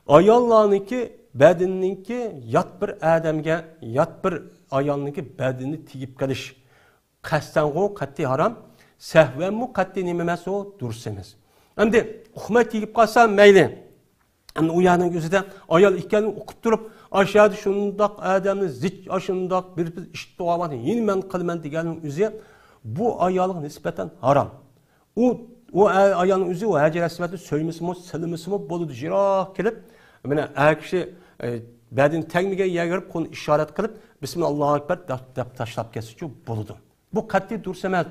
ئاياللارنىڭكى بەدىنىنىڭكى يات بىر ئادەمگە، يات بىر ئايالنىڭكى بەدىنىنى تېگىپ قېلىش، قەستەنغۇ قەتئىي ھارام. سەھۋەنمۇ قەتئىي نېمە ئەمەس، ئۇ دۇرۇس ئەمەس. ئەمدى ئۇقماي تېگىپ قالسا مەيلى. ئەمدى ئۇ يەرنىڭ ئۆزىدە ئايال ئىكەنلىكىنى ئۇقۇپ تۇرۇپ، ئاشۇ يەردە شۇنداق ئادەمنى زىچ، ئاشۇنداق بىر، بىر ئىش تۇغانلارنى يەنە مەن قىلىمەن دېگەننىڭ ئۆزى بۇ ئايالغا نىسبەتەن ھارام. ئۇ، ئۇ ئە-، ئايالنىڭ ئۆزى ئۇ ھەجەر ئەسۋەدنى سۆيمىسىمۇ، سىلىمىسىمۇ بولىدۇ. يىراق كېلىپ، مانا ئەر كىشى، ئە، بەدىنى تەگمىگەن يەرگە بېرىپ، قولىنى ئىشارەت قىلىپ، بىسمىللا، ئاللاھۇ ئەكبەر دەپ، دەپ تاشلاپ كەتسىچۇ بولىدۇ. بۇ قەتئىي دۇرۇس ئەمەس.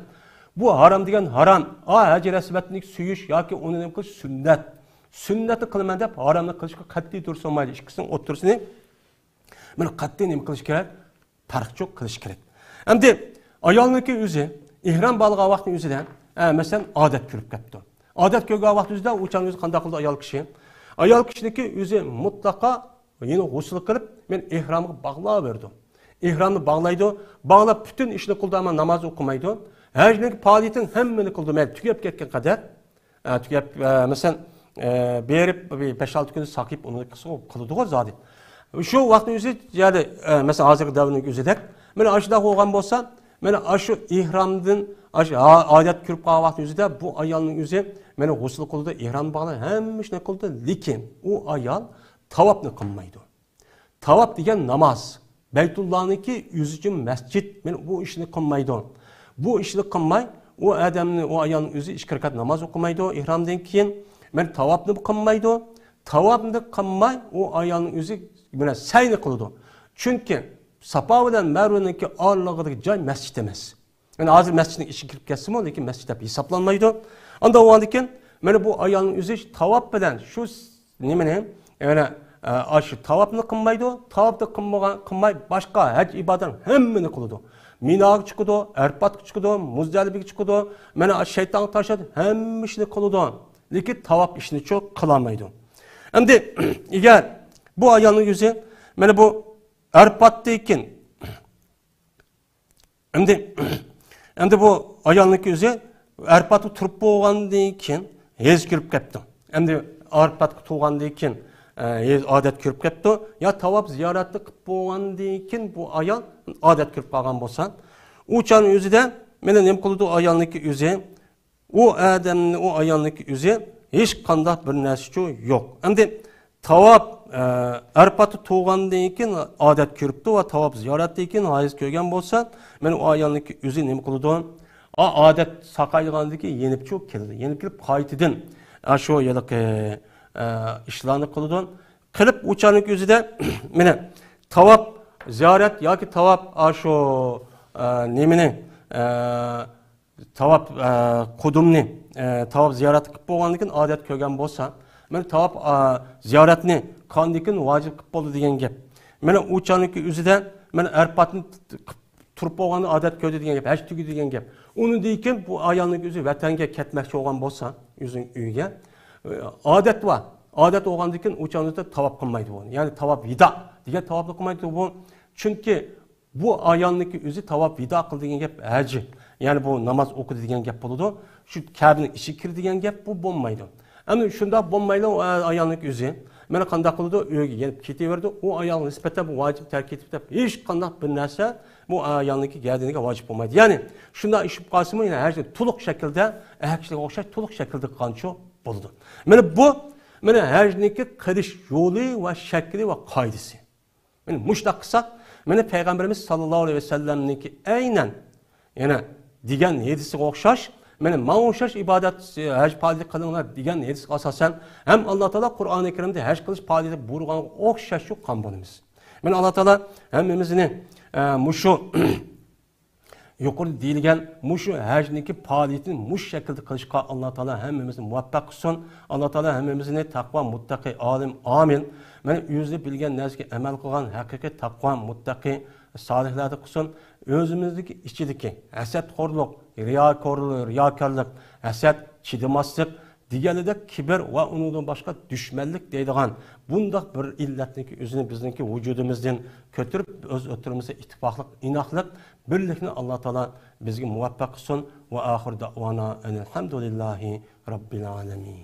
بۇ ھارام دېگەن ھارام. ئا، ھەجەر ئەسۋەدنى سۆيۈش ياكى ئۇنى نېمە قىلىش سۈننەت. سۈننەتنى قىلىمەن دەپ، ھارامنى قىلىشقا قەتئىي دۇرۇس بولمايدۇ. ئىككىسىنىڭ ئوتتۇرىسىنى بىر قەتئىي نېمە قىلىش كېرەك؟ پەرقچۇ قىلىش كېرەك. ئەمدى ئايالنىڭكى ئۆزى ئېھرام باغلىغان ۋاقىتنىڭ ئۆزىدە، ئە، مەسىلەن، ئادەت كۆرۈپ كەپتۇ. ئادەت كۆرگەن ۋاقىت ئۆزىدە ئۇ چاغنىڭ ئۆزى قانداق قىلىدۇ ئايال كىشى؟ ئايال كىشىنىڭكى ئۆزى مۇتلەقا يەنە غۇسۇل قىلىپ، مەن ئېھرامغا باغلاۋېرىدۇ. ئېھرامنى باغلايدۇ. باغلاپ پۈتۈن ئىشنى قىلىدۇ، ئەمما ناماز ئوقۇمايدۇ. ھەجنىڭ پائالىيىتىنىڭ ھەممىنى قىلىدۇ. مەيلى تۈگەپ كەتكەن قەدەر. ئە، تۈگەپ، ئە، مەسىلەن، ئە، بېرىپ بىر بەش-ئالتە كۈننى ساقىيىپ، ئۇنى قىلسا، قىلىدىغۇ زادى. شۇ ۋاقىتنىڭ ئۆزى يەنى، ئە، مەسىلەن، ھازىرقى دەۋرنىڭ ئۆزىدەك. مانا ئاشۇنداق بولغان بولسا، مانا ئاشۇ ئېھرامدىن، ئاشۇ ھا-، ئادەت كۆرۈپ قالغان ۋاقىتنىڭ ئۆزىدە بۇ ئايالنىڭ ئۆزى مانا غۇسۇل قىلىدۇ، ئېھرام باغلايدۇ، ھەممە ئىشنى قىلىدۇ. لېكىن ئۇ ئايال تاۋاپنى قىلمايدۇ. تاۋاپ دېگەن ناماز. بەيتۇللانىڭكى ئۆزى ئۈچۈن مەسچىت، مانا بۇ ئىشنى قىلمايدۇ. بۇ ئىشنى قىلماي، ئۇ ئادەمنى، ئۇ ئايالنىڭ ئۆزى ئىككى رەكەت ناماز ئوقۇمايدۇ، ئېھرامدىن كېيىن. مانا تاۋاپنى قىلمايدۇ. تاۋاپنى قىلماي، ئۇ ئايالنىڭ ئۆزى مانا سەينى قىلىدۇ. چۈنكى ساپا بىلەن مەرۋىنىڭكى ئارىلىقىدىكى جاي مەسچىت ئەمەس. يەنى ھازىر مەسچىتنىڭ ئىچىگە كىرىپ كەتسىمۇ، لېكىن مەسچىت دەپ ھېسابلانمايدۇ. ئاندىن بولغاندىن كېيىن، مانا بۇ ئايالنىڭ ئۆزى تاۋاپ بىلەن شۇ س-، نېمىنى، يەنە، ئە، ئاشۇ تاۋاپنى قىلمايدۇ. تاۋاپنى قىلمىغان، قىلماي باشقا ھەج ئىبادەتنىڭ ھەممىنى قىلىدۇ. مىناغا چىقىدۇ، ئەرپاتقا چىقىدۇ، مۇزدەلىپىگە چىقىدۇ، مانا شەيتانغا تاشلايدۇ، ھەممە ئىشنى قىلىدۇ. لېكىن تاۋاپ ئىشنىچۇ قىلالمايدۇ. ئەمدى ئەگەر بۇ ئايالنىڭ ئۆزى، مانا بۇ ئەرپاتتىن كېيىن، ئەمدى، ئەمدى بۇ ئايالنىڭكى ئۆزى ئەرپاتقا تۇرۇپ بولغاندىن كېيىن ھەيز كىرىپ كەپتۇ. ئەمدى ئەرپاتقا تۇرغاندىن كېيىن، ئە، ھەيز ئادەت كىرىپ كەپتۇ. يا تاۋاپ زىيارەتنى قىلىپ بولغاندىن كېيىن بۇ ئايال ئادەت كىرىپ قالغان بولسا، ئۇ چاغنىڭ ئۆزىدە مانا نېمە قىلىدۇ ئايالنىڭكى ئۆزى؟ ئۇ ئادەمنى، ئۇ ئايالنىڭكى ئۆزى ھېچقانداق بىر نەرسىچۇ يوق. ئەمدى تاۋاپ، ئە، ئەرپاتتا تۇرغاندىن كېيىن ئادەت كۆرۈپتۇ ۋە تاۋاپ زىيارەتتىن كېيىن ھەيز كۆرگەن بولسا، مانا ئۇ ئايالنىڭكى ئۆزى نېمە قىلىدۇ؟ ئا، ئادەت ساقايغاندىن كېيىن يېنىپچۇ كېلىدۇ. يېنىپ كېلىپ قايتىدىن، ئا، شۇ ھېلىقى، ئە، ئىشلارنى قىلىدۇ. قىلىپ ئۇ چاغنىڭكى ئۆزىدە، مانا، تاۋاپ زىيارەت ياكى تاۋاپ، ئا، شۇ، ئە، نېمىنى، ئە، تاۋاپ، ئە، قۇدۇمنى، ئە، تاۋاپ زىيارەت قىلىپ بولغاندىن كېيىن ئادەت كۆرگەن بولسا، مانا تاۋاپ، ئە، زىيارەتنى قىلغاندىن كېيىن ۋاجىپ قىلىپ بولدى دېگەن گەپ. مانا ئۇ چاغنىڭكى ئۆزىدە مانا ئەرپاتنى تۇرۇپ بولغاندا ئادەت كۆردى دېگەن گەپ، ھەج تۈگىدى دېگەن گەپ. ئۇنىڭدىن كېيىن بۇ ئايالنىڭ ئۆزى ۋەتەنگە كەتمەكچى بولغان بولسا، ئۆزىنىڭ ئۆيىگە، ئە، ئادەت بار. ئادەت بولغاندىن كېيىن ئۇ چاغدا تاۋاپ قىلمايدۇ بۇ. يەنى تاۋاپ ۋىدا دېگەن تاۋاپنى قىلمايدۇ بۇ. چۈنكى بۇ ئايالنىڭكى ئۆزى تاۋاپ ۋىدا قىلدى دېگەن گەپ ھەج، يەنى بۇ ناماز ئوقۇدى دېگەن گەپ بولىدۇ. شۇ كەبىنىڭ ئىچىگە كىردى دېگەن گەپ بۇ بولمايدۇ. ئەمدى شۇنداق بولمايلا ئۇ ئايالنىڭكى ئۆزى مانا قانداق قىلىدۇ؟ ئۆيگە يېنىپ كېتىۋېرىدۇ. ئۇ ئايالغا نىسبەتەن بۇ ۋاجىپ تەرك ئېتىپ دەپ ھېچقانداق بىر نەرسە بۇ ئايالنىڭكى گەدىنىگە ۋاجىپ بولمايدۇ. يەنى شۇنداق ئىش بولۇپ قالسىمۇ، يەنە ھەجنى تولۇق شەكىلدە، ئەر كىشىلەرگە ئوخشاش تولۇق شەكىلدە قىلغانچۇ بولىدۇ. مانا بۇ، مانا ھەجنىڭكى قىلىش يولى ۋە شەكلى ۋە قائىدىسى. مانا مۇشۇنداق قىلساق، مانا پەيغەمبىرىمىز ساللاللاھۇ ئەلەيھى ۋەسەللەمنىڭكى ئەينەن، يەنە دېگەن ھەدىسىگە ئوخشاش، مانا ماڭا ئوخشاش ئىبادەت، ھەج پائالىيىتى قىلىڭلار دېگەن ھەدىسكە ئاساسەن، ھەم ئاللا تائالا قۇرئانى كەرىمدە ھەج قىلىش پائالىيىتى بۇيرۇغانغا ئوخشاش شۇ قىلغان بولىمىز. مانا ئاللا تائالا ھەممىمىزنى، ئە، مۇشۇ يۇقىرىدا دېيىلگەن مۇشۇ ھەجنىڭكى پائالىيىتىنى مۇشۇ شەكىلدە قىلىشقا ئاللا تائالا ھەممىمىزنى مۇۋەپپەق قىلسۇن. ئاللا تائالا ھەممىمىزنى تەقۋا، مۇتتەقى، ئالىم، ئامىل، مانا ئۆزى بىلگەن نەرسىگە ئەمەل قىلغان ھەقىقىي تەقۋا، مۇتتەقى، سالىھلاردىن قىلسۇن. ئۆزىمىزدىكى ئىچىدىكى ھەسەتخورلۇق، رىياكورلۇق، رىياكارلىق، ھەسەت، چىدىماسلىق، دېگەنلىدەك كىبىر ۋە ئۇنىڭدىن باشقا دۈشمەنلىك دەيدىغان بۇنداق بىر ئىللەتنىكى ئۆزىنى بىزنىڭكى ۋۇجۇدىمىزدىن كۆتۈرۈپ، ئۆز ئوتتۇرىمىزدا ئىتتىپاقلىق، ئىناقلىق، بىرلىكنى ئاللا تائالا بىزگە مۇۋەپپەق قىلسۇن. ۋە ئاخىر دەۋانا ئەنىل ھەمدۇلىللاھى رەببىل ئالەمىن.